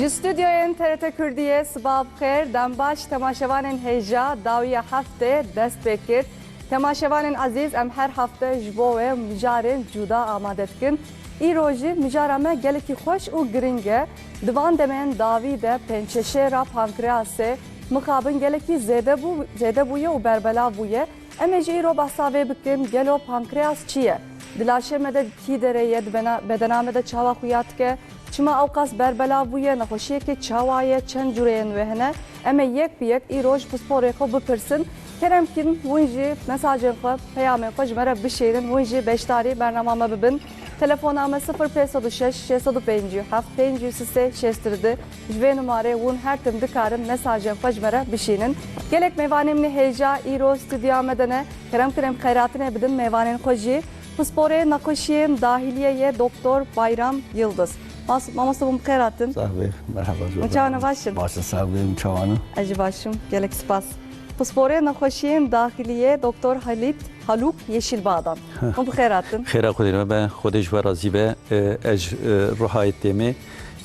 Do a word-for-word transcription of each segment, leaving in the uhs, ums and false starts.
Li stûdyoyên T R T Kurdiyê siba bi xêr, dem baş temaşevanên hêja, dawiya heftê dest pê kir. Temaşevanên ezîz, em her hefte ji bo we mijarên cuda amade dikin. Îro jî mijara me gelekî xweş û giring e. Di van demên dawî de pençeşêra pankreasê mixabin gelekî zêde bû, zêde bûye û berbelav bûye. Em ê jî îro behsa vê bikin, gelo pankreas çi ye? Di laşê me de kî derê ye, di bena-, bedena me de çawa xuya dike? Çima ewqas berbelav bûye? Nexweşiyekê çawa ye? Çend cûreyên wê hene? Em ê yek bi yek îro ji pisporê xwe bipirsin. Kerem kin, hûn jî mesajên xwe, peyamên xwe ji me re bişînin, hûn jî beşdarî bernama me bibin. Telefona me sifir pênc sed û şeş, şeş sed û pêncî û heft, pêncî û sê, şêst û du. Ji vê numarê hûn her tim dikarin mesajên xwe ji me re bişînin. Gelek mêvanên min ê hêja îro stûdyoya me de ne. Kerem kin em xeyratinê bidin mêvanên xwe jî. Pisporê nexweşiyên dahiliyê ye Doktor Bayram Yildiz. Mas-, mamoste hûn bi xêr hatin. Sax bê, merhaba. Hûn çawa ne, baş in? Baş in, sax bê, hûn çawa ne? Ez jî baş im, gelek spas. Pisporê nexweşiyên dahiliyê Doktor Halit Haluk Yeşilbağdan. Hûn bi xêr hatin. Xêra Xwedê me be, Xwedê ji we razî be. E, ez, e, Ruhayê Têmê,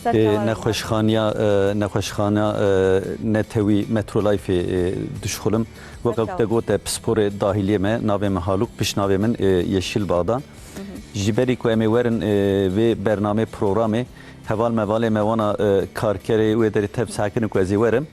Ser e, çawa nexweşxaniya, e, nexweşxana, e, netewî Metrolifeê, e, dişuxulim. Weke Ser çawa. Te gote pisporê dahiliyê me, navê min Haluk, pişt navê min, e, Yeşilbağdan. Hı hı. Ji berî ku em ê werin, e, vê bernamê programê, heval mevalê me wana, e, karkerê wê derê tev sakin ku ez ê werim.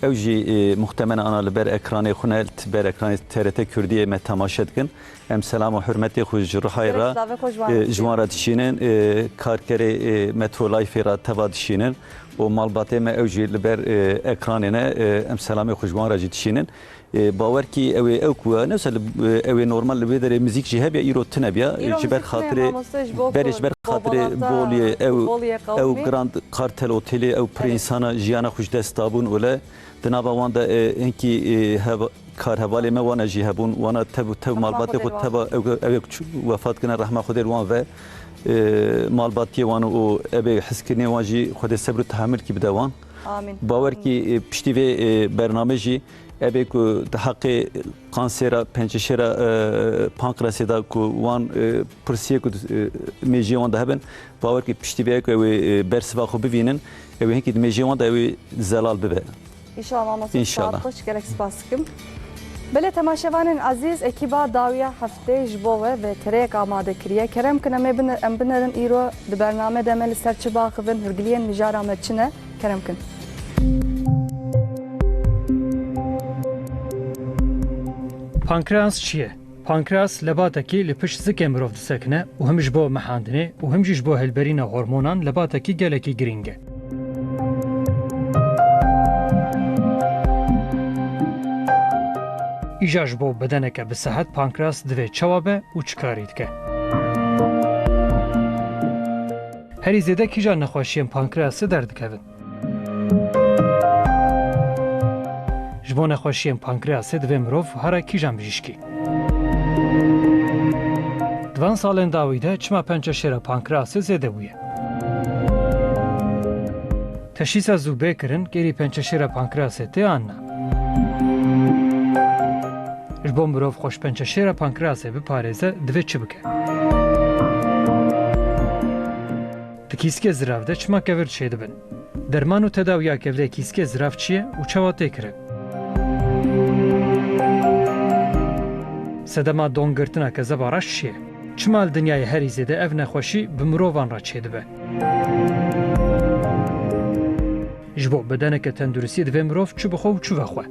Ew jî, e, muhtemelen ana li ber ekranê xwe ne, li ber ekranê T R T Kurdiyê me temaşe dikin. Em selam û hurmetê xwe ji Rihayê Gerek re, slavê xwe ji wan e, re ji wan re dişînin. E, karkerê, e, Metro Lifeê re teva dişînin û malbatê me ew jî li ber, e, ekranê ne, e, em selamê xwe ji wan re jî dişînin. E, bawer kî ew ê, ew ku ne, mesela, e, ew ê normal li wê derê muzîk jî hebiya, îro tune biya. Îro Ji ber muzîk tune, xatirê, mamoste, ji bo berê ku ji ber xatirê bolata, boliyê ew, boliyê ew qewimî. Grand Kartel Otêlê, ew pir Evet. însana jiyana xwe ji dest dabûn û le di nava wan de, e, hinkî, e, hev-, karhevalê me wana jî hebûn, wana tev, tev Rehma malbatê Xwedê xwe li wan teva, bike. Ew, ew ê ku çû-, wefat kirine, rehma Xwedê li wan ve, e, malbatiyê wan û ev ê hizkirinê wan jî Xwedê sebr û tehamilkî bide wan. Amîn. Bawer kî, e, piştî vê, e, bernamê jî Ebê ku di heqê kansera pençeşêra, e, pankrasê de ku wan, e, pirsiyê ku, e, mêjiyê wan de hebin, bawer kî piştî vê ku ew ê, e, bersiva xwe bivînin, ew ê hinkî di mêjiyê wan de ew ê zelal bibe. Înşallah, mamoste, İnşallah. Spas, gelek spas dikim. Belê temaşevanên ezîz, ekîba dawiya heftê ji bo we vê tereyek amade kiriye. Kerem kin em ê bine-, em binerin îro di bername de me li ser çi baxivin, hûrgiliyên mijara me çi ne? Kerem kin. Pankreas çi ye? Pankreas lebatekî li pişt zikê mirov disekine û him ji bo mehandinê û him jî ji bo hilberîna hormonan lebatekî gelekî girîng e. Îja ji bo bedeneke bi sehet pankreas divê çawa be û çi karî dike? Herî zêde kîjan nexweşiyên pankreasê derdikevin? Ji bo nexweşiyên pankreasê divê mirov here kîjan bijîşkî? Di van salên dawî de çima pençeşêra pankreasê zêde bûye? Teşhîsa zû bê kirin kêrî pençeşêra pankreasê tê an na? Ji bo mirov xwe ji pençeşêra pankreasê biparêze, divê çi bike? Di kîskê zirav de çima kevir çêdibin? Derman û tedawiya kevirê kîskê zirav çi ye û çawa tê kirin? Sedema dongirtina kezeba reş çi ye? Çima li dinyayê herî zêde ev nexweşî bi mirovan re çêdibe? Ji bo bedeneke tenduristî divê mirov çi bixwe û çi vexwe?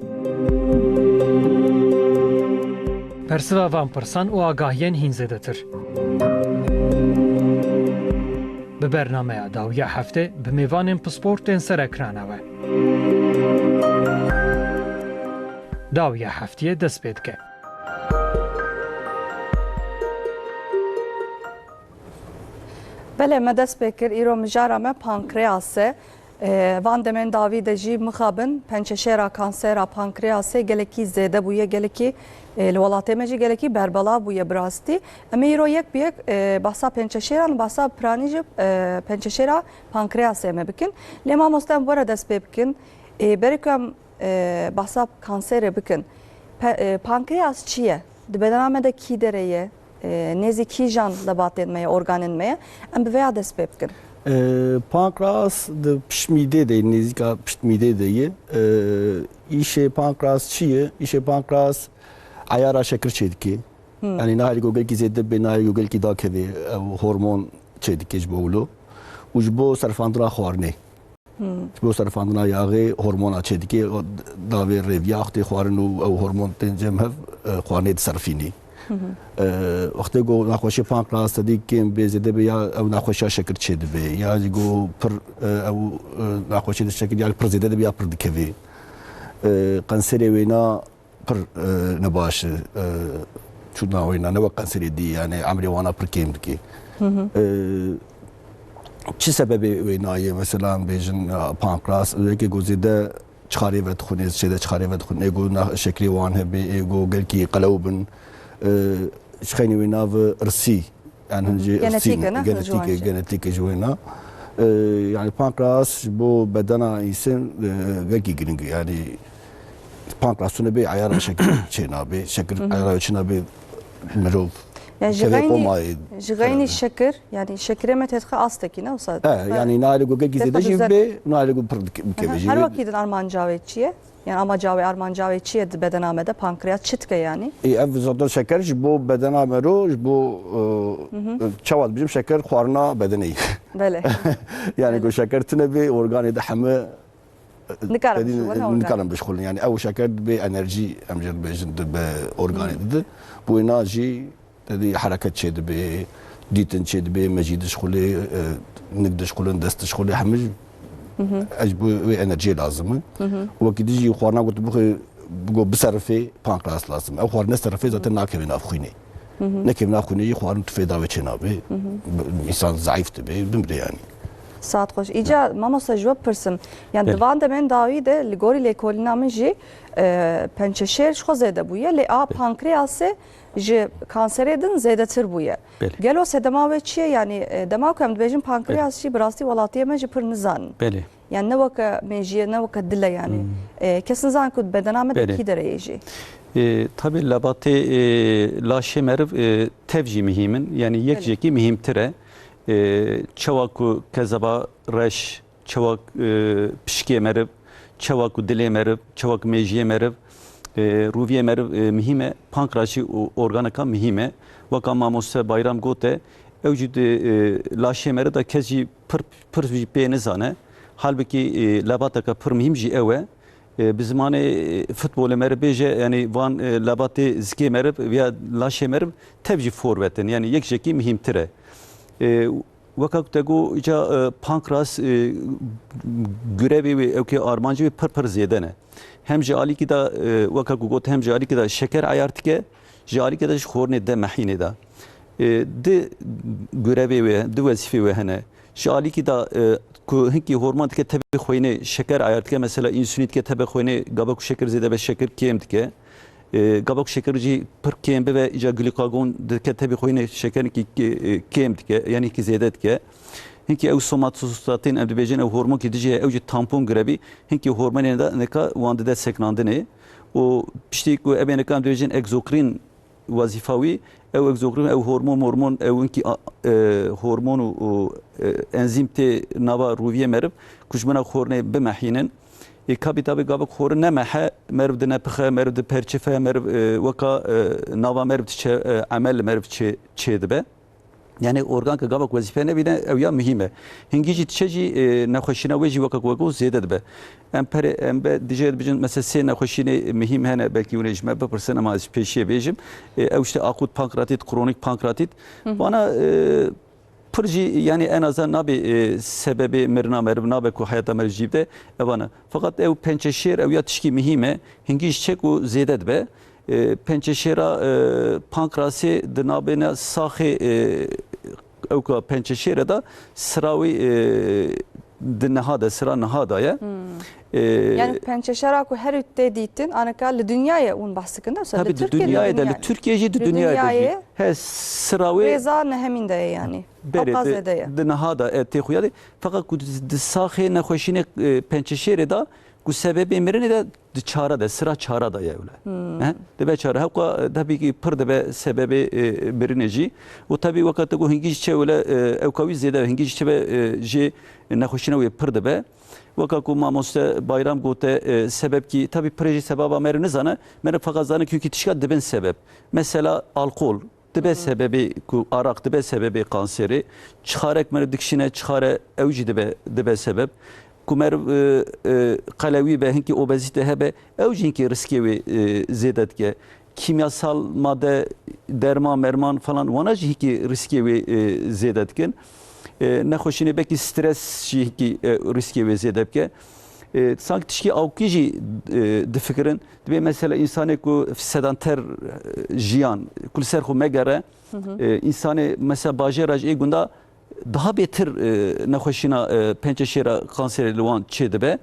Bersiva van pirsan û agahiyên hîn zêdetir. Bi bernameya dawiya heftê bi mêvanên pispor tên ser ekrana we. Dawiya heftiyê dest pê dike. Belê, me dest pê kir, îro mijara me pankreas e. E, van demên dawî de jî mixabin pençeşêra kansera pankreasê gelekî zêde bûye, gelekî, e, li welatê me jî gelekî berbelav bûye bi rastî. Em ê îro yek bi yek, e, behsa pençeşêran, behsa piranî jî, e, pençeşêra pankreasê me bikin. Lê mamoste, em were dest pê bikin. E, berê ku em, e, behsa kanserê bikin, pe-, e, pankreas çi ye? Di bedena me de kî derê ye? E, nêzî kîjan lebatên me ye, organên me ye? Em bi vêya dest pê bikin. E, pankreas di pişt mîdê de, nêzîka pişt mîdê de ye. E, îşê pankreas çi ye? Îşê pankreas eyara şekir çêdike. Hmm. Yanî nahêlî ku gelkî zêde bê, nahêlî ku gelkî dakeve, ew hormon çêdike ji bo wilo. Û ji bo serfandina xwarinê. Hmm. Ji bo serfandina yaxê hormona çêdike, o davê rêviya wextê xwarin û ew hormon tên cem hev, e, xwarinê diserfînî. Hı hı. E, wextê ku nexweşî pankreas tedî kêm bê, zêde bê, ya ew nexweşiya şekir çêdibe, ya jî ku pir, e, ew, e, nexweşî di şekir ya pir zêde dibe ya pir dikeve. E, qenserê wêna pir, e, nebaş e, e, çûna wêna, ne wek qenserê dî, yani emrê wana pir kêm dike. Hı hı. E, çi sebebê wêna ye? Mesela bêjin, e, pankreas, yekê ku zêde çixarê vedixwin, ê zêde çixarê vedixwin, ê ku na-, şekrê wan hebe, ê ku gelkî qelew bin, e, ji xeynî wêna ve irsî, yani Hı hı. hincê Genetîk irsî e, ne? genetîk e, Ji wan jî. genetîk e ji wêna. E, yani pankreas ji bo bedena însan, e, gelkî giring e. Yani pankreas tune bê, eyara şekir çênabe, şekir Hı hı. eyara çênabe mirov Yani ji kevê xeynî, qomayê ji xeynî xerabe. şekir, yani şekirê me têdixe astekî ne wisa? E, yani nahêlî ku gelkî Têdixe zêde jî duzet. bê, nahêlî ku pir dike-, bikeve Aha, jî. Her wekî din armanca wê çi ye? Yani amaca wê, armanca wê çi ye di bedena me de? Pankreas çi dike yani? E, ev zaten şeker ji bo bedena mero, ji bo, e, Hı hı. e, çawa dibêjim, şeker xwarina bedenê ye. Belê. Yani Belê. ku şeker tune bê, organê de heme, e, Nikarin tedî bişuxulin organ. nikarin bişuxulin. Yani ew şeker dibê enerjî, em jê dibêjin, dibe organê Hı. de. Bo wêna jî Tedî hereket çêdibe, dîtin çêdibe, mejî dişxulê, e, nik dişxulin, dest dişxulê, hemî Hı hı. ez bo wê enerjiyê lazim e. Hı hı. Wekî dî jî xwarina ku tu bixwe, ku biserifê, pankreas lazim e. Ew xwarin neserifê zaten nakeve nav xwînê. Hı hı. Nekeve nav xwînê jî xwarin tu fêda wê çênabe. Hı hı. Bi-, însan zeîf dibe, bimire yani. Saet xweş. Îca mamoste ji we bipirsim. Yani Belê. di van demên dawî de li gorî lêkolîna min jî, e, pençeşêr ji xwe zêde bûye. Lê a Belê. pankreasê ji kanserê din zêdetir bûye. Belê. Gelo sedema wê çi ye? Yani, e, dema ku em dibêjin pankreas Belê. jî bi rastî welatiyê me jî pir nizanin. Belê. Yani ne weke mêjiyê, ne weke dil e yani. Hmm. E, kes nizan ku bedena me de Belê. kî derê ye jî. E, tabii lebatê, e, laşê meriv, e, tev jî muhîm in. Yani yek Belê. jekî muhîmtir e. E, çawa ku kezeba reş, çawa, e, pişikê meriv, çawa ku dilê meriv, çawa ku mêjiyê meriv, e, rûviyê meriv, e, muhîm e, pankreas jî o-, organeka muhîm e. Weka mamoste Bayram gote, ew jî di, e, laşê meriv de kes jî pir, pir jî pê nizane. Halbikî, e, lebateke pir muhîm jî ew e. E, bi zimanê, e, futbolê meriv bêje, yani van, e, lebatê zikê meriv, ya laşê meriv tev jî forvet in. Yani yek jekî muhîmtir e. E, Weka ku te got, îca, e, pankreas, e, gurevê wê, ewkê armancê wê pir pir zêde ne. Hem ji alîkî de, e, weka ku got, hem ji alîkî de şeker eyar dike, ji alîkî de ji xornê de mehînê de. E, di gurevê wê, di wezîfê wê hene. Ji alîkî de, e, ku hinkî hormon dike tevî xwînê şeker eyar dike, mesela însûlîn dike tevî xwînê, gava ku şeker zêde be şeker kêm dike. E, gava ku şeker jî pir kêm bibe, îca glîkagon dike tevî xwînê şekerekî kê-, e, kêm dike, yanî ki zêde dike. Hinkî ew somatostatin em dibêjin, ew hormonkî dijî ye, ew jî tampon gurevî, hinkî hormonên de nika wan dide seknandinê. Û piştî ku em ê nika em dibêjin egzokrîn wezîfa wî, ew egzokrîn, ew hormon, mormon, ew hinkî a-, e, hormon û, û, e, enzîm tê nava rûviyê meriv, ku ji bona xornê bimehînin. Ê, ka bî tabî gava ku xorin nemehe, meriv dinepixe, meriv diperçife, meriv, e, weka, e, nava meriv diçe, e, emel li meriv çê, çêdibe. Yani organ ke gava ku wezîfe nebîne, ew ya muhîm e. Hingî jî diçe jî, e, nexweşîna wê jî weka ku wego zêde dibe. Em pere, em be dijê dibêjin, mesela sê nexweşînê muhîm hene, belkî hûn ê ji me bipirsin, ema ez ji pêşiyê bêjim. E, ew işte akut pankreatit, kronik pankreatit. Hı hı. Vana, e, Pir jî, yani en azan nabê, e, sebebê mirina meriv, nabe ku heyata meriv jî bide, evan e. Feqet ew pençeşêr, ew ya tişkî muhîm e, hingî ji çek û zêde dibe. E, pençeşêra, e, pankrasê di nabêne saxê, e, ew ka pençeşêre de sira wî, e, di niha de, sira niha de ye. Hmm. E, Yani pençeşêra ku herî tê dîtin, aneka li dinyayê hûn behs dikin de, wisa Tabii li di Tirkiyê, li dinyayê de, li dinyayê. Tirkiye jî, di Li dinyayê de jî. dinyayê He, sira wê rêza nehemîn de ye yani. Berê Ew qaz di, zêde ye. di niha de, e, tê xuya de. Feqet ku di, di saxê nexweşînê, e, pençeşêrê de, û sebebê mirinê de di çara de, sira çara de ye wile. He? Dibe çara. Hewka, e, tabii ki pir dibe sebebê, e, mirinê jî. Û tabii weka te got hingî jî çe wile, e, ewka wî zêde, hingî jî çe be, e, jê nexweşîna wê pir dibe. Weka ku mamoste Bayram gote, e, sebeb ki, tabii pirê jî sebaba meriv nizane, meriv feqet zane ki wekî tişka dibin sebeb. Mesela alkol, dibe sebebê ku araq dibe sebebê kanserê. Çixarek meriv dikişîne çixare ew jî dibe, dibe sebeb. Ku meriv, e, e, qelewî be, hinkî obezîte hebe, ew jî hinkî riskê wê, e, zêde dike. Kîmyasal made, derman, merman falan, wana jî hinkî riskê wê, e, zêde dikin. E, nexweşînê belkî stres jî hinkî, e, riskê wê zêde bike. E, sanki tişkî awkî jî, e, difikirin. Dibê mesela însanê ku sedanter, e, jiyan, ku li ser xwe megere, e, însanê mesela bajêra ji ê gunda daha bêtir, e, nexweşîna, e, pençeşêra kanserê li wan çêdibe.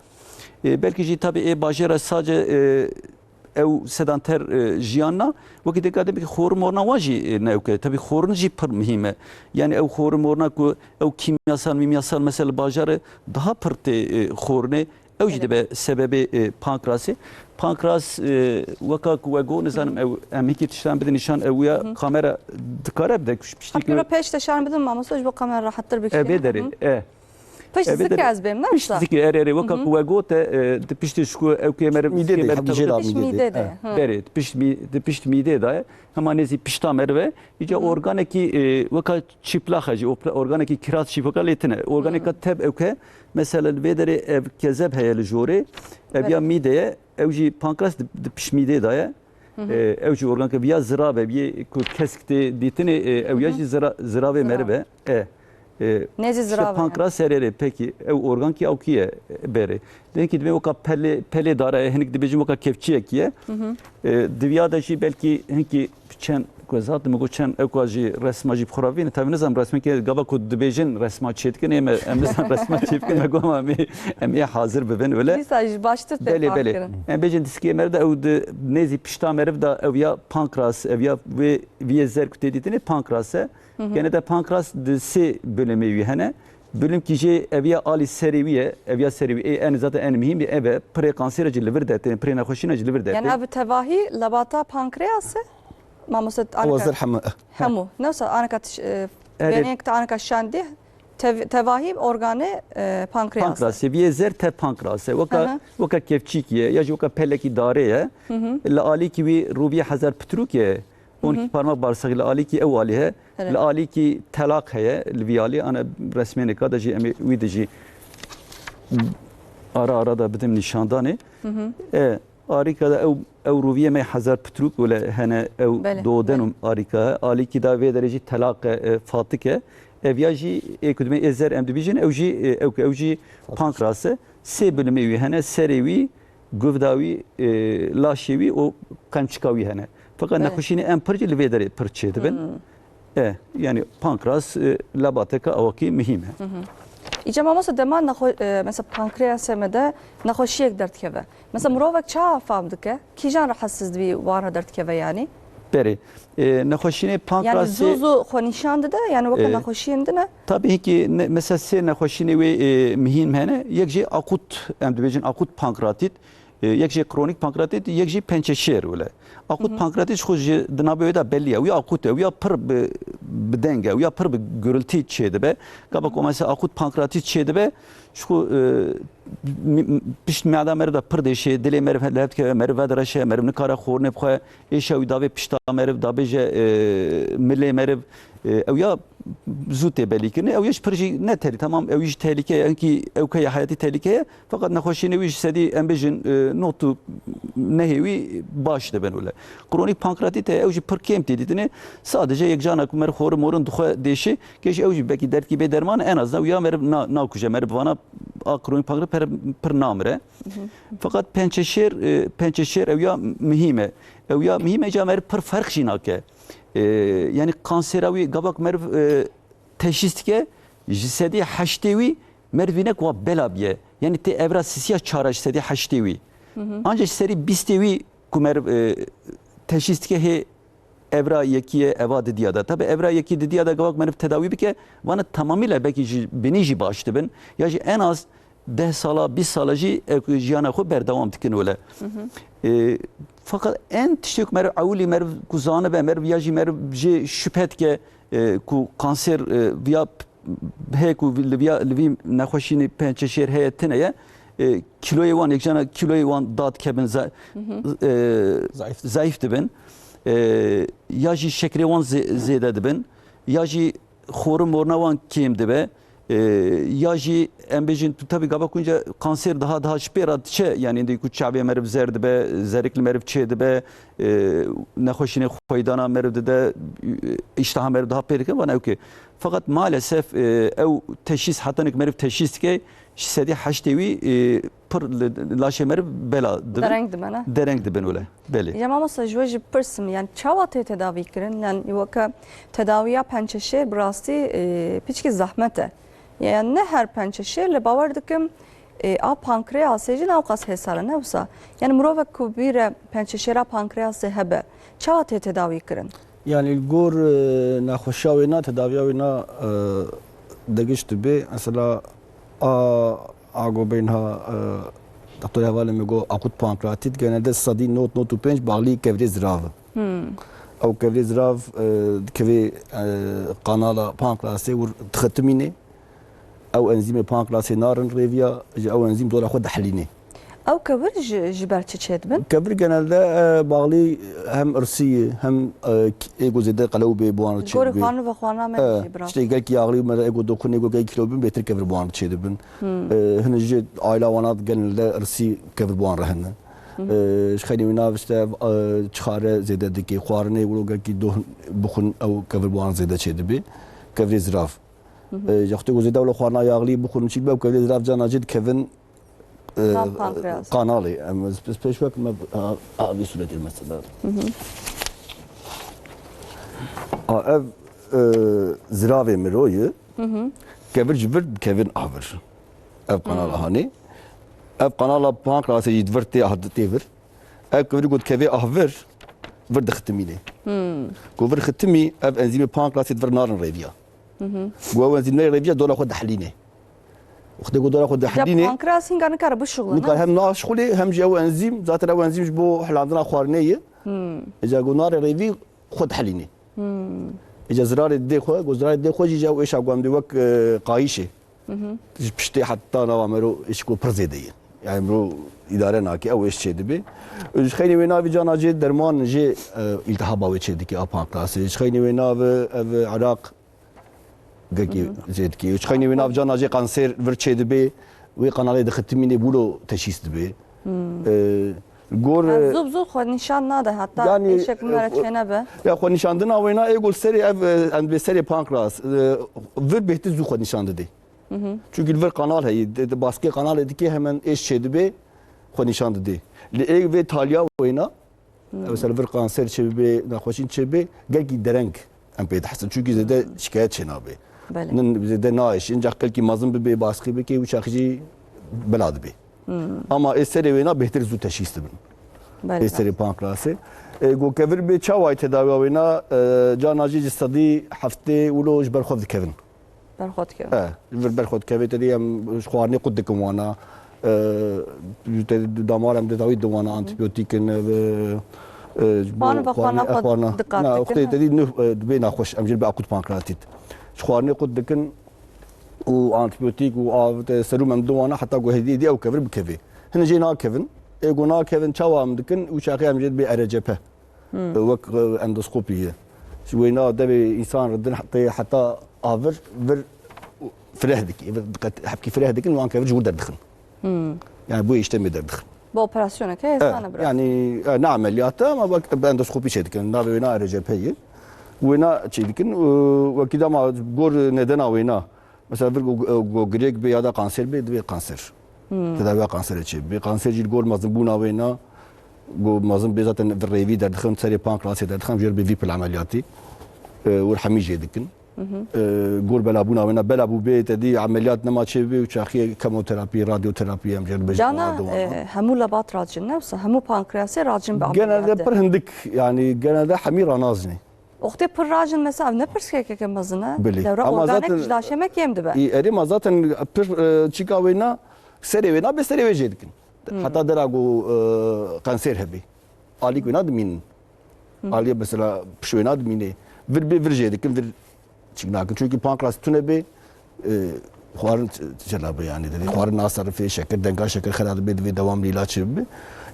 E, belkî jî tabii ê bajêra sace, e, ew sedanter, e, jiyan na, wekî dika dibê xorî morna wan jî, e, ne ewke. Tabii xorîn jî pir muhîm e. Yani ew xorî morna ku ew kîmyasal, mîmyasal mesela bajarê daha pir tê, e, xorînê. Ew jî dibe sebebê, e, pankrasê. Pankras, e, weka ku we got, nizanim ew em hikî tiştan bidin nîşan, ew ya kamera dikare bide ku piştî Hepkî ku re pêş te şan bidin mamoste ji bo kamera rahattir bikişîne. Ev ê derê, e. Pişt Ev ê zikê derê. ez bêm, ne Pişt wisa? zikê, erê, erê, weka ku we got, e, di piştî ji ku ew kê meriv Mîdê de, meriv heta tişkê mîdê de. meriv Pişt mîdê de. Mîdê de. Berê, di pişt mî-, di pişt mîdê de ye. Hema nêzî pişta meriv e. Îca organekî, e, weka çîplax e jî, opla-, organekî kiraz jî weka lê tune. Organeka tev ewke, mesela li vê derê ev kezeb heye li jorê, ev ya mîde ye, ew jî pankras di, di pişt mîdê de ye. E, ew jî organeke viya zirav e, biyê ku kesk tê dîtinê, e, ew ya jî zira-, ziravê meriv e. E, e, Nêzî işte zirav e. pankras serê rê, pekî, ew organkî awkî ye, e, berê. Dênkî dibê weka pelê, pelê dare ye, hinek dibêjin weka kevçiyekî ye. E, di viya de jî belkî hinkî çend, ku ez hatim, ku çend ewka jî resma jî bi xwe re vîne. Tabii nizam resmekê gava ku dibêjin resma çêdikin, ê me, em nizam resma çêbikin, me goma em ê, em ê hazir bibin, wele. Dîsa jî baştir tê Belê, fark belê. kirin. Em bêjin diskê meriv de ew di nêzî pişta meriv de ew ya pankras, ev ya vê, viyê zer ku tê dîtinê pankras e. Gene de pankras di sê bölümê wî hene. Bölümkî jê ev ya alî serê wî ye, ev ya serê wî. Ê en zaten en muhîm ev e. Pirê kansera jî li vir dertê, pirê nexweşîna jî li vir dertê. Yani ev tevahî lebata pankreas e? Mamoste Ew anka zir hemû. hemû. Ne wisa anka tiş-, e, Erê. Benêk te anka şandî tev-, tevahî organê, e, pankreas e. Pankreas e, viyê zer te pankreas e. Weka, Aha. weka kevçîkî ye, ya jî weka pelekî darê ye. Li alîkî wî rûviyê hezar pitrûk ye. On iki parmak bağırsak li alîkî ew alî he. Evet. Li alîkî telaq heye, li vî alî, ana resmêneka de jî em ê wî de jî ara ara da bidim nîşandanê. E, arîka de ew, ew rûviyê me hezar pitrûk wile hene ew Belê, doden belê. û arîka he. Alîkî da vê derê jî telaq e, e, fatik e. Ev ya jî ê ku dimê ê zer em dibîjin, ew jî, e, ew, ew jî pankras e. Sê bilimê wî hene, serê wî, guvda wî, e, laşê wî û qemçika wî hene. Feqet Belê. nexweşînê em pir jî li vê derê pir çêdibin. E, yani pankras, e, lebateka awakî muhîm e. Îca mamoste dema nexwe-, e, mesela pankreasê me de nexweşiyek derdikeve. Mesela mirovek çawa fam dike? Kîjan rahatsiz dibî wan re derdikeve yani? Berê. E, nexweşînê Yani pankrasê zû zû xwe nîşan dide, yani weke E, nexweşiyên din e? Tabii ki ne, mesela sê nexweşînê wê, e, muhîm hene. Yek jî akut, em dibêjin akut pankreatit. E, yek jî kronik pankreatit, yek jî pençeşêr wile. Akut pankreatit ji xwe ji di navê wê de belî ye. Ew ya akut e, ew ya pir bi, bi deng e, ew ya pir bi gurultî çêdibe. Gava ku mesela akut pankreatit çêdibe, ji xwe, e, mi-, pişt meda meriv de pir dêşê, dilê meriv he-, li hev dikeve, meriv vedireşe, meriv nikare xwarinê bixwe, êşa wî davê pişta meriv, dabêje, e, milê meriv, e, ew ya zû tê belîkirinê, ew ya ji pir jî ne tehlî-, tamam, ew jî tehlîke ye, hinkî ewke ya heyatî tehlîke ye, feqet nexweşînê wî ji sedî, em bêjin, e, nod û nehê wî baş dibin wile. Kronîk pankreatît heye, ew jî pir kêm tê dîtinê, sadece yek cana ku meriv xwarin morin dixwe dêşê, kêşî ew jî belkî derdkî bê derman e, en azdan wî ya meriv na-, nakuje, meriv vana a kronîk pankreatît pir, pir namire. Feqet pençeşêr, e, pençeşêr ew ya muhîm e. Ew ya muhîm e, ca meriv pir ferq jî nake. E, yani kansera wî gava ku meriv, e, teşhîs dike, ji sedî heştê wî meriv vîne ku wa bela biye. Yani tê evra sisiya çara ji sedî heştê wî. Ancak ji serî bîstê wî ku meriv, e, teşhîs dike hê evra yekî ye, eva didiya de. Tabi evra yekî didiya de gava ku meriv tedawî bike, vana tamamîle belkî ji binî jî baş dibin. Ya jî en az deh sala, bîst sala jî ew ku jiyana xwe berdewam dikin wele. E, Feqet en tiştê ku meriv ewilî meriv ku zanibe, meriv ya jî meriv jê şüphe dike, e, ku kanser, e, viya p-, heye ku li viya, li vî nexweşînê pençeşêr heye tune ye, e, kîloyê wan, yekjana kîloyê wan dadikevin, ze-, e, Zayıf. zayıf dibin. E, Ya jî şekerê wan zê-, zêde dibin. Ya jî xorin morna wan kêm dibe. E, Ya jî em bêjin, tu tabii gava kunca kanser daha daha ji pê re diçe, yani êndî ku çavê meriv zer dibe, zerik li meriv çê dibe, e, nexweşînê xweydana meriv dide, e, îştaha meriv daha pê dike, vana ew ki. Feqet maalesef, e, ew teşhîs, heta nik meriv teşhîs dike, ji sedî heştê wî, e, pir li, laşê meriv bela dibin. Dereng dibe, ne? Dereng dibin wele. Belê. Ya mamosta, ji we jî pirsim, yani çawa tê tedavî kirin? Yani weke tedawiya pençeşêr bi rastî, e, piçkî zehmet e. Yani ne her pençeşêr, li bawer dikim, e, a pankreasê jî ne ewqas hêsar e, ne wisa? Yani mirovek ku bîre pençeşêra pankreasê hebe, çawa tê tedawî kirin? Yani li gor, e, nexweşiya wêna, tedaviya wêna, e, degiş dibe. Mesela a, a go bênha, e, doktor hevalê min got akut pankreatit, genelde sedî nod, nod û pênc bağlî kevirê zirav e. Ew kevirê zirav, e, dikevê, e, kanala pankreasê û dixetimînê. Ew enzîmê pankreasê narin rêviya, ji ew enzîm dora xwe dihelînê. Ew kevir ji, ji ber çi çêdibin? Kevir genelde, e, bağlî hem irsî ye, hem, e, k-, ê ku zêde qelew bê, bi wan re çêdibê. Gorî xwarin û vexwarina me E, jî bira. Tiştê gelkî yağlî û me re ê ku dokunê, ê ku gelkî kîlo bin, bêtir kevir bi wan re çêdibin. E, hin jî aila wana genelde irsî kevir bi wan re hene. E, ji xeynî wê nav işte, e, çixare zêde dike, xwarinê wilo gelkî doh bixwin, ew kevir bi wan zêde çêdibê. Kevirê zirav. E, ji wextê ku zêde wilo xwarina yağlî bixwin, çî be, ew kevirê zirav cana cê dikevin, e, Tam pankreas. Kanalê. Em, ez pêş, pêş wek me, a, a, vî sûretê mesela. A, ev, e, ziravê miro ye. Kevir ji vir dikevin a vir. Ev kanala hanê. Ev kanala pankreasê jî di vir tê, ah, tê vir. Ev kevir ku dikevê ah vir, vir dixitimînê. Ku vir xitimî, ev enzîmê pankreasê di vir narin rêviya. Ku ew enzîm neyê rêviya, dora xwe dihelînê. Wextê ku dora xwe dihelînê, pankreas hînga nikare bişuxule, nikare ne? Hem naşixulê, hem jî ew enzîm, zaten ew enzîm ji bo hilandina xwarinê ye. Îca ku nare rêvî, xwe dihelînê. Îca zirarê didê xwe, ku zirarê didê xwe jî ji ew êşa ku em dê wek, e, qayîşê. Ji piştê heta nava mero êşî ku pir zêde ye. Yani mero îdare nake, ew êş çêdibe. Ji xeynî wê navî cana cê derman jê, e, îltihaba wê çêdike a pankreasê. Ji xeynî wê nav ev eraq Gelkî zêdikî. Ji xeynî wê nav cana jê kanser vir çêdibe, wê kanalê dixitimînê bûlo teşhîs dibe. Ee, gor, Ev zû bi zû xwe nîşan nade, heta yani, êşek min e, re xwe, çênebe. Ya xwe nîşandina wêna ê gol serê ev, e, em dibê serê pankreas, e, vir bêhtir zû xwe nîşan didê. Çünkü li vir kanal heye, di, di baskê kanalê dikê hemen êş çêdibe, xwe nîşan didê. Li ê vê taliya wêna, Ew ser vir kanser çêbibe, nexweşîn çêbibe, gelkî dereng em pê dihesin. Çunkî zêde şikayet çênabe. Belê. Nin zêde naêşî. Încax gelkî mezin bibe, baskî bike, wî çaxî jî bela dibe. Ama ê serê wêna bêhtir zû teşhîs dibin. Belê. Ê serê pankrasê. E, go kevir bê çawayê tedawiya wêna, e, carna jî ji sedî heftê wilo ji ber xwe dikevin. Berxwe dikevin. E, vir berxwe dikeve, te dî em ji xwarinê qut dikin wana. E, te dî damar em didawî didin wana, antibiyotîk in, e, e, ji bo Xwarin ve xwarina xwarina xwe xwarina. Diqat Na, dikin, wextê he? Te dî nuh, e, dibê naxweş, em jê dibê akut pankreatit. Ji xwarinê qut dikin û antibiyotîk û av, te serum em didin wana, heta ku hêdî hêdî ew kevir bikevê. Hine jê nakevin. Ê ku nakevin, çawa em dikin? Û çaxê em jê dibê E R C P. Wek, e, endoskopî ye. Ji wêna devê însan re din tê heta avir, vir fireh dikî. Vir diqet, hepkî fireh dikin, wan kevir ji wir derdixin. Yani bu işte mi derdixin. Bu operasyoneke hêsan e biraz. Yani, e, ne ameliyatı ama bak, endoskopî şey dikin. Navê wêna E R C P ye. Wêna çê dikin, e, wekî dema gor nedena wêna. Mesela vir go, go, go girêk bê ya da kanser bê, divê kanser. Tedaviya kanserê çê bê. Kanser jî li gor mezinbûna wê na, go mezin bê zaten vir rêvî derdixin, serê pankrasê derdixin, jêr bê vî pil emeliyatî. E, wir hemî jê dikin. E, gor belabûna wê na, bela bû bê, te dî emeliyat nema çê bê û çaxiyê kemoterapî, radyoterapî em jêr bê. Cana, e, hemû lebat racin ne wisa, hemû pankrasê racin bi emeliyat. Genelde pir hindik, yani genelde hemî ranazînê. Wextê pir racin mesela, ev ne pirsgirêkeke mezin e. Belê. Lewra organek zaten ji laşê me kêm dibe. Ê, erê ma zaten pir, e, çîka wê na, Serê wê nabe, serê wê jê dikin. Heta dera ku, e, kanser hebe. Alîk wê nadimînin. Aliyê mesela pişt wê nadimîne. Vir bê vir jê dikin, vir çik nakin. Çünkü pankreas tune bê, e, xwarin ç-, çela bê yani. Dedi, xwarin naserifê, şeker, denga şeker xera dibe, divê dewamlı ilaç bibe.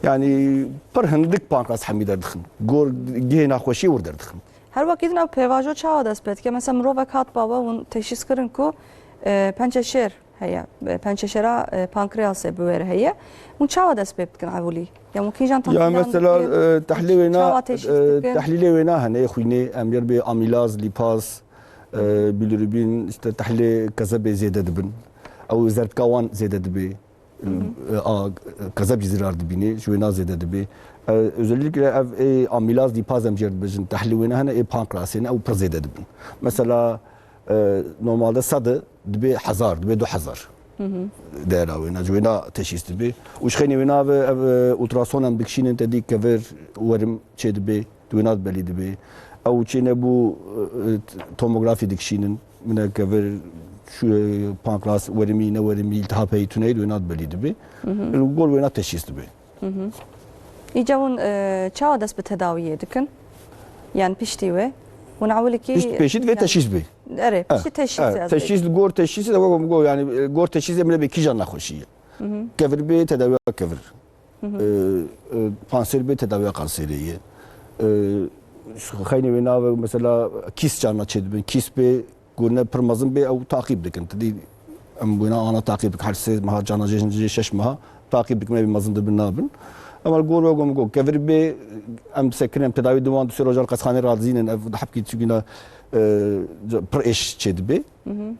Yani pir hindik pankreas hemî derdixin. Gor gihê naxweşiyê wir derdixin. Her wekî din ev pêvajo çawa dest pê dike? Mesela mirovek hat ba we hûn teşhîs kirin ku, e, pençeşêr heye. E, pençeşêra, e, pankreasê bi wê re heye. Hûn çawa dest pê bikin ewilî? Ya hûn kîjan Ya tahlîlan mesela, dikin? E, tehlîlê wêna, Çawa teşhîs e, dikin? Tehlîlê wêna hene, xwînê, em yê bê amîlaz, lîpaz, e, bilirubin, işte tehlîlê kezebê zêde dibin. Ew zerdka wan zêde dibe. E, a, kezeb jî zirar dibîne, ji wêna zêde dibe. E, özellikle ev ê amîlaz, lîpaz em jê re dibêjin, tehlîlê wêna hene, ê pankreasê ne, ew pir zêde dibin. Mesela, e, normalde sed e, dibe hezar, dibe du hezar. Değera wêna, ji wêna teşhîs dibe. Û ji xeynê wêna ve ev, e, ultrason em dikişînin, te dî kevir, werim çê dibe, di wêna de belî dibe. Ew çê nebû, e, e, tomografî dikişînin. Mine kevir, şu, e, pankreas werimî, ne werimî, îltihap heyî, tune heyî, di wêna de belî dibe. Li gor wêna teşhîs dibe. Îca hûn, e, çawa dest bi tedawiyê dikin? Yan piştî wê? Hûn ewilekî Pişt-, pêşî divê yan teşhîs bê. Erê, E, piştî teşhîs e, ez teşhîs, gor teşhîs, de wek go, yani, e, gor teşhîs emre bê kîjan nexweşî ye. Kevir bê, tedawiya kevir. E, e, kanser bê, tedawiya kanserê ye. E, xeynê wê nave mesela kîs carna çêdibin. Kîs bê, Gurine pir mezin bê, ew taqîb dikin. Ti dî em wêna ana taqîb dikin. Her sê meha cana jê, jê şeş meha taqîb dikin, ev mezin dibin nabin. Ema li gor we gom go kevir bê, em disekirin, em tedawî diwan, du sê rojan qesxanê radizînin, ev di hepkî çikîna, e, pir êş çê dibê.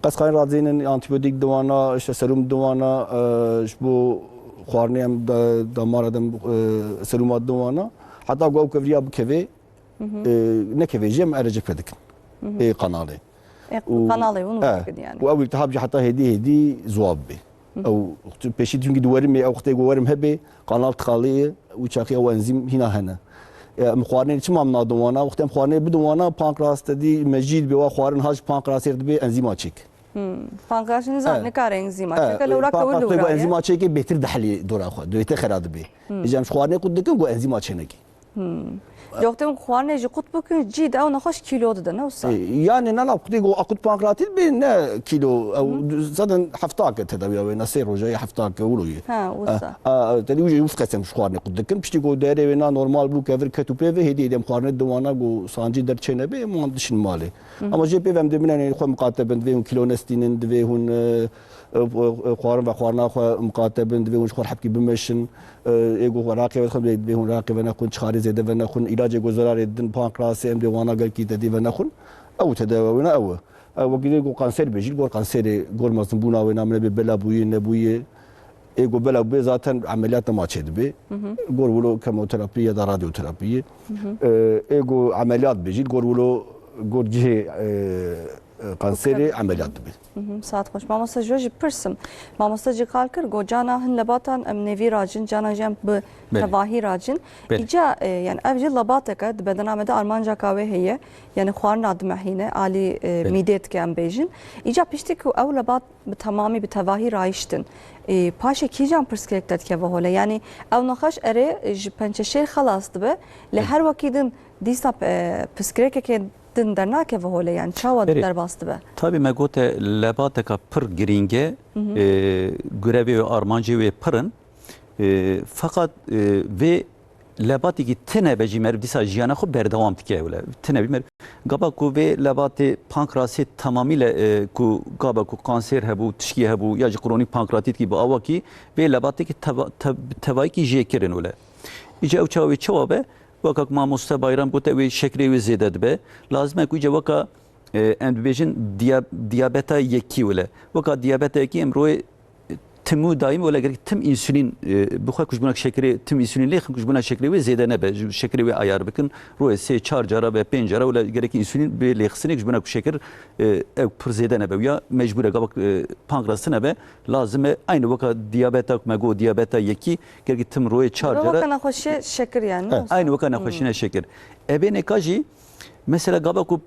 Qesxanê radizînin, antibiyotîk diwana, işte serum diwana, e, ji bo xwarinê em da-, damara dem, e, seruma diwana. Heta ku ew kevriya bikevê, e, nekevê jî em E R C P dikin. Ê kanalê. E, Û, kanalê hûn e, dikin yani. Û ew îltihab jî heta hêdî hêdî ziwa bibê. Ew pêşî çünkü di werimê, ew wextê ku werim hebe, kanal tıkalı ye, û çaxî ew enzîm hîna hene. E, em xwarinê çima em nadin wana? Wextê em xwarinê bidin wana, pankreas te dî mecî dibe, wa xwarin ha ji pankreasê re dibe enzîma çêk. Pankreasê nizam E, nikare enzîma e, çêke, lewra pankreas kewil te lewra ku ye. Enzîma çêke bêtir dihelî dora xwe, duyete xera dibe. Îca em ji xwarinê qut dikin ku enzîma çêneke. Ji wextê hûn xwarinê jî qut bikin, cî de ew nexweş kîlo dide, ne wisa? E, yani na na, qutê ku akut pankreatit bê, ne kîlo, ew zaten hefta ke tedawiya wê, ne sê roja ye, hefta ke wilo ye. Ha, wisa. E, e, tenî wî jî wis qesem ji xwarinê qut dikin. Piştî ku derê wê na normal bû, kevir ket û pê ve, hêdî hêdî em xwarinê diwana ku sancî derçê nebe, em wan dişin malê. Ama jê pê ve em dê min, yani, xwe miqate bin, divê hûn kîlo nestînin, divê hûn, e, e, e, xwarin ve xwarina xwe miqate bin, divê hûn ji xwe hepkî bimeşin. E, ê ku xwe raqê vedixin, divê hûn raqê venexwin, çixarê zêde venexwin, îlacê ku zerarê didin, pankreasê, em dê wana gelkî tedî venexwin. Ew tedawiya wina ew e. E, wekî dê ku kanser bê jî, gor kanserê, gor mezinbûna wê namine bê bela bûyê, nebûyê. Ê ku bela bê zaten emeliyat nema çêdibê. Gor wilo kemoterapî ya da radyoterapî. E, ê ku emeliyat bê jî, gor wilo, gor cihê, e, e, kanserê emeliyat dibe. Saet xweş. Mamoste ji we jî pirsim. Mamoste jî qal kir, got cana hin lebatan em nêvî racin, cana jî em bi Belê. tevahî racin. Belê. Îca, e, yani ev jî lebateke di bedena me de armanca ka wê heye. Yani xwarina dimehîne, alî, e, Belê. mîdê dike em bêjin. Îca piştî ku ew lebat bi temamî, bi tevahî rayiştin, e, paşê kîjan pirsgirêk te dikeve hole? Yani ew nexweş erê ji pençeşêr xelas dibe, lê Belê. her wekî din dîsa, e, pirsgirêkekê din dernakeve hole, yani çawa Erê. derbas dibe? Tabî me gote lebateka pir girîng e, e, gurevê wê, armancê wê pir in. E, feqat, e, vê lebatekî tine be jî meriv dîsa jiyana xwe berdewam dike wile. Tine bî meriv. Gaba ku vê lebatê pankrasê tamamîle, e, ku gaba ku kanser hebû, tişkî hebû ya jî kronîk pankratît kî bi awakî vê lebatekî teva-, te-, tevayikî jê kirin wile. Îca ew çawa wê çawa be? Weka ku mamoste Bayram gote, wê şekerê wê zêde dibe. Lazim e ku îca weka, e, em dibêjin diya-, diyabeta yekî wile. Weka diyabeta yekî em royê tim û daîm wile gerek tim însûlîn, e, bixwe ku ji bona şekerê, tim însûlîn lêxin ku ji bona şekerê wê zêde nebe. Ji şekerê wê ayar bikin. Royê sê çar cara ve pênc cara wile gerek însûlîn bê lêxistinê ku ji bona ku şeker, e, ew pir zêde nebe. Ya mecbûr e gava, e, pankras tine be, lazim e aynî weka diyabeta ku me got diyabeta yekî gerek tim royê çar cara. Weka nexweşiye şeker yani, ne Eh. wisa? Aynî weka nexweşîna şeker. Ebê neka jî mesela gava ku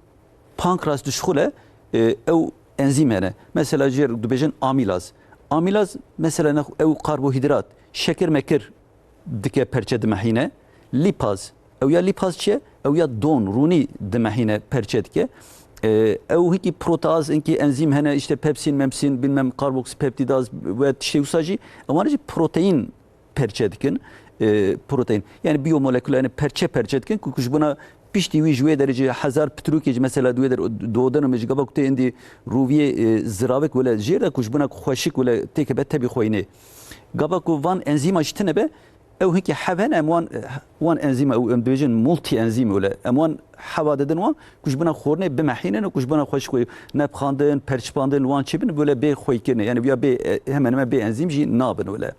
pankras dişixule, e, ew enzîm hene. Mesela jê re dibêjin amîlaz. Amîlaz mesela ne, ew karbohîdrat, şekir mekir dike perçe dimehîne. Lîpaz, ew ya lîpaz çi ye? Ew ya don, rûnî dimehîne perçe dike. E, ew hinkî proteaz, hinkî enzîm hene, işte pepsîn, memsîn, bilmem karboksipeptidaz ve tiştê wisa jî, ewan jî proteîn perçe dikin, e, proteîn. Yani biyomolekûl, yani perçe perçe dikin ku, ku ji bona piştî wî ji wê derê ji hezar pitrûkê ji mesela di wê derê dodeno me ji gava ku tê indî rûviyê, e, ziravek wele jêr de ku ji bona ku xweşik wele têkeve tevî xweyinê. Gava ku van enzîma ji tine be, ew hinkî hev hene, em wan, wan enzîma, ew em dibêjin multi enzîm wele. Em wan heva didin wan ku ji bona xornê bimehînin û ku ji bona xweşik wê nepxandin, perçipandin, wan çêbin, wele bê xweykirinê. Yani ya bê, e, hemen hemen bê enzîm jî nabin wele.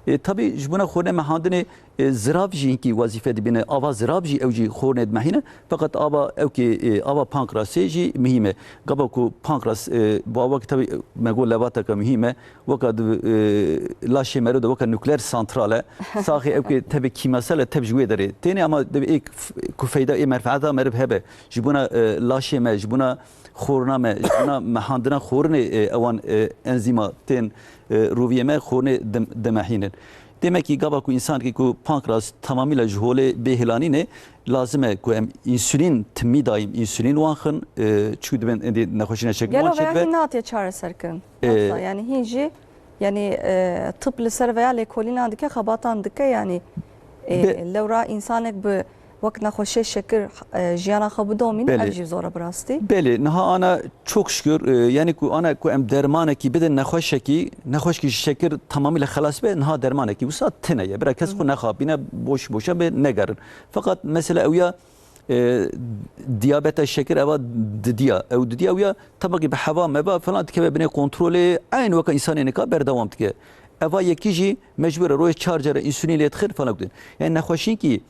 E, tabî ji bona xwe nemehandinê, e, zirav jî hinkî wezîfe dibîne. Ava zirav jî ew jî xornê dimehîne. Feqet ava ew kê, e, ava pankrasê jî muhîm e. Gava ku pankras, e, bi awakî tabî, e, me got levateke muhîm e. Weka di, e, laşê meriv de weka nukleer santral e. Saxê ew kê tevê kîmyasal e, tev ji wê derê. Têne ama divê ê k-, f-, ku feyda ê menfeeta meriv hebe. Ji bona, e, laşê me, ji bona xorna me, ji bona mehandina xorinê, e, ewan, e, enzîma tên, e, rûviyê me xornê dim-, dimehînin. Demekî gava ku însanekî ku pankras tamamîla ji holê bê hilanînê, lazim e ku em însulîn timî dayîm însulîn wan xin, e, çû dibin êdî nexweşîna şekil Gelo wan veya çêdibe. Hîn natiye çareserkirin? E, Yoksa yani hîn jî yani, e, tıp li ser veya lêkolîna dike, xebatan dike yani, e, Be- lewra însanek bi wek nexweşiyê şekir, e, jiyana xwe bidomîne, Belê. Ev jî zor e bi rastî. Belê, niha ana çok şükür, e, yani ku ana ku em dermanekî bidin nexweşekî, nexweşkî ji şekir tamamîle xelas be, niha dermanekî wisa tine ye. Bira kes xwe nexapîne, boş boşa bê negerin. Feqet mesela ew ya, e, diyabeta şekir eva didiya. Ew didiya ew ya tabakî bi heva meva falan dikeve binê kontrolê, eyn weka însanê nika berdewam dike. Eva yekî jî mecbur e royê çar care însulîn lê dixir falan dike. Yani nexweşînkî,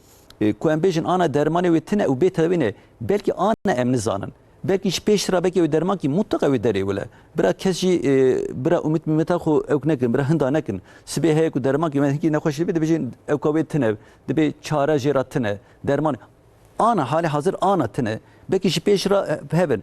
e, ku em bêjin ana dermanê wê tine û bê tedawî ne, belkî ana em nizanin. Belkî ji pêş re belkî ew dermankî mutlaka wê derê wile. Bira kes jî, e, bira umît mîmeta xwe ewk nekin, bira hinda nekin. Sibê heye ku dermankî me hinkî nexweş dibe, dibêjin ewka wê tine, dibê çare jê re tine. Derman ana, halê hazir ana tine. Belkî ji pêş re, e, hebin.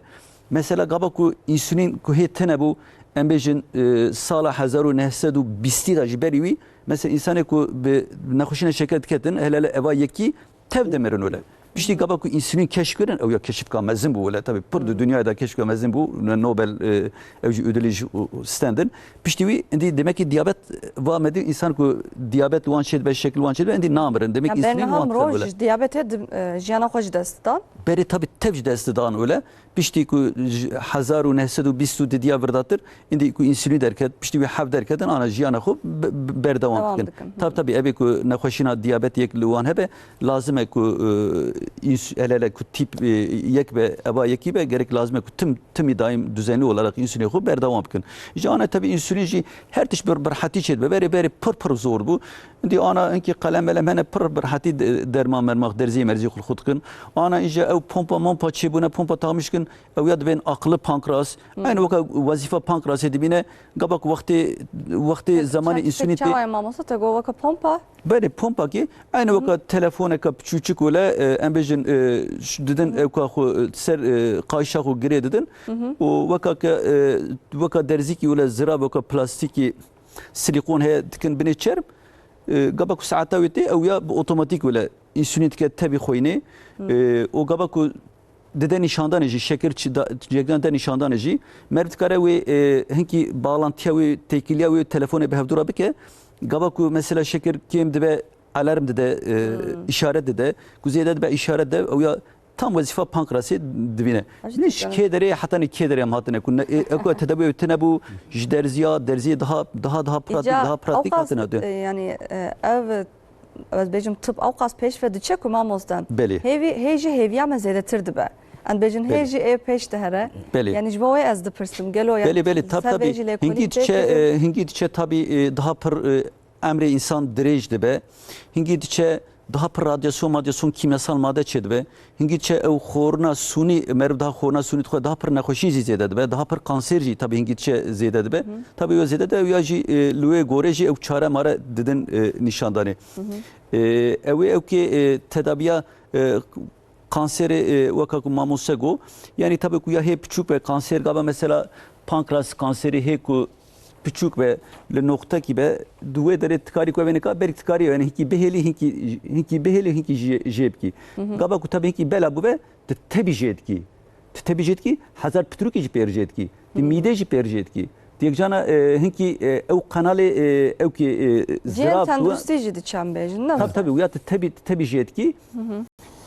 Mesela gava ku însulîn ku hê tine bû, em bêjin, e, sala hezar û neh sed û bîstî de ji berî wî, mesela însanê ku bi nexweşîna şeker diketin, hele hele eva yekî tev dimirin wile. Piştî gava ku însulîn keşf kirin, ew ya keşifka mezin bû wile. Tabî pir di dinyayê de keşifka mezin bû, Nobel, e, ew jî ödülî jî stendin. Piştî wî, indî demek ki diyabet, va me dî însan ku diyabet wan çêdibe, şekil wan çêdibe, indî namirin. Demek Ya ki însulîn berniham wan roj dixin wile. Diyabetê di, e, jiyana xwe ji dest dan. Berê tabî tev ji dest didan wile. Piştî ku ji hezar û neh sed û bîst û didiya virdatir, indî ku însulîn derket, piştî wî hev derketin, ana jiyana xwe be-, be-, berdewam Dewam dikin. Dikin. Tab-, tabî, evê ku nexweşîna diyabet yek li wan hebe, lazim e ku, e, îns-, hele hele ku tîp, e, yek be, eva yekî be, gerek lazim e ku tim, timî daîm düzenli olarak însûlînê xwe berdewam bikin. Ji ana tabî însûlîn jî her tişt bir, bi rehetî çêdibe. Berê, berê pir, pir zor bû. Dî ana hinkî qelem melem hene, pir bi rehetî de-, derman merman, derzî merzî xwe xwe dikin. Ana îja ew pompa mompa çêbûne, pompa tamiş kin, ew ya dibên aqli pankras. Hmm. Eynî weka wezîfa pankrasê dibîne, gava ku wextê, wextê Çek-, zemanê çek-, însûnî çek-, tê. Çawa ye mamoste, te got weke pompa? Belê, pompa ki, eynî weka telefoneka piçûçik wele, e, em bêjin, e, ş-, didin ewka xwe, e, ser, e, qayşa xwe girê didin. Hı hı. Û weka ke, e, weka derzîkî wele zirav, weka plastîkî, silîkon heye, dikin binê çerm. E, gava ku saeta wê tê, ew ya bi otomatîk wele însûlîn dike tevî xweyinê. Hmm. E, û gava ku dide nîşandanê jî, şekir çi da, yekdan de nîşandanê jî, meriv dikare wê, e, hinkî bağlantiya wê, têkiliya wê telefonê bi hevdû re bike. Gava ku mesela şekir kêm dibe, alarm dide, e, Hmm. îşaret dide. Ku zêde dibe îşaret de, ew ya tam wezîfa pankrasê dibîne. Ajî Ne ji dikkat. Kê derê, hetanî kê derê em hatine ku ne, e, ew ku tedawî ew tine bû, ji derziya, derziyê daha, daha, daha pratik, Îca daha pratik ewqas, hatine. E, yani, e, ev, ez bêjim, tib ewqas pêş ve diçe ku mamosten. Belê. Hêvî, hê jî hêviya me zêdetir dibe. Em bêjin, hê Belê. Jî ê pêş dihere. Belê. Yani ji bo wê ez dipirsim. Gelo yani Belê, belê, tab, ser vê tabî. Jî lêkolîn Hingî diçe, têkilî. E, hingî diçe tabî, e, daha pir, e, emrê însan dirêj dibe. Hingî diçe daha pir radyasyon, madyasyon, kîmyasal made çêdibe. Hingî diçe ew xorina sûnî, meriv daha xorina sûnî dixwe, daha pir nexweşî jî zêde dibe, daha pir kanser jî tabî hingî diçe zêde dibe. Hı. Tabî ew zêde de ew ya jî, e, li wê gorê jî ew çare mare didin, e, nîşandanê. Hı hı. E, ew ê ew kê, e, tedaviya, e, kanserê, e, weka ku mamoste got, yani tabi ku ya hê piçûk be kanser gava mesela pankreas kanserî hê ku piçûk be, li noqtekî be, di wê derê tu karî ku ev ê nika, belkî tu karî, yani hinkî bihêlî, hinkî, hinkî bihêlî, hinkî jê, jê bikî. Gava ku tabi hinkî bela bûbe, tu tebî jê dikî. Tu tebî jê dikî, hezar pitrûkî jî pêr jê dikî. Tu mîde jî pêr jê dikî. Tu yekcana, e, hinkî, e, ew qenalê, e, ew ki, e, Cihên zirab tu tenduristî jî diçen bêjin, ne? Tabi, tabi, ya tu tebî, tu tebî jê dikî.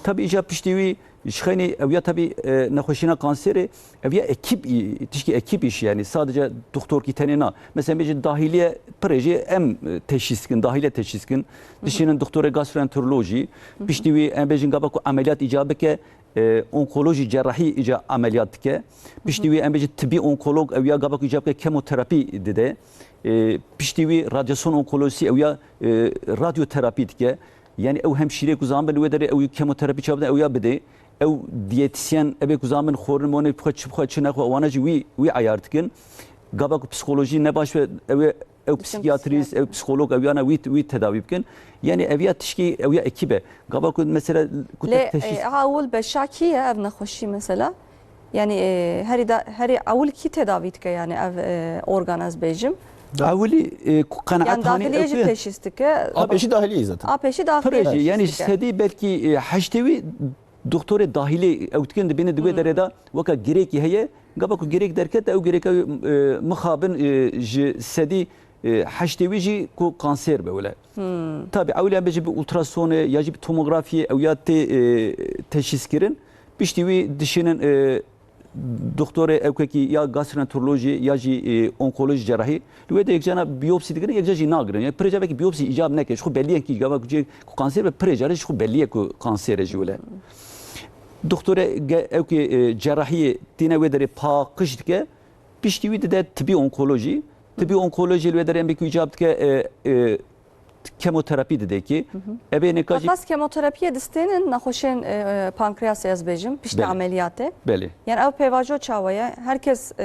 Tabi îca piştî wî ji xeynî ew ya tabi, e, nexweşîna kanserê, ev ya ekîp î-, tişkî ekîp îş yani. Sadece doktorkî tenê na. Mesela bêjin dahiliye pirê jî em, e, teşhîs dikin, dahiliye teşhîs dikin. Dişînin doktorê gastroenterolojî. Piştî wî em bêjin gava ku emeliyat îca bike, e, onkolojî cerrahî îca emeliyat dike. Piştî wî em bêjin tibî onkolog ew ya gava ku îca bike kemoterapî dide. E, piştî wî radyasyon onkolojisi ew ya, e, radyoterapî dike. Yani ew hemşîrê ku zamin li wê derê ew kemoterapî çaw bide ew ya bide. Ew diyetisyen ev ê ku zamin xwarin monê bixwe çi bixwe çi nexwe wana jî wî, wî eyar dikin. Gava ku psikolojî ne baş be ew ê ew psikiyatrîst, ew psikolog ew yana wî, wî tedawî bikin. Yani ev ya tişkî ew ya ekîb e. Gava ku mesela ku te Lê, teşhîs e, ewil beşa kî ye ev nexweşî mesela? Yani, e, herî da, herî ewil kî tedawî dike yani ev, e, organ ez bêjim? Ewilî, e, ku Yan qenaethanî dahiliyê ew jî ki teşhîs dike. A pêşî dahiliyê zaten. A pêşî dahiliyê Pirê jî, teşhîs yani dike. Sedî belkî, e, heştê wî doktorê dahilê ew dikin dibîne di wê derê de weka girêkî heye. Gava ku girêk derket ew girêka, e, mixabin, e, ji sedî, e, heştê wî jî ku kanser be wile. Tabi ewlî em bêjin bi ultrasonê ya jî bi tomografiyê ew ya tê, e, teşhîs kirin. Piştî wî dişînin, e, doktorê ewkekî ya gastroenterolojî ya jî, e, onkolojî cerahî. Li wê de yekcana biyopsî digirin, yekca jî nagirin. Yani pirêca belkî biyopsî îcab neke. Ji xwe belliyek kî gava ku cê ku kanser be pirêca re ji xwe belliyek ku kanser e jî wile. Doktorê ge-, ewkê, e, cerahiyê tîne wê derê paqij dike. Piştî wî dide tibî onkolojî. Tibî onkolojî li wê derê em bêjin îcab dike, e, e, kemoterapî dide kî. Ev ê neka jî Qas kemoterapiyê distênin nexweşên, e, e, pankreasê ez bêjim, piştî Belê. Emeliyatê. Belê. Yani ev pêvajo çawa ye? Her kes, e,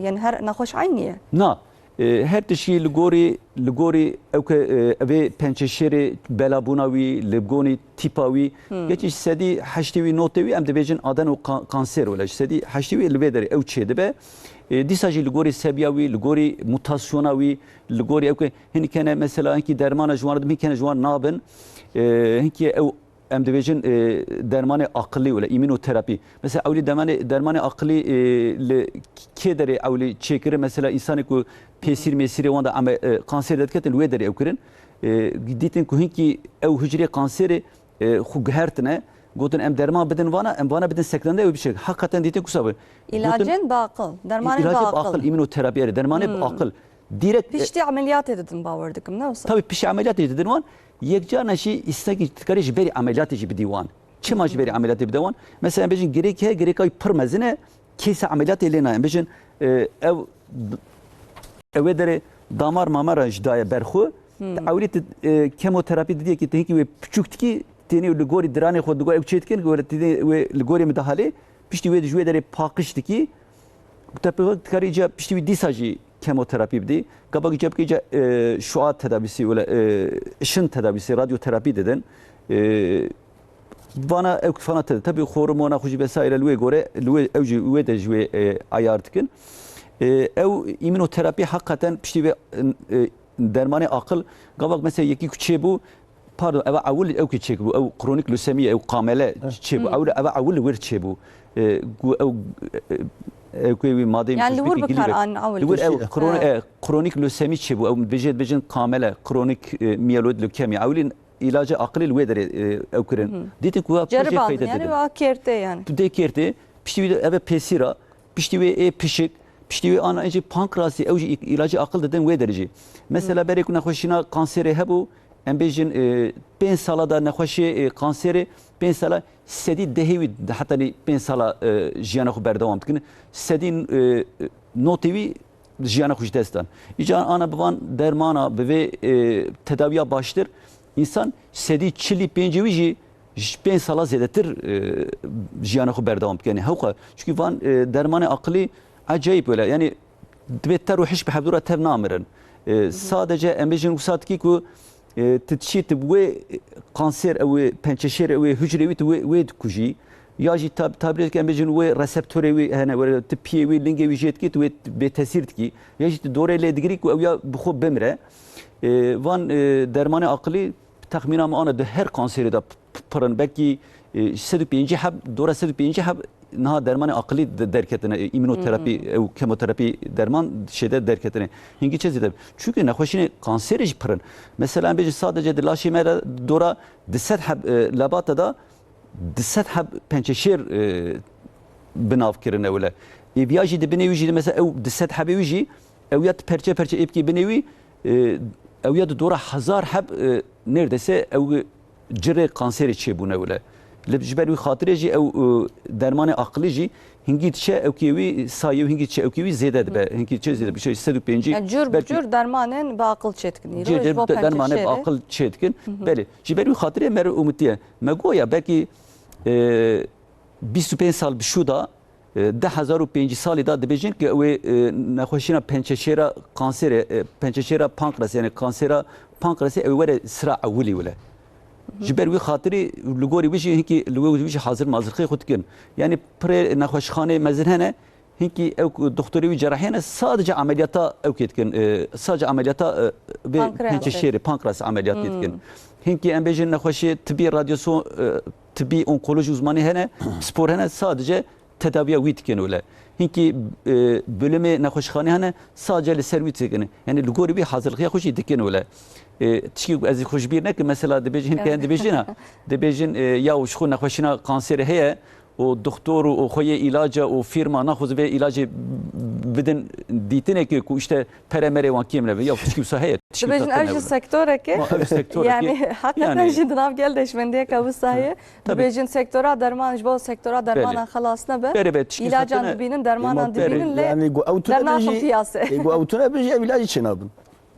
yani her nexweş eynî ye? Na. E, her tiştî li gorî, li gorî ew ke, e, evê pençeşêrê belabûna wî, li gorî tîpa wî, geçî sedî heştê wî, notê wî em dibêjin adeno ka-, kanser wile. Sedî heştê wî li vê derê ew çêdibe. E, dîsa jî li gorî sebiya wî, li gorî mutasyona wî, li gorî ew ke hinkene mesela hinkî dermana ji wan re dibin, hinkene ji wan nabin. E, hinkî ew em dibêjin, e, dermanê aqilî wile, îmînoterapî. Mesela ewlî demanê, dermanê aqilî, e, li kê derê ewlî çêkirin? Mesela însanê ku pêsîr mêsîrê wan de eme, e, kanser de diketin, li wê derê ew kirin. E, dîtin ku hinkî ew hucrê kanserê, e, xwe guhertine. Gotin em derman bidin vana, em vana bidin seknende ew bişek. Hakikaten dîtin ku sabir. Gotin, Îlacên bi aqil, dermanên bi îlacê bi aqil. aqil, îmînoterapî, erê, dermanê bi aqil. Direkt, e, Piştî emeliyatê didin bawer dikim, ne wisa? Tabii piştî emeliyatê didin wan. Yekcarna jî îstekî dikarî ji berî emeliyatê jî bidî wan. Çima ji berî emeliyatê bide wan? Mesela em bêjin girêk heye, girêka wî pir mezin e, kêsa emeliyatê lê nayê. Em bêjin, e, ew, ew ê derê damar mamara ji daye ber xwe. Te ewlî tu, e, kemoterapî didiyekî te hinkî wê piçûk dikî, tênê li gorî diranê xwe digor ew çê dikin, wê li gorî midehalê, piştî wê di ji wê derê paqij dikî. Te pêvek dikarî ca piştî wî dîsa jî kemoterapî bidî. Gava ki cebkê ca, e, şua tedavîsî wele, e, ışın tedavîsî, radyoterapî didin. E, vana ew fana te, tabii hormona xwe jî vesaire li wê gore, li wê, ew jî wê de ji wê, e, ayar dikin. E, ew îmînoterapî hakikaten piştî vê, e, dermanê aqil, gavak mesela yekî ku çêbû, pardon, eva ewil ew ki çêbû, ew kronik lösemi, ew kamele çêbû. Ewil, eva ewil li wir çêbû. E, ku ew, e, ew ku wî madeyê Yani li wir bi kar an ewil. Li wir ew kron-, e, kronik lösemi çêbû. Ew bêjê, bêjin kamele, kronik, e, miyeloid lökemi. Ewilî îlacê aqilî li wê derê, e, ew kirin. Dîtin ku wa Ceribandin, peyde yani didin. Wa kêrtê yani. Tu dê kêrtê, piştî wî de eve pêsîra, piştî wê ê pişik, piştî wê ana jî pankrasî, ew jî î-, îlacê aqil didin wê derê jî. Mesela berê ku nexweşîna kanserê hebû, em bêjin, e, pênc sala da nexweşê, e, kanserê, pênc sala sedî dehê wî, hetanî pênc sala, e, jiyana xwe berdewam dikin. Sedî, e, notê wî jiyana xwe ji dest dan. Îca ana bi van dermana, bi vê, e, tedawiya baştir, însan sedî çilî pêncê wî jî ji pênc sala zêdetir, e, jiyana xwe berdewam dike. Yani hewqa, çunkî van, e, dermanê aqilî ecayîb wele. Yani divê ter û hiş bi hevdû re tev namirin. E, sadece em bêjin wisa dikî ku, e, tu diçî tu wê kanser ew ê pençeşêr ew ê hucrê wî tu wê, wê dikujî. Ya jî tab-, tabîrê dike em bêjin wê reseptorê wî hene, were tu piyê wî, lingê wî jê dikî, tu wê bêtesîr dikî. Ya jî tu dorê lê digirî ku ew ya bi xwe bimire. E, van, e, dermanê aqilî texmîna min ana di her kanserê de p-, p-, pir in. Belkî, e, sed û pêncî heb, dora sed û pêncî heb niha dermanê aqilî de-, derketine, e, îmûnoterapî, ew kemoterapî derman şêde derketine. Hingî çi zêde? Çunke nexweşînê kanserê jî pir in. Mesela em bêjin sadece di laşê me de dora du sed heb, e, lebata de du sed heb pençeşêr, e, bi nav kirine wile. Ê viya jî di binê wî jî de mesela ew du sed hebê wî jî ew ya tu perçe perçe ê bikî binê wî, e, ew ya di dora hezar heb, e, nêrdeyse ew cirê kanserê çêbûne wile. Li ji ber wî xatirê jî ew, e, dermanê aqilî jî hingî diçe ewkê wî sayê wî hingî diçe ewkê wî zêde dibe. Hingî diçe zêde dibe. Şey, sed û pêncî Yani cur bi belkî cur dermanên bi aqil çêdikin. Cê Îro ji cê bo de-, dermanê bi pençeşêrê. aqil çêdikin. Belê. Ji ber wî xatirê me re umîtiye. Me goya belkî, e, bîst û pênc sal bi şû da, e, du hezar û pêncî salî da dibêjin ki ew ê, e, nexweşîna pençeşêra kanserê, e, pençeşêra pankreas, yani kansera pankreasê ew were sira ewilî wile. Ji ber wî xatirî li gorî wî jî hinkî li wê wî jî hazir mazirxê xwe dikin. Yani pirê nexweşxanê mezin hene, hinkî ew ku doktorê wî cerahî hene, sadece ameliyata ew kê dikin, e, sadece ameliyata, e, vê Pankreasê. pençeşêrê, pankreas ameliyatê dikin. Hinkî em bêjin nexweşê tibî radyoso-, e, tibî onkolojî uzmanî hene, spor hene, sadece tedaviya wî dikin wile. Hinkî, e, bölümê nexweşxanê hene, sadece li ser wî dikin. Yani li gorî wî hazirlixiya xwe jî dikin wile. E, tişkî ku ez ê xwe ji bîr nekim, mesela dibêjin, hinkî Evet. dibêjin ha, dibêjin, e, ya ji xwe nexweşîna kanserê heye, û doktor û, û xwe yê îlaca û fîrma naxwazin vê îlacê bidin dîtinekê ku işte pere merê wan kêm nebe. Ya tişkî wisa heye, tişkî wisa Dibêjin ev tune ji wile. sektoreke. Ma ev sektoreke. Yani hakikaten Yani jî di nav gel de hişmendiyeke wisa heye. Tabii. Dibêjin sektora derman, ji bo sektora dermanan Belê. xelas nebe. Berê be, tişkî wisa Îlacan tune. dibînin, dermanan Ema berê. dibînin lê Yani ku ew tune dernaxin bêjî, piyasê. e, ku ew tune bêjî ev îlacî çênabin.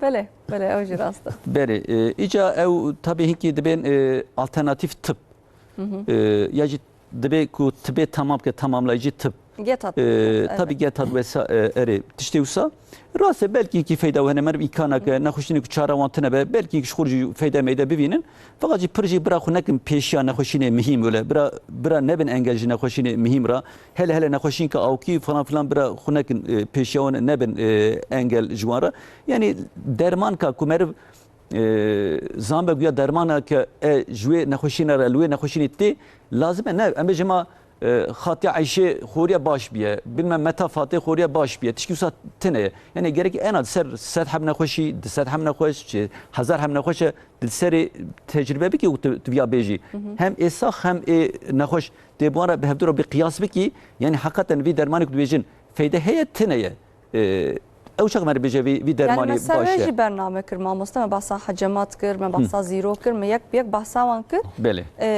Belê, belê, ew jî rast e. Berê, e, îca ew tabii hinkî dibên, e, alternatîf tib. Hı hı. E, ya jî dibê ku tibê tamam ke tamamlayıcı tib. GETAD, E, evet. tabii GETAD wesa-, e, erê, tiştê wisa. Rast e, belkî hinkî feyda hene, meriv îmkana ke nexweşînê ku çara wan tune be, belkî hinkî ji xwe jî feyda meyde bivînin. Fakat jî pir jî bira xwe nekin pêşiya nexweşînê muhîm wile. Bira, bira nebin engel ji nexweşînê muhîm ra. Hele hele nexweşînka awkî falan filan bira xwe nekin, e, pêşiya wan nebin, e, engel ji wan re. Yani dermanka ku meriv, e, zanbe guya dermana ke e ji wê nexweşîne re li wê nexweşînê tê, lazim e ne, em bêjin ma, e, xatiya eyşê xoriya baş biye, bilmem meta fatê xoriya baş biye, tişkî wisa tine ye. Yani gerek en az ser sed heb nexweşî, du sed heb nexweş, çi hezar heb nexweş e, di serê tecrübe bikî û tu, tu viya bêjî. Hı hı. Hem ê sax hem ê nexweş tê bi wan re bi hevdû re bi qiyas bikî, yani hakikaten vî dermanê ku dibêjin feyde heye tine ye. E, ew çax me re bêje vî, vî Yani dermanî me ser baş vê e. jî bername kir mamoste, me behsa hecemat kir, me Hı. behsa zîro kir, me yek bi yek behsa wan kir. Belê. E,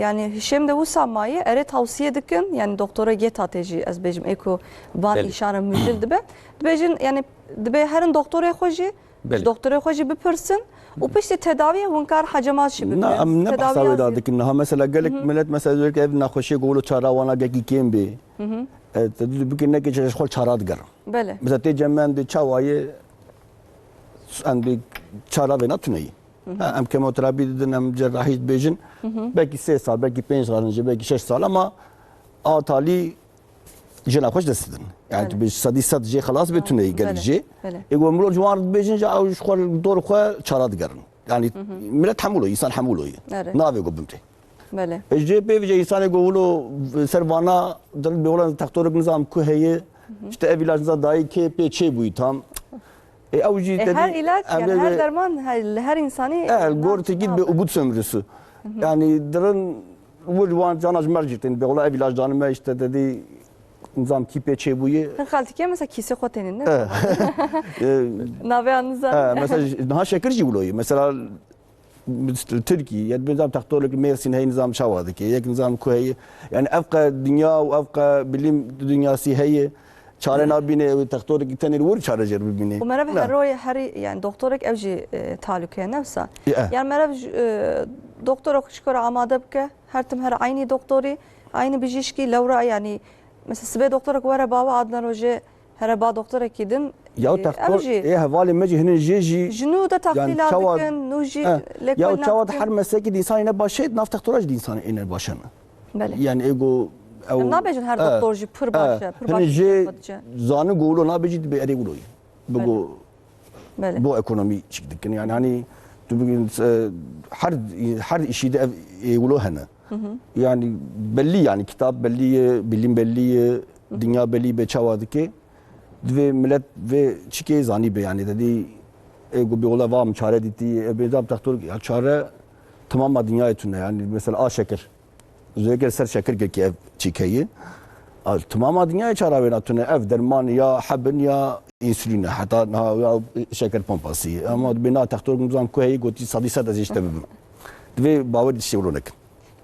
yani hişêm de wisa maye, erê tawsiye dikin, yani doktora GETADê jî ez bêjim, ê ku van Belê. îşana mucil dibe. Dibêjin, yani dibê herin doktorê xwe jî, Belê. ji doktorê xwe jî bipirsin û piştî tedawiyê hûn kar hecemat jî bikin. Na, em ne behsa Tedawiya wê da zî- dikin. Niha mesela gelek Hı hı. millet mesela diyor ki ev nexweşiyê ku wilo çara wana gelkî kêm bê. Hı hı. E, te dû bikî neke ji xwe çara digerin. Belê. Mesela tê cem me em dê çawa ye, em dê çara vêna tune yî. Hı hı. Ha, em kemoterapî didin, em cerrahî dibêjin. Hı hı. Belkî sê sal, belkî pênc sal hîn jî, belkî şeş sal ama a talî jina xwe ji dest didin. Yani Belê. tu bêjî sedî sed jê xelas bê tune yî gelek Belê. jê. Belê. Ê ku mirov ji wan re dibêjin jî ew ji xwe dor xwe çara digerin. Yani Hı hı. millet hemûlo, însan hemûlo ye. Erê. Navê ku bimrê. Belê. E, jê pê vêce însanê ku wilo ser vana dirin bê wila textorek nizam ku heye, Hı hı. işte ev îlac nizam dayê kê pê çê bûyî tam. E, ew jî E, te her dî, îlaç, em yani dê her vê derman, her, li her insanî E, li gor nas tekî nabe. bi ubut sömürüsü. Hı hı. Yani dirin wir wan cana ji mer jî tên bê wila ev îlac danime işte te dî nizam kî pê çê bûyî. Hin xaltîkê mesela kîsê xwe tênin ne? E. E, Navê an nizam. E, mesela j-, niha şekir jî wilo ye. Mesela Tirkî, yek nizam textorek Mêrsîn heye nizam çawa dike, yek nizam ku heye. Yani ev qe dinya û ev qe bilîm dinyasî heye, çare nabîne, ew textorek tenê li wir çare jê re bibîne. Û meriv Ne. her royê herî, yani doktorek ew jî, e, talûke ne wisa. E. Yani meriv j-, e, doktorek ji xwe re amade bike, her tim her eynî doktorî, eynî bijîşkî, lewra yani, mesela sibê doktorek were bawe adne rojê, here ba doktorekî din, Ya e, textor, ew jî ê hevalê me jî hinin jê jî ji nû de yani tahlîla çawa dikin, nû jî Eh, lêkolîna ya çawa dikin. Her meslekî di însanê ne baş e, nav textora jî di însanê ê ne baş e. Belê. Yani ego ew Em nabêjin her e, doktor jî pir e, baş e, pir baş hinî jê diçe. Zanin ku wilo nabêjî dibe erê wilo ye. Bigo Belê. Bo ekonomî çik dikin. Yani hani tu bigin, e, her her işî de ev ê wilo hene. Yani belli yani kitap belli ye, bilim belli ye, dinya belli be çawa dike. Divê millet vê çikê zanî be yani. Dedi ê ku bi ola vam çare dîtî, e, bêdam textor ya çare tamama dinyayê tune yani. Mesela a şeker. Zêker ser şeker kekî ev çîkeyî. A, tamama dinyayê çara wêna tune. Ev derman ya hebin ya insülin e. Heta niha ya şeker pompası ye. Ama bê na textor gumzan ku heyî gotî sedî sed ez işte bibim. Divê bawer diştê wilo nekin.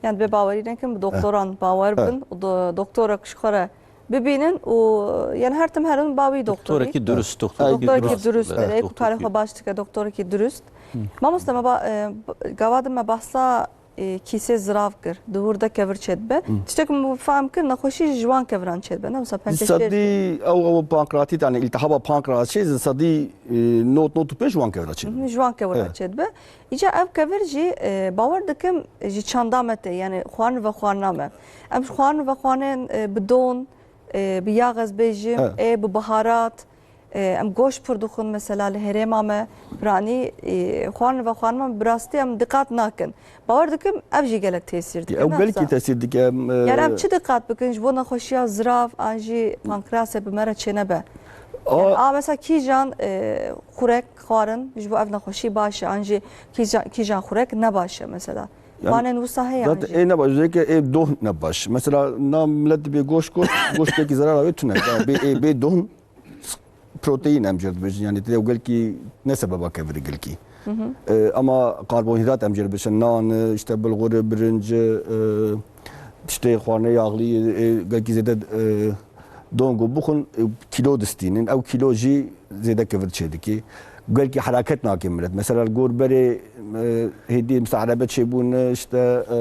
Yani divê bawerî nekin, bi doktoran bawer bin û do-, doktora ku ji xwe re bibînin û yani her tim herin ba wî doktorî. Doktorekî durust, doktorekî Doktorekî durust, durust, evet, erê ku doktorekî karê xwe baş dike, doktorekî durust. Mamoste me ba-, e, b-, gava din me bahsa e, kîsê zirav kir, di wir de kevir çêdibe. Tiştek min fehm kir, nexweşî ji wan keviran çêdibe. Ne, mesela penkeşêr Sedî ew, ew pankreatît, yani îltihaba pankreasê ji sedî, e, nod, nod û pênc ji wan kevira çêdibe. Ji wan kevira Evet. çêdibe. Îca ev kevir jî, e, bawer dikim ji çanda me tê, yani xwarin ve xwarina me. Em ji xwarin ve xwarinên, e, bi don, e, bi yax ez bêjim, Evet. ê bi biharat, E, em goşt pir dixwin, mesela li herêma me, piranî, e, xwarin ve xwarina me bi rastî em diqat nakin. Bawer dikim, ev jî gelek tesîr dike, Ew ne gelkî wisa? tesîr dike, em, e, Yani em çi diqat bikin ji bo nexweşiya zirav an jî pankrasê bi me re çênebe? A Yani, a, mesela kîjan, e, xurek, xwarin ji bo ev nexweşî baş e, an jî kîja-, kîjan xurek ne baş e mesela? Yani, Xwarinên wisa heye an zaten jî? ê ne baş, özellikle ê doh ne baş. Mesela na millet dibê goşt, goşt, goştekî zerara wê tune. Yani bê, ê, bê doh proteîn em jê re dibêjin, yani tê ew gelkî ne sebeba kevirê gelkî. E, ama karbonhîdrat em jê re dibêjin, nan, işte bulgur, birinc, e, tiştê xwarine yağlı, e, gelkî zêde, e, don ku bixwin, e, kîlo distînin. Ew kîlo jî zêde kevir çêdikê. Gelkî hereket nake millet. Mesela li gor berê, e, hêdî mesela erebet çêbûn, işte, e,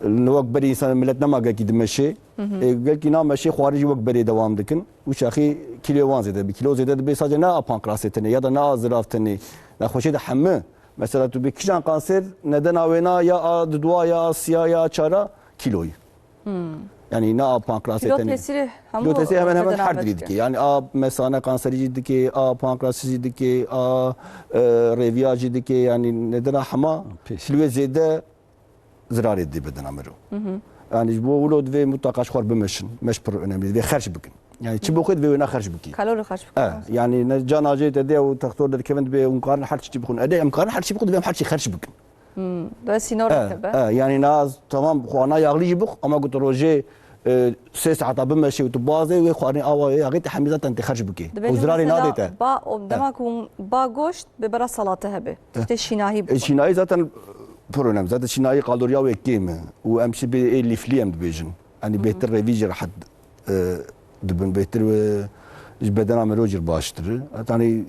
li wek berê însan millet nema gelkî dimeşê. E, gelkî nameşê xwarin jî wek berê dewam dikin. Û çaxî kîloyê wan zêde bi. Kîlo zêde dibe sadece ne a pankrasê tenê ya da ne a zirav tenê. Nexweşê de hemû. Mesela tu bi kîjan kanser nedena wêna ya a dudwa ya a siya ya a çara kîloyî. Yani ne a pankrasê Kîlo tenê. tesîrê hemû Kîlo tesîrê hemen hemen bedena her me dirî dike. dike. Yani a mesane kanserî jî dike, a pankrasî jî dike, a, e, rêviya jî dike. Yani nedena hema Pês. kîloyê zêde zirarê dê bedena mero. Yani ji bo wilo divê mutlaka ji xwe bimeşin. Meş pir önemli. Divê xerç bikin. Yani çi bixwe divê wêna xerç bikî. Kalorî xerç bikin. E, yani ne cana jê te dê û textor de dikevin divê hûn karin her çi bixwin. Edê em karin her çi bixwin divê em her çi xerç bikin. Hmm, da sînor E, hebe. e, yani na tamam xwana yağlı jî bix ama ku tu rojê, e, sê saeta bimeşê û tu bazê wê xwarin awa wê yağê te hemî zaten tê xerç bikê. Û zirarê mesela nadê te. Ba, o, E. dema ku hûn ba goşt bê bera salate hebe. Tiştê şînahî E, bixwe. şînayî zaten pir önemli. Zaten şînayî kaloriya wê kêm e. Û em şi bê ê lîflî em dibêjin. Yanî bêhtir rêvî jî rehet, e, dibin. Bêhtir, e, ji bedena mirov jî baştir e. Yanî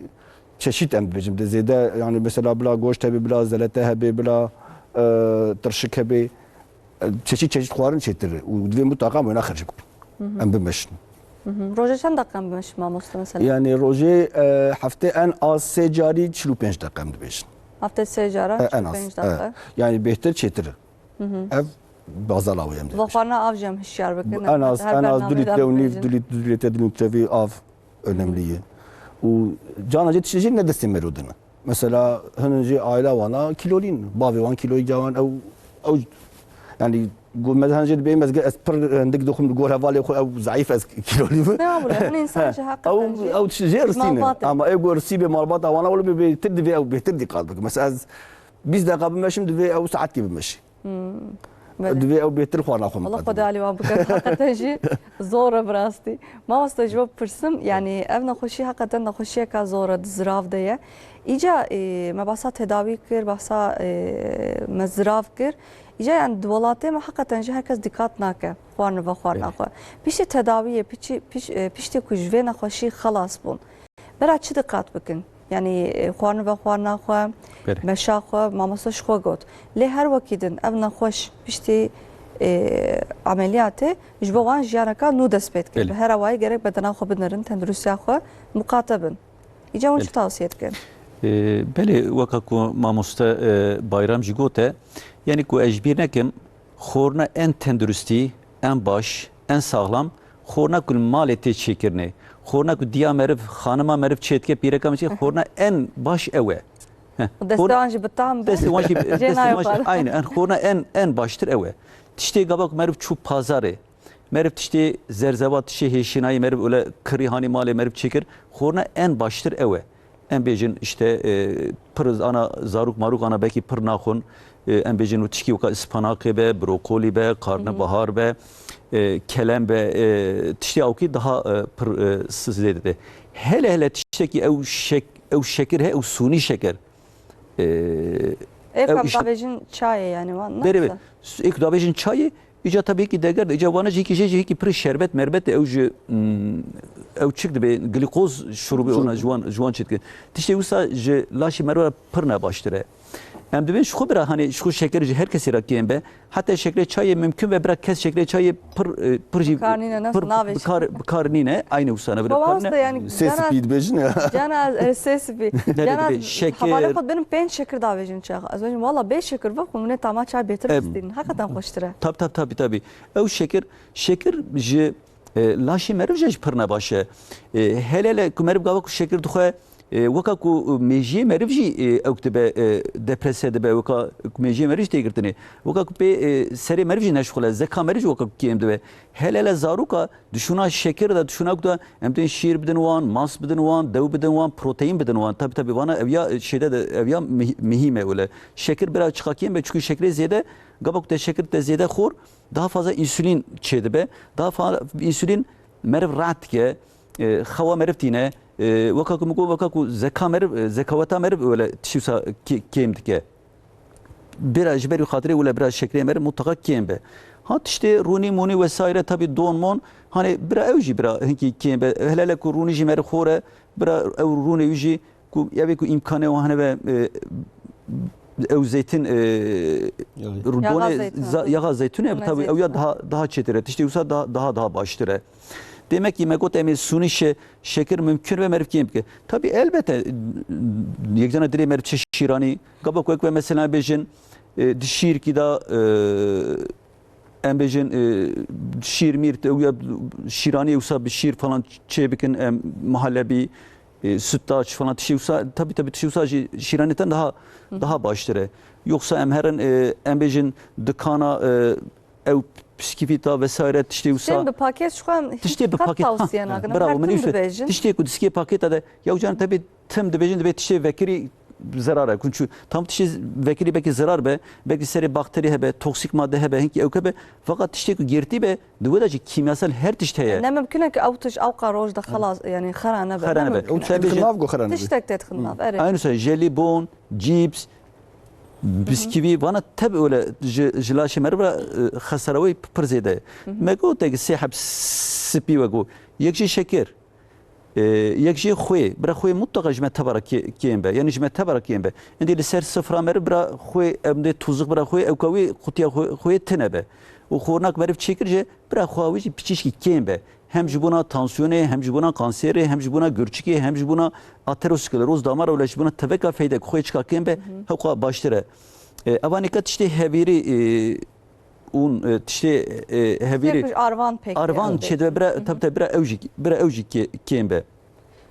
çeşît em dibêjin. De zêde, yanî mesela bila goşt hebe, bila zelete hebe, bila, e, tirşik hebe. E, çeşît çeşît xwarin çêtir e. Û divê mutlaka em wêna xerc bikin. Em bimeşin. Rojê çend deqe em bimeşin mamoste mesela? Yani rojê, e, heftê en az sê carî çil û pênc deqe em dibêjin. Heftê sê cara E, en az. çil û pênc E, deqe. Yani bêhtir çêtir e. Ev bazala wê em dibêjin. Vexwarina av jî em hişyar bikin. En az, Her en az du bernameyê de litre û nîv, bibêjin. du lit-, du litre, du litre vî av önemli ye. Û cana jê tiştê jî ne destê mero din e. Mesela hinin jî aila wana kîlolîn. Bavê wan kîloyî cawan ew, ew, yani gu-, me hinin jê dibê mezge ez pir hindik dixwim di gor hevalê xwe ew zayîf ez kîlolî bim. Ne wabile, hin insan jî heqeten Ew, jî ew tiştê jê irsî ne. malbat e. Ama ew gu irsî bê malbata wana wilo bê bêtir divê ew bêtir dîqat bikim. Mesela ez bîst deqa bimeşim divê ew saetkê bimeşî. Belê. Divê ew bêtir xwarina xwe Wala miqedim. Xwedê alî wan bike. Heqeten jî zor e bi rastî. Mamoste ji we bipirsim, yanî ev nexweşî heqeten nexweşiyeka zor e, di zirav de ye. Îca, e, me bahsa tedawî kir, bahsa, e, me zirav kir. Îca yani di welatê me heqeten jî her kes dîqat nake xwarin ve xwarina Belê. xwe. Piştî tedawiyê, piştî, piş-, e, piştî ku ji vê nexweşî xelas bûn. Bera çi diqat bikin? Yanî, e, xwarin ve xwarina xwe, Belê. meşa xwe, mamoste ji xwe got. Lê her wekî din ev nexweş piştî, e, emeliyatê ji bo wan jiyaneka nû dest pê dike. Belê. Bi her awayî gerek bedena xwe binirin, tenduristiya xwe muqate bin. Îca hûn çi Belê. tavsiye dikin? E, belê, weka ku mamoste, e, Bayram jî gote, yanî ku ez ji bîr nekim, Xorna en tenduristî, en baş, en saxlam, xorna ku li malê tê çêkirinê, xorna ku diya meriv, xanima meriv çêdike, pîreka meriv çêdike, xorna en baş ew e. Heh. Destê wan jî bi tam be. Destê wan jî, destê wan jî, aynî, en xorna en, en baştir ew e. Tiştê gava ku meriv çû pazarê, meriv tiştê zerzevat, tiştê hêşînayî meriv öyle kirî hanî malê meriv çêkir, xorna en baştir ew e. Em bêjin işte, e, pir ana zarok marok ana belkî pir naxwin. E, em bêjin û tişkî weka ispanaqê be, brokolî be, karnebahar be, e, kelem be, e, tiştê awkî daha, e, pir, e, s-, zêde de. Hele hele tiştekî ew şek-, ew şekir he, ew suni şeker. E, Ev ew kam iş- davêjin çayê yani wan. Berê be. Nasıl? Êk davêjin çayê, îca tabii ki deger de, îca wana jî ki jê jî ki pir şerbet merbet ew ji, mm, ew çik dibe, glikoz şurubê ona ji wan, ji wan çêdike. Tiştê wisa ji laşê merve re pir ne baştir e. Em dibên ji xwe bira, hani ji xwe şeker ji her kesî re kêm be. Heta şekerê çayê mümkün ve bira kes şekerê çayê pir, e, pir jî Bi kar nîne, nasıl pir navê bi kar, şeker? Bi kar nîne. Aynı wisa ne bira Baba kar usta nîne. Yani Sê cana, spî dibêjin ya. Cana, e, sê spî. Ne, ne, Cana dibe şeker. Hevalê xwe benim pênc şekir davêjin çax. Ez bêjim valla bê şekir ve xwe ne tama çay bêtir Em. bistînin. Hakikaten xweştir e. Tab, tab, tabii, tabii. Ew şekir, şekir ji, e, laşê meriv jî ji pir ne baş e. E, hele hele ku meriv gava ku şekir dixwe, e, weka ku mêjiyê meriv jî, e, ew dibe, e, deprese dibe, weka ku mêjiyê meriv jî tê girtinê. Weka ku pê, e, serê meriv jî neşxule, zeka meriv jî weka ku kêm dibe. Hele hele zaroka dişûna şekir de, dişûna ku de em tên şîr bidin wan, mas bidin wan, dew bidin wan, proteîn bidin wan. Tabi, tabi, vana ev ya, e, şeyde de, ev ya mih-, mihîm e wile. Şekir bira çiqa kêm be, çünkü şekirê zêde, gava ku te şekir te zêde xor, daha fazla insülin çêdibe. Daha fazla insülin meriv rahat dike, e, xewa meriv tîne, e, weka ku min got, weka ku zeka meriv, e, zekaweta meriv wile tiştî wisa kê-, kêm dike. Bira ji ber wî xatirê wile bira şekerê meriv mutlaka kêm be. Ha tiştê rûnî mûnî vesaire tabi don mon, hani bira ew jî bira hinkî kêm be. Hele hele ku rûnî jî meriv xor e, bira ew rûnê wî jî ku evê ku îmkanê wan hene ve, e, ew zeytin, e, Yağı. Yaxa donê zeytun. Za-, yaxa zeytun e, Donê tabi ew ya zeytun. Daha, daha çêtir e. Tiştê wisa daha, daha, daha baştir e. Demek ki me got em ê suni şe-, şekir mümkün ve meriv kêm bike. Tabi elbette, yek cana dilê meriv çi şîranî, gava ku wek ve mesela bêjin, e, di şîrkî de, e, em bêjin, e, şîr mîr, te-, ya şîranî wisa bi şîr falan çê bikin, em, muhallebi, e, sütlaç falan tiştê wisa, tabi, tabi tiştê wisa jî şîranî ten daha, Hı hı. daha baştir e. Yoksa em herin, e, em bêjin dikana, e, ew bisküvîta vesaire tiştê wisa. Tiştên bi paket ji xwe em hiç Tiştê bi qet paket, ha, tavsiye nakin. Em bravo, her min tim îşte dibêjin. Tiştê ku diskê paketa de, ya can tabi tim dibêjin, dibê tiştê vekirî zerar e. Çünkü tam tiştê vekirî belkî zerar be, belkî serê bakterî hebe, toksik madde hebe, hinkî ewk hebe. Fakat tiştê ku girtî be, di wê de jî kîmyasal her tişt heye. Ne mümkün e ki ew tişt ewqa roj de xelas, yani xera nebe. Xera Ne nebe. mümkün e. Sen Tiştek bêjin têdixin nav, go xera nebe. Tiştek têdixin nav, erê. Aynı şey, jelibon, cips, bisküvi, vana teb öyle ji, ji laşê meriv re, e, xesarawê pir zêde ye. Me got, tek sê heb spî we got. Yek jî şekir. E, yek jî xwê, bira xwê mutlaka ji me tebara kê-, kêm be. Yani ji me tebara kêm be. Endî li ser sifra meriv bira xwê, em dê tuzuk bira xwê, ewka wî qutiya xwê, xwê tine be. Û xornak meriv çêkir jî, bira xwe wî jî piçîşkî kêm be. Hem ji bona tansiyonê, hem ji bona kanserê, hem ji bona gurçikê, hem ji bona ateroskleroz damar, wile ji bona teveka feydek xwê çika kêm be, Hı hı. hewqa baştir e. E, eva nîka tiştê hevîrî, e, ûn, e, tiştê, e, hevîrî Tiştê ku ji arvan pêk arvan tê. çêdibe, bira, Hı hı. tabi, tabi, bira ew jî, bira ew jî kê-, kêm be.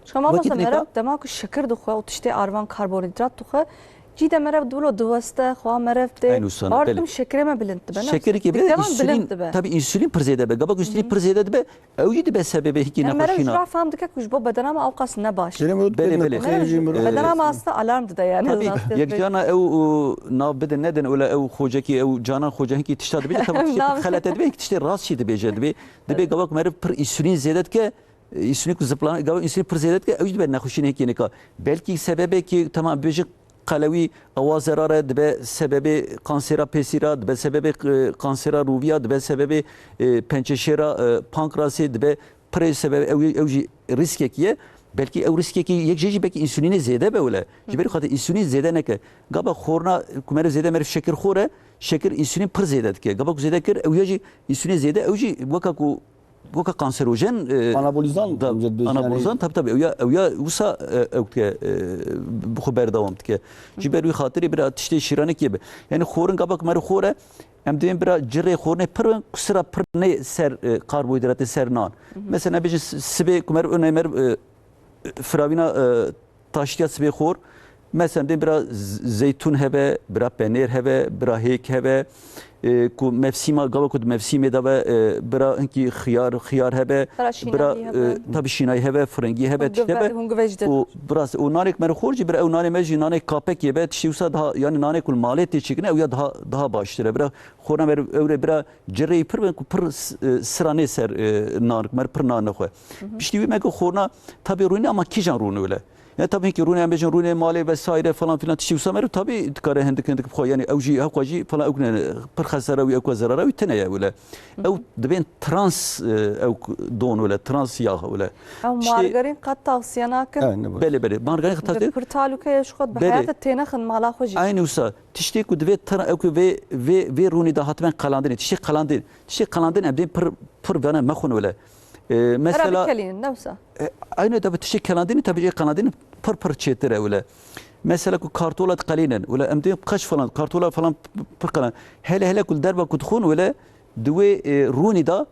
Ji xwe mamoste Wekî dinê meriv ka? dema ku şekir dixwe û tiştê arvan karbonhîdrat dixwe, cî de meriv dilo diweste, xwe meriv tê. Aynı usta, Bar belê. tim şekirê me bilind dibe, ne? Şekirê ki Dikte be, wan insülin, bilind dibe. tabi insülin pir zêde be. Gava ku insülin Hı hı. pir zêde dibe, ew jî dibe sebebê hikî Em meriv ji nexweşîna. ra fem dike ku ji bo bedena me ewqas ne baş. Kerem ot Belê, belê, belê. Bedena me aslında alarm dide yani. Tabii, Rastiyet yek be- cana ew, o, nav bidin nedin, öyle ew xocekî, ew canan xoca hinkî tişta dibêje, tabii tiştê Nav- xelete dibe, hinkî tiştê rast jî dibêje, dibê, dibê gava ku meriv pir insülin zêde dike, e, insülin ku ziplan, gava insülin pir zêde dike, ew jî dibe nexweşînê hinkî nika. Belkî sebebê ki, tamam, bêje qelewî ewa zerar e, dibe sebebê kansera pêsîra, dibe sebebê, e, kansera rûviya, dibe sebebê, e, pençeşêra, e, pankrasê, dibe Pirê sebeb ew, ew jî rîskekî ye. Belkî ew rîskekî yek jê jî belkî însûlînê zêde be wile. Ji ber xatir însûlîn zêde neke. Gava xorna ku meriv zêde meriv şekir xor e, şekir însûlîn pir zêde dike. Gava ku zêde kir, ew ya jî însûlîn zêde, ew jî weka ku weka kanserojen, e, Anabolizan, da, önce dibêjin, anabolizan, yani tabii, tabii, ew ya, ew ya wisa, e, ew dike, e, bi xwe berdewam dike. Ji ber wî xatirê bira tiştê şîranekê be. Yani xorin gava ku meriv xore, em dibên bira cirê xorinê pir bin, ku sira pir ne ser, e, karbohîdratê, ser nan. Mesela bêjin s-, sibê ku meriv, örneğin meriv, e, firavîna, e, taştiya sibê xor, mesela dê bira z-, zeytûn hebe, bira penêr hebe, bira hêk hebe, e, ku mevsîma, gava ku di mevsîmê de be, e, bira hinkî xiyar, xiyar hebe, Bira bira, şînayî hebe. e, tabi şînayî hebe, firingî hebe, Hûn tişt guve-, hebe. hûn guvej de. Û bi rastî, û nanê ku me re xor jî bira ew nanê me jî nanê kapekê be, tiştî wisa daha, yani nanê ku li malê tê çêkirine, ew ya daha, daha baştir e. Bira xorna me re ew re bira Cirê pir bin ku pir s-, e, sira nê ser, e, nan, mer pir nan nexwe. Piştî wî me ku xorna, tabî rûnî ama kîjan rûnî wile. Yani tabî ki rûnê em bêjin rûnê malê vesaire falan filan tiştî wisa mer tabî dikare hindik hindik bixwe. Yani ew jî hewqa jî falan ew ne pir xesara wî ew ku zerara wî tine ye wile. Ew dibên trans, e, ew ku don wile, trans yağ wile. Ew Tiştê margarîn qet tavsiye nakin. Evet, ne bu. Belê, belê. Margarîn qet Bi tavsiye pir talûke ye ji xwe, bi Belê. heyata tênexin mala xwe jî. Aynı wisa. Tiştê ku divê tira ew ku vê, vê, vê rûnê de hatibên qelandinê. Tiştê qelandin. Tiştê qelandin em dê pir, pir vene mexwin wile. E, Mesela mesela bikelînin, ne wisa? E, aynı tabi tiştê qelandinê tabi jê qelandin pir pir çêtir e wile. Mesela ku kartola diqelînin wile em dê qeş falan, kartola falan pir qelan. Hele hele ku li derva ku dixwin wile di wê, e, rûnê de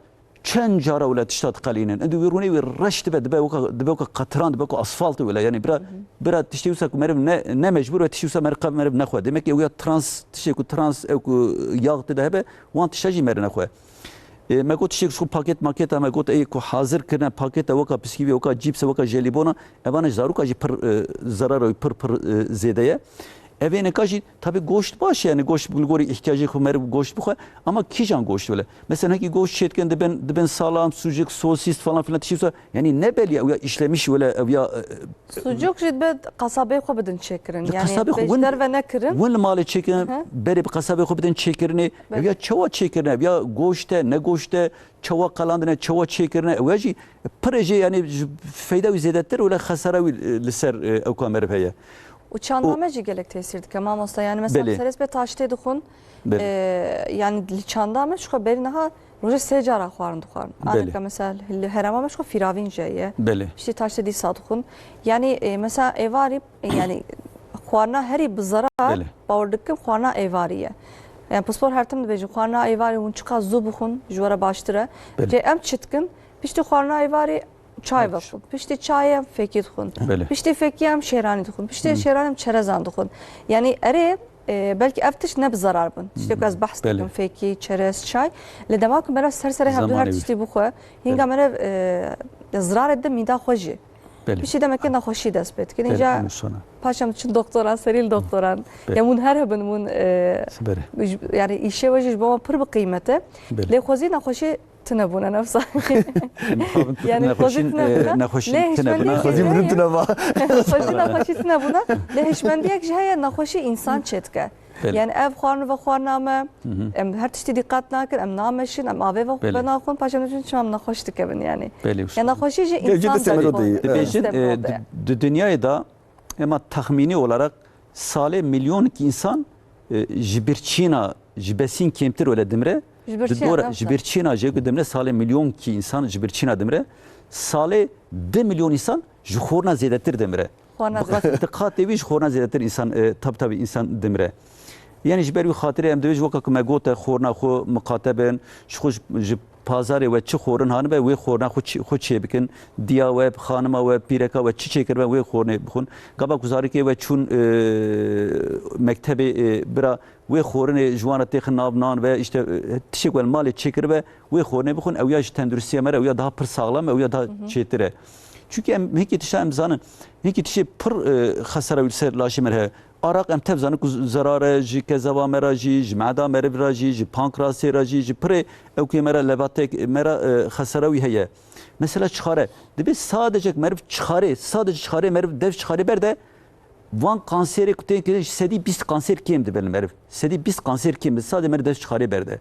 Çend cara wile tişta diqelînin. Indi wî rûnê wî reş dibe, dibe weka, dibe weka qetiran, dibe weka asfalt wile. Yani bira, bira tiştê wisa ku meriv ne, ne mecbur ve tiştê wisa meriv qev meriv nexwe. Demek ki ew ya trans, tiştê ku trans, ew ku yağ tê de hebe, wan tişta jî meriv nexwe. E, me got tiştê ku paket maketa me got, ey ku hazir kirine paketa weka biskîvî, weka cîpse, weka jelîbona, evana ji zaroka jî pir, e, zerara wî pir, pir, e, zêde ye. Evê neka jî tabi goşt baş e, yani goşt li gorî ihtiyacê xwe meriv goşt bixwe, ama kîjan goşt wile? Mesela hekî goşt çêdikin dibin, dibin salam, sucuk, sosis falan filan tiştî wisa, yani ne belli ya, ew ya işlemiş wile, ew ya, e, Sucuk jî dibe qasabê xwe bidin çêkirin. Di Yani qasabê xwe bê ji win, derve nekirin. win li malê çêkirin, Hı hı. berê bi qasabê xwe bidin çêkirinê. Belê. Ew ya çawa çêkirine, ew ya goşt e, ne goşt e, çawa qelandine, çawa çêkirine, ew ya jî pir jê yani ji feyda wî zêdetir wile xesara wî, e, li ser, e, ew ka meriv heye. Û çanda Û me jî gelek tesîr dike mamosta. Yani mesela Belê. serê sibê taştê dixwin, Belê. e, yani li çanda me ji xwe berî niha rojê sê cara xwarin dixwarin. Belê. Aneka mesela li herêma me ji xwe fîravîn jê ye. Belê. Piştî taştê dîsa dixwin. Yani, e, mesela êvarî, e, yani xwarina herî bi zerar, Belê. bawer dikim xwarina êvarî ye. Yani pispor her tim dibêjin xwarina êvarî hûn çiqas zû bixwin ji we re baştir e. Belê. Cê em çi dikin? Piştî xwarina êvarî çay Belê. vexwin. Piştî çayê em fêkî dixwin. Belê. Piştî fêkî em şêranî dixwin. Piştî Hı. şêranî em çerezan dixwin. Yani erê, e, belkî ev tişt ne bi zerar bin. Tiştê ku ez behs Belê. dikim, fêkî, çerez, çay. Lê dema ku meriv ser serê hevdu her Zamanê wî. tiştî bixwe, hînga Belê. meriv, e, zirarê dide mîda xwe jî. Belê. Piştî demekê nexweşî dest pê dikin. Belê, Îja Ûmûsana. paşam diçin doktoran, serî li doktoran. Belê. Ya hûn her hebin hûn, e, Siberê. ji, yani îşê we jî ji bo me pir bi qîmet e. Belê. Lê xwezî nexweşî tune bûne nefsa. Mixabin Yani nexweşîn, xwezî tune e, bûne. nexweşîn Lê tune hişmendî bûne. Xwezî mirin tune ba. Xwezî nexweşî tune bûne. Lê hişmendiyek jî heye nexweşî însan çêdike. Belê. Yani ev xwarin ve xwarina me, Hı hı. em her tiştî dîqat nakin, em nameşin, em avê ve Belê. venaxwin, paşê em diçin çima em nexweş dikevin yani. Belê, Ya nexweşî jî Gel, gel, însan sen de de- Dibêjin, Sebep e, e. di, di dinyayê de ema tahmînî olarak salê milyonek însan, e, ji birçîna, ji besîn kêmtir wele dimre. Ji birçîna Di dora, ne ji wisa? birçîna jê ku dimre salê milyonkî însan ji birçîna dimre. Salê di milyon însan ji xorna zêdetir dimre. Xorna Bi qat-, zêdetir. bi qatê wî ji xorna zêdetir însan, e, tab-, tabî însan dimre. Yani ji ber wî xatirê em divê ji weka ku me gote xorna xwe miqate bin, ji xwe ji, ji pazarê we çi xorin hanibe, wê xorna xwe çi, xwe çê bikin. Diya we, xanima we, pîreka we çi çêkiribe, wê xornê bixwin. Gava ku zarokê we çûn, e, mektebê, e, bira wê xorinê ji wan re têxin nav nan ve, işte, e, tiştek we li malê çêkiribe, wê xornê bixwin, ew ya ji tenduristiya me re, ew ya daha pir saxlam e, ew ya daha Hı hı. çêtir e. Çünkü em hinkî tişta em zanin, hinkî tiştê pir, e, xesara wî li ser laşê me re heye. Araq em tev zanin ku z-, zerar e ji kezava me re jî, ji meda meriv re jî, ji pankrasê re jî, ji pirê ewkê me re, levatek me re, e, xesara wî heye. Mesela çixare. Dibê sadece meriv çixarê, sadece çixarê meriv dev çixarê berde, van kanserê ku tên kirin ji sedî bîst kanser kêm dibin li meriv. Sedî bîst kanser kêm dibin. Sadece meriv dev çixarê berde.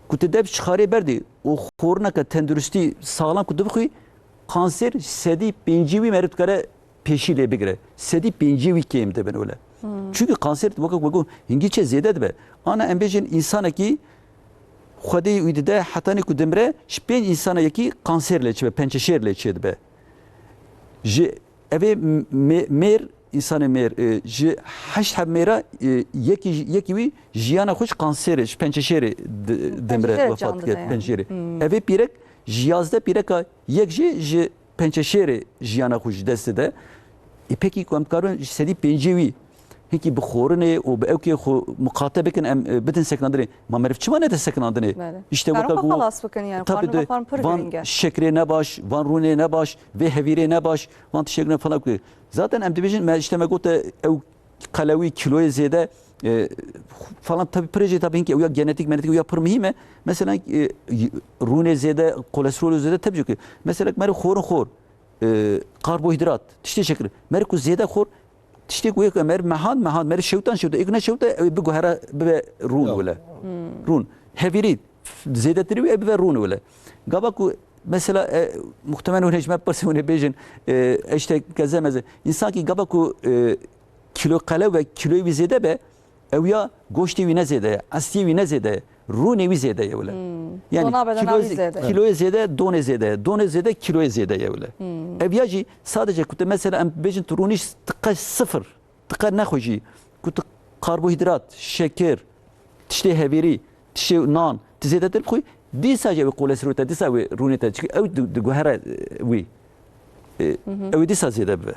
Ku tu dev çixarê berdî û xorineke tenduristî saxlam ku tu bixwî, kanser sedî pêncî wî meriv dikare pêşî lê bigire. Sedî pêncî wî kêm dibin wile. Hmm. Çünkü kanser weke weke hingî çe zêde dibe. Ana em bêjin însanekî Xwedê wî dide hetanî ku dimire, ji pênc însana yekî kanser lê çêbe, pençeşêr lê çêdibe. Ji evê me-, mêr, însanê mêr, e, ji heşt heb mêra, e, yekî, yekî wî jiyana xwe ji kanserê, ji pençeşêrê di-, dimire, Pençeşêrê wefat can dike, dide yani. Pençeşêrê. Hmm. Evê pîrek ji yazdeh pîreka yek jî ji pençeşêrê jiyana xwe ji dest dide. Ê pekî ku em dikarin ji sedî pêncî wî hinkî bi xwarinê û bi ewkê xwe miqate bikin, em, e, bidin sekinandinê. Ma meriv çima nede sekinandinê? Bele. Îşte Karin weka xwe ku xelas bikin yani, tabii xwarin de ve xwarin pir van girîng e. Şekrê ne baş, van rûnê ne baş, vê hevîrê ne baş, van tiştek ne falan ku. Zaten em dibêjin, me, îşte me gote ew qelewî, kîloyê zêde, e, falan, tabii pir jê tabii hinkî ew ya genetik, menetik ew ya pir muhîm e. Mesela, e, y-, rûnê zêde, kolesterolê zêde tabii ki. Mesela meriv xwarin xwar, e, karbohîdrat, tiştê şekir. Meriv ku zêde xwar, tiştê ku yek meriv mehand, mehand, meriv şewtan, şewtan. Ê ku ne şewta, ew biguhere bibe rûn Ya. wile. Hmm. Rûn. Hevîrî, zêdetirî wî, ew bibe rûn wile. Gava ku mesela, e, muhtemelen hûn ji me pirsin, hûn ê bêjin, e, işte keze meze. Însan ki gava ku, e, kîlo qelew ve kîloyê wî zêde be, ew ya goştê wî ne zêde ye, estiyê wî ne zêde ye, rûnê wî zêde ye wile. Hmm. Yani Dona bedena kîlo wî zê-, zêde. Kîloyê zêde, donê zêde ye. Donê zêde, kîloyê zêde ye wile. Hmm. Ev ya jî sadece ku te mesela em bêjin tu rûnî tiqe sifir, tiqe nexwe jî, ku tu karbohîdrat, şekir, tiştê hevêrî, tiştê nan, tu zêdetir bixwî, dîsa jî ew kolesterol te, dîsa wê rûnê te, çi ew di, diguhere, e, wî. E, Hı hı. Ew ê dîsa zêde bibe.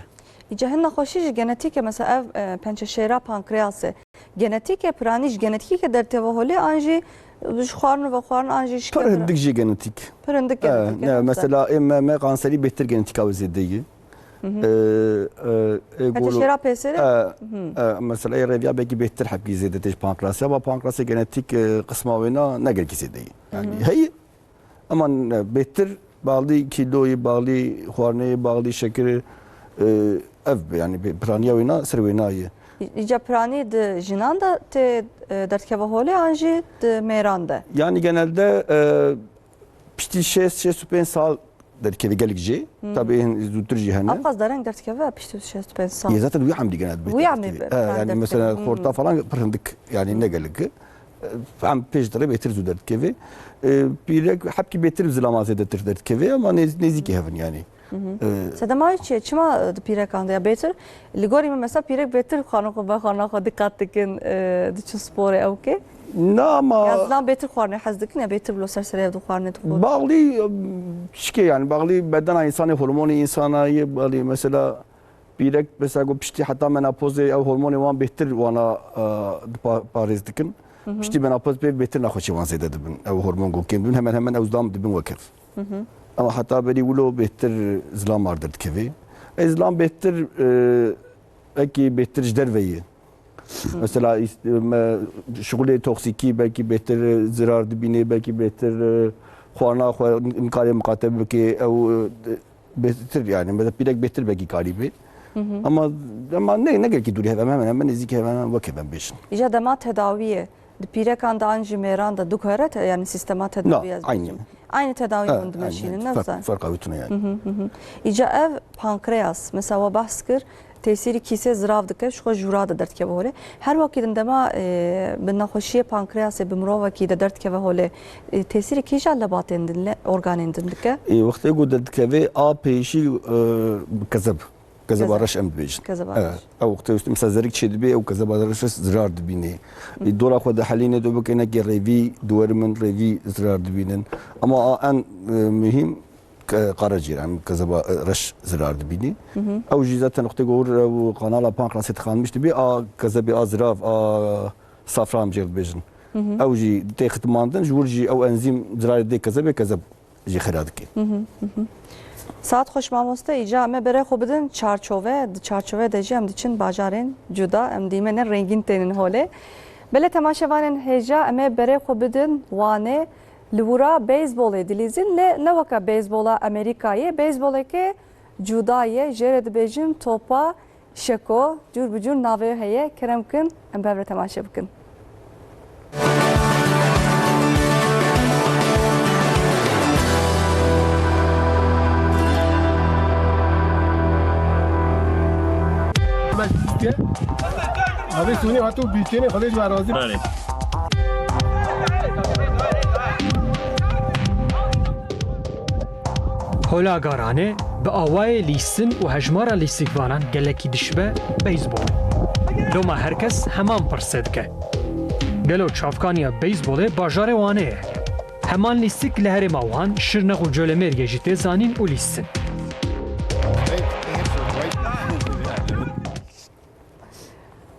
Îca hin nexweşî ji genetîk e, mesela ev, e, pençeşêra pankreasê. Genetîk e, piranî ji genetîkê ke dertê ve holê, an jî ji xwarin û vexwarin, an jî ji Pir kevin. Hindik jî genetîk. Pir hindik E, genetîk e, ne, ne, mesela ê me, me kanserî bêhtir genetîka wê zêde ye. Hı hı. E, e, e, golo- Pençeşêra pêserê? E, Hı. E, mesela ê rêviya belkî bêhtir hepkî zêde tê ji pankreasê, ama pankreasê genetîk, e, qisma wê na ne gelkî zêde ye. Yani Hı hı. heye, Ama ne, bêhtir bağlî kîloyê, bağlî xwarinê, bağlî şekirê, e, ev be, yani bê-, piraniya wê na, ser wê na ye. Î-, îca piranî di jinan de tê, e, derdikeve holê an jî di mêran de? Yani genelde, e, piştî şêst, şêst û pênc sal derdikeve gelek jê. Hmm. Tabii hin zûtir jî hene. Ewqas dereng derdikeve piştî şêst û pênc sal? Yê zaten wî emrî genelde Wî emrî derdikeve. Be-, Ha, yani derdikeve. Mesela Hmm. xorta falan pir hindik, yani Hmm. ne gelek. Em pêş dirê bêtir zû derdikeve. E, pîrek hepkî bêtir bi zilama zêdetir derdikeve, ama nêz-, nêzîkî hev in yani. Hı hı. E, Sedema çi ye? Çima, e, di pîrekan de ya bêtir? Li gorî min mesela pîrek bêtir xwarin xwe, be xwarina xwe diqet dikin, e, diçin sporê ew ke? Na ama Ya zilam bêtir xwarinê hez dikin ya bêtir bilo ser serê ev dixwarinê dixwin? Bağlı, e, şikê yani, bağlı bedena insanê, hormonê insana ye, bağlı mesela Pîrek, mesela, ku piştî heta menopozê ew hormonê wan bêhtir wana, e, dipa-, parêz dikin. Hı hı. Piştî menopoz pê bêhtir nexweşî wan zêde dibin. Ew hormon ku kêm dibin, hemen hemen ew zilam dibin wek hev. Hı hı. Ama heta berî wilo bêhtir zilam mar derdikeve. Ê zilam bêhtir, e, wekî bêhtir ji derve ye. Hı. Mesela, îst-, me, şixulê toksîkî belkî bêhtir zirar dibînê, belkî bêhtir, e, xwarina xwe nikarê miqate bike. Ew, e, Bêhtir yani, mesela pîrek bêhtir belkî karî bê. Hı hı. Ama, ama ne, ne gelkî dûrî hev, em hemen hemen nêzîkî hev, hemen wek hev em bêjin. Îja dema tedawiyê di pîrekan de an jî mêran de diguhere te, yani sîstema Na, tedawiyê ez aynı. bêjim. Aynı tedawî Ha, hûn aynı, dimeşînin, ne ferq, wisa? Ferqa wî tune yani. Hı hı, hı hı. Îca ev pankreas, mesela we behs kir, tesîrî kîsê zirav dike, ji xwe jûra de derdikeve holê. Her wekî din dema, e, bi nexweşiyê pankreasê bi mirovekî de derdikeve holê, e, tesîrê kîja lebatên din, le-, organên din dike? Ê, wextê ku derdikeve, a pêşî, e, kezeb. Kezeba Kezeb. reş em dibêjin. Kezeba Evet. reş. Ew wextê, mesela zerik çêdibê, ew kezeba reş zirar dibînê. Hı. Ê, dora xwe dihelîne, dibike nekê rêvî, duwerimin rêvî zirar dibînin. Ama a en, e, muhîm ke-, qaracîr, em kezeba, e, reş zirar dibînî. Hı hı. Ew jî zaten wextê ku ew kanala pankreasê tıkanmış dibî, a kezebê a zirav, a safra em jê dibêjin. Hı hı. Ew jî tê xitmandin, ji wir jî ew enzîm zirarê dê kezebê, kezeb jî xira dike. Hı hı, hı hı. Saet xweş mamoste, îca em ê berê xwe bidin çarçove, di çarçove de jî em diçin bajarên cuda, em dîmenên rengîn tênin holê. Belê temaşevanên hêja, em ê berê xwe bidin Wanê. Li wira beyzbolê dilîzin, lê ne weke beyzbola Amerîkayê, beyzboleke cuda ye, jê re dibêjin topa şeko, cûr bi cûr navê heye. Kerem kin, em bi hev re temaşe bikin. Abi suni hatu bitene, Xwedê ji me razî. Belê. Ola Garane bi awayê lîstin û hejmara lîstikvanan gelekî dişibe beyzbolê. Loma her kes heman pirsê dike. Gelo çavkaniya beyzbolê bajarê Wanê ye? Heman lîstik li herêma Wan, Şirnex û Colemêrgê jî tê zanîn û lîstin.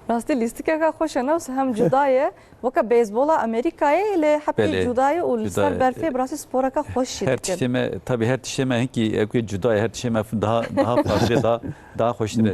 Rastî lîstikeke xweş e, ne wisa hem cuda ye, weke beyzbola Amerîkayê, lê heptê Belê, cuda ye û li cuda ser ye. berfê bi rastî sporeke xweş jî Her dikin. tiştê me, tabii her tiştê me hinkî ewkê cuda ye, her tiştê me daha, daha farklı, daha, daha xweştir e.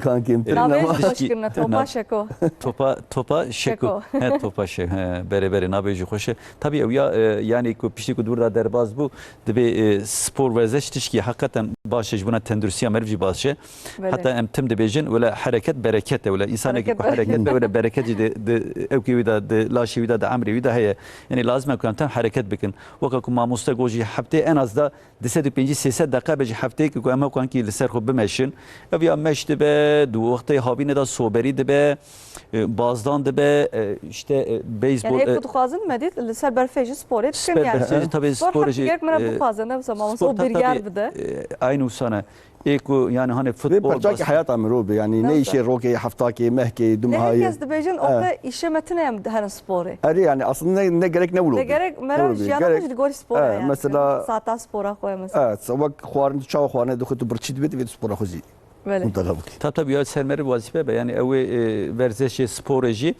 Navê jî xweş kirine, topa şeko. Topa, topa şeko. Şeko. He, topa şeko. He, berê berê, navê jî xweş e. Tabii ew ya, e, yani ku piştî ku dûr da derbaz bû, dibê, e, spor, werziş tişkî heqeten baş e, ji bona tenduristiya meriv jî baş e. Belê. Heta em tim dibêjin, wele hereket bereket e, wele insanekî Hereket ku bereket. hereket be, wele bereket jî di, di ewkê wî de, di laşê wî de, di emrê wî de heye. Yani lazim e ku em tim hereket bikin. Weka ku mamoste got jî, heftê en az da du sed û pêncî sê sed deqe be ji hefteyekê ku em hewkankî li ser xwe bimeşin. Ev ya meş dibe, di wextê havînê de soberî dibe, e, bazdan dibe, e, işte, e, beyzbol, Yani hê e, ku dixwazin me dît li ser berfê jî sporê dikin ser yani. berfê jî tabii Spor spor hep jî, gerek me re e, bixwaze, ne wisa mamoste spor o tabii, birger bide. e, aynı usane. Ê ku yani hani Vê futbol, perçakî basket. heyata mirov be, yani ne Nasıl? işê rokê, heftakê, mehkê, Lê dumahayê. her kes dibêjin, Eh. o te işê me tine em herin sporê. Erê yani aslında ne, ne gerek ne Ne wilo be. gerek, mera Ne wilo be. jiyana Gerek, xwe ji li gorî spora eh, yani. mesela Sata spora xwe mesela. Evet, wek xwarin, tu çawa xwarine dixwe, tu birçî dibê, divê tu spora xwe jî Belê. mutlaka bikî. Tabii tabii ya ser meriv wazife be. Yani ew ê, e, werzeşê sporê jî,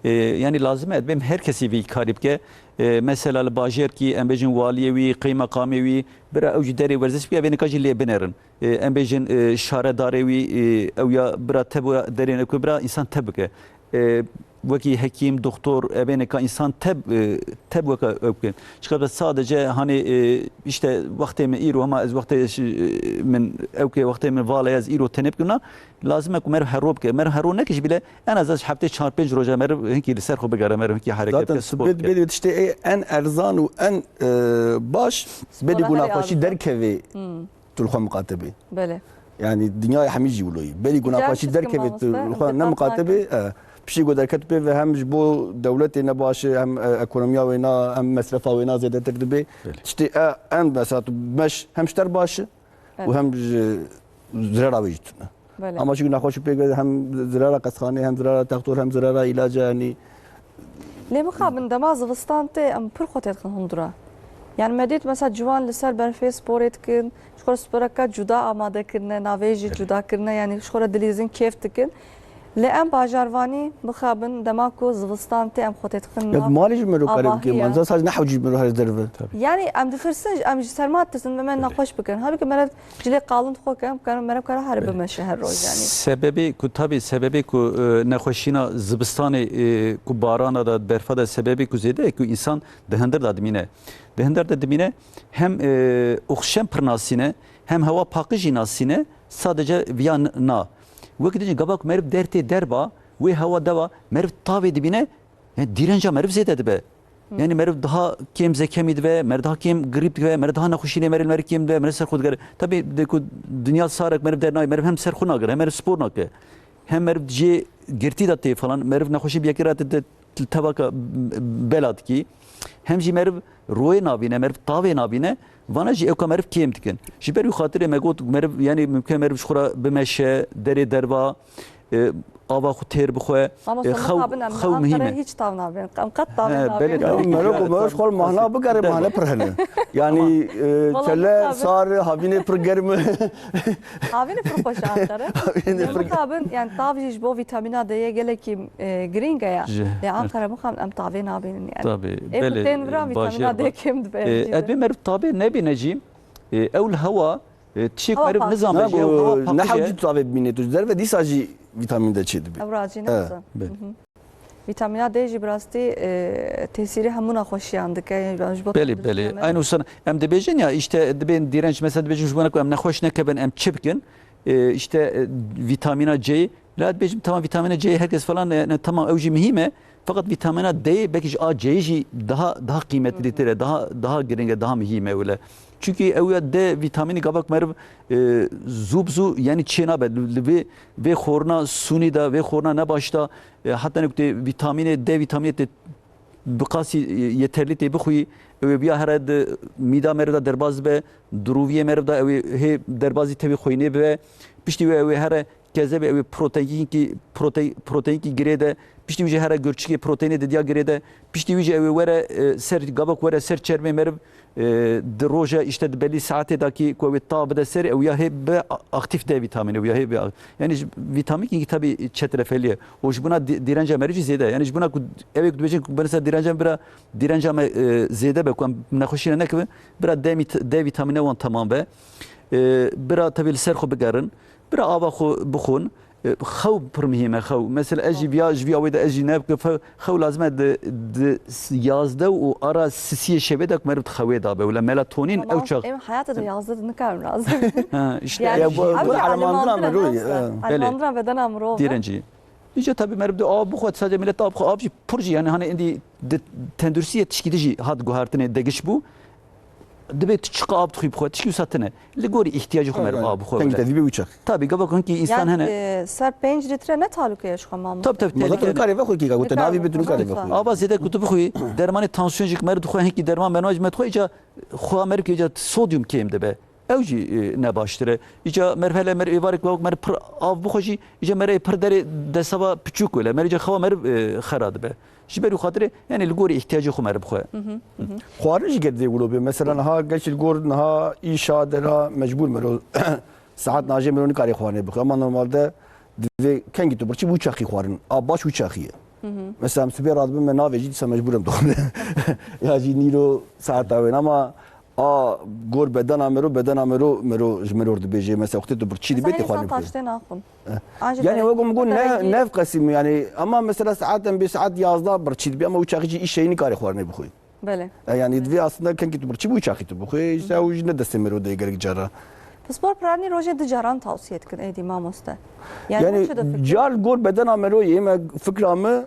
e, yani lazim e, dibêm her kesî vî karî bike. E, mesela li bajêr kî em bêjin waliyê wî, qeymeqamê wî, bira ew jî derê werzeş bike, evê nika jî lê binerin. E, em bêjin, e, şaredarê wî, e, ew ya bira tebo derên ew ku bira insan teb bike. E, wekî hekîm, doktor, evê nika insan teb, e, teb weke ew bikin. Çiqas sadece hani, e, işte wextê min îro hema ez wextê şi-, e, min ew ke wextê min vala ez îro tenê bikim na, lazim e ku meriv hero bike. Meriv hero neke jî bile en az ez heftê çar pênc roja meriv hinkî li ser xwe bigere, meriv hinkî hereket Zaten bike, spor bê, bike. bê, bê tiştê ê en erzan û en, e, baş, Spora bê di herê gunaxweşî aziz e. derkevê Hmm. tu li xwe miqate bê. Belê. Yani dinyayê hemî jî wilo yî. Bê di gunaxweşî derkevê tu li xwe ne miqate bê, e, piştî ku derket pê ve hem ji bo dewletê ne baş e, hem, e, ekonomiya wê na, hem mesrefa wê na zêdetir dibe. Belê. Tiştê, e, en mesela tu meş hem ji te re baş e Evet. û hem ji zirera wê jî tune. Belê. Ama çi nexweşî pêk ve hem zirara qesxanê, hem zirara textor, hem zirara îlaca, yanî Lê mixabin dema zivistan tê, em pir xwe têdixin hundura. Yani me dît mesela ciwan li ser berfê sporê dikin, ji xwe re sporeka cuda amade kirine, navê jî Evet. cuda kirine, yani ji xwe re dilîzin kêf dikin. Lê em bajarvanî mixabin dema ku zivistan tê, em xwe têdixin Ya nav malê jî mero kare bike, avahiya. manza sac ne hewcî mero her derve. Yani em ditirsin, em ji serma ditirsin ve me Belê. nexweş bikin. Halbuki meriv cilê qalin xwe ke, em karin meriv kare here bimeşe her roj yani. Sebebê ku, tabii sebebê ku, e, nexweşîna zivistanê, e, ku barana da, berfa da sebebê ku zêde ye ku insan di hindir da dimîne. Di hindir de dimîne hem, e, oksîjen pir nasîne, hem hewa paqij jî nasîne, sadece viya n-, na. Wekî dijî gava ku meriv dertê derba, wê hewa deva, meriv tavê dibîne, yani dîrenca meriv zêde dibe. Hı. Yani meriv daha kêm zekemî dibe, meriv daha kêm grîp dibe, meriv daha nexweşînê meriv, meriv kêm dibe, meriv ser xwe digere. Tabii de ku dinya sarek meriv dernayê, meriv hem ser xwe nagire, hem meriv spor nake. Hem meriv cê girtî de tê falan, meriv nexweşî bi yekê re te, te, tevaka bela dikî. Hem jî meriv royê nabîne, meriv tavê nabîne. Vana jî ewka meriv kêm dikin. Ji ber wî xatirê me got, meriv, yani mimkun meriv ji xwe re bimeşe, derê derva, e, ava xwe têr bixwe, Ama e, sonra xew, mixabin em li xew muhîm Ankara e. hiç tav nabin. Em qet tavê He, nabin. belê, Ya, tabii. mero ku mero ji xwe mahna bigere, mahne pir hene. Yani, e, Valla çele mixabin. sar havînê pir germ e. Havînê pir xweş e Ankara. Havînê Lê pir mixabin, yani tav jî ji bo vîtamîna D yê gelekî, e, girîng e ya. Ji, Lê evet. Ankara mixabin em tavê nabînin yani. Tabii, Ê ku belê, tên vira e, vîtamîna bajêr D va. kêm dibe E, jî de. Edbê meriv tavê nebîne jî, e, ew li hewa, e, tişek Hewa meriv paqij. nizam Na be jî, ew hewa ku ne paqij e. hewcî tavê bimîne tu. Derve dîsa jî vîtamîn D çê dibe. Ew racî ne Evet. wisa. Belê. Mhm. Vîtamîna D jî bi rastî, e, tesîrê hemû nexweşiyan dike. Yani ji bo Belê, tenduristiya belê. me. Aynı usan em dibêjin ya, işte dibên dîrenç, mesela dibêjin ji bona ku em nexweş nekevin, em çi bikin? E, işte, e, vîtamîna C, la dibêjim tamam vîtamîna C herkes falan, e, ne, tamam ew jî muhîm e. Fakat vîtamîna D belkî ji A C'yê jî daha, daha qîmetlîtir e, daha, daha girîng e, daha muhîm e wile. Çünkü ew ya D vîtamînî gava ku meriv, e, zû bi zû yani çê nabe. Li, li vê, vê xorina sûnî de, vê xorina nebaş de, e, heta ne ku tê vîtamînê D, vîtamînê tê bi qasî, e, yeterlî tê bixwî, ew ê biya here di mîda meriv de derbas be, di rûviyê meriv de ew ê hê derbazî tevî xwînê bibe. Piştî wê ew ê here kezebê ew ê proteinkî, prote-, proteinkî girê de, piştî wî jî here gurçikê proteinê didiya girê de, piştî wî jî ew ê were, e, ser gabak were ser çermê meriv, e, di roja, îşte di belî saetê de kî ku ew ê ta bide ser, ew ya hê be a-, aktîf D vîtamîn, ew ya hê be a-, yani ji vîtamînkî tabî çetrefelî ye. Û ji bona dî-, dîrenca meriv jî zêde ye. Yani ji bona ku ew ê ku dibêjin ku mesela dîrenca me bira, dîrenca me, e, zêde be ku em nexweşî ne nekevin, bira D vît-, D vîtamîne wan temam be. E, bira tevî li ser xwe bigerin. Bira ava xwe bixwin. E, xew pir muhîm e, xew. Mesela ez jî viya, ji viya wê de ez jî ne, xew, xew lazim e di, di s-, yazdeh û ara sisiyê şevê de ku meriv di xewê de be. Wila melatonin ew Tamam, çax. Em heyata de yazdı nikarim razı. Ha, işte. Yani Ya, bu, ev bu jî Almandina alemandina mı, Ruhi? nasıl? Ha. Belê. Alemandina bedena mirov. Dîrencî. Îca tabî meriv di av bixwe, sadece millet av bixwe, av jî pir jî, yani hani indi di tenduristiyê tişkî di jî hat guhartinê degiş bû. Dibê tu çiqa av dixwî bixwe, tişkî wisa tine. Li gorî îhtiyacê xwe meriv av bixwe. Kengî te dî bê wî çax. Tabî, gava ku hinkî însan Yani, hene. e, ser pênc litre ne talûke ye ji xwe mamoste? Tabî, tabî, Mezat tehlike. Nikarê vexwe kî, gote Nikarê navî bê tu nikarê vexwe. vexwe. Ava zêde ku tu bixwî, dermanê tansiyonjî ku meriv dixwe, hinkî derman menoaj me dixwe, îca xwe meriv kê, îca sodyum kêm dibe. Ew jî, e, ne baştir e. Îca meriv hele meriv êvarek wek meriv pir av bixwe jî, îca meriv pir derê desava piçûk wele. Meriv îca xewa meriv, e, xera dibe. Ji ber wî xatirê, yani li gorî îhtiyacê xwe meriv bixwe. Xwarin jî ger dê wilo bê. Mesela niha geç li gor niha îşa dera mecbûr mero saet najê mero nikarê xwarinê bixwe. Ama normalde divê kengî tu birçî wî çaxî xwarin. A baş wî çaxî ye. Mesela em sibê radibin me navê jî dîsa mecbûr em dixwin. Ya jî nîro saeta wê. Ama a gor bedena mero, bedena mero, mero ji mero dibêje. Mesela wextê tu birçî dibê Mesela tê xwarinê insan bixwe. taştê naxwin. Eh. An jî Yani derek wek min got ne, derek jî- nev qesim yani. Ama mesela saet em bê saet yazda birçî dibê ama wî çaxî jî îşeyî nikarê xwarinê bixwe. Belê. E, yani divê aslında kengî tu birçî bû çaxî tu bixwe, işte ew jî ne destê mero de gerek cara. Pispor piranî rojê du caran tavsiye dikin êdî mamoste. Yani, Yani, çi de fikir? car gor bedena mero yê me fikra me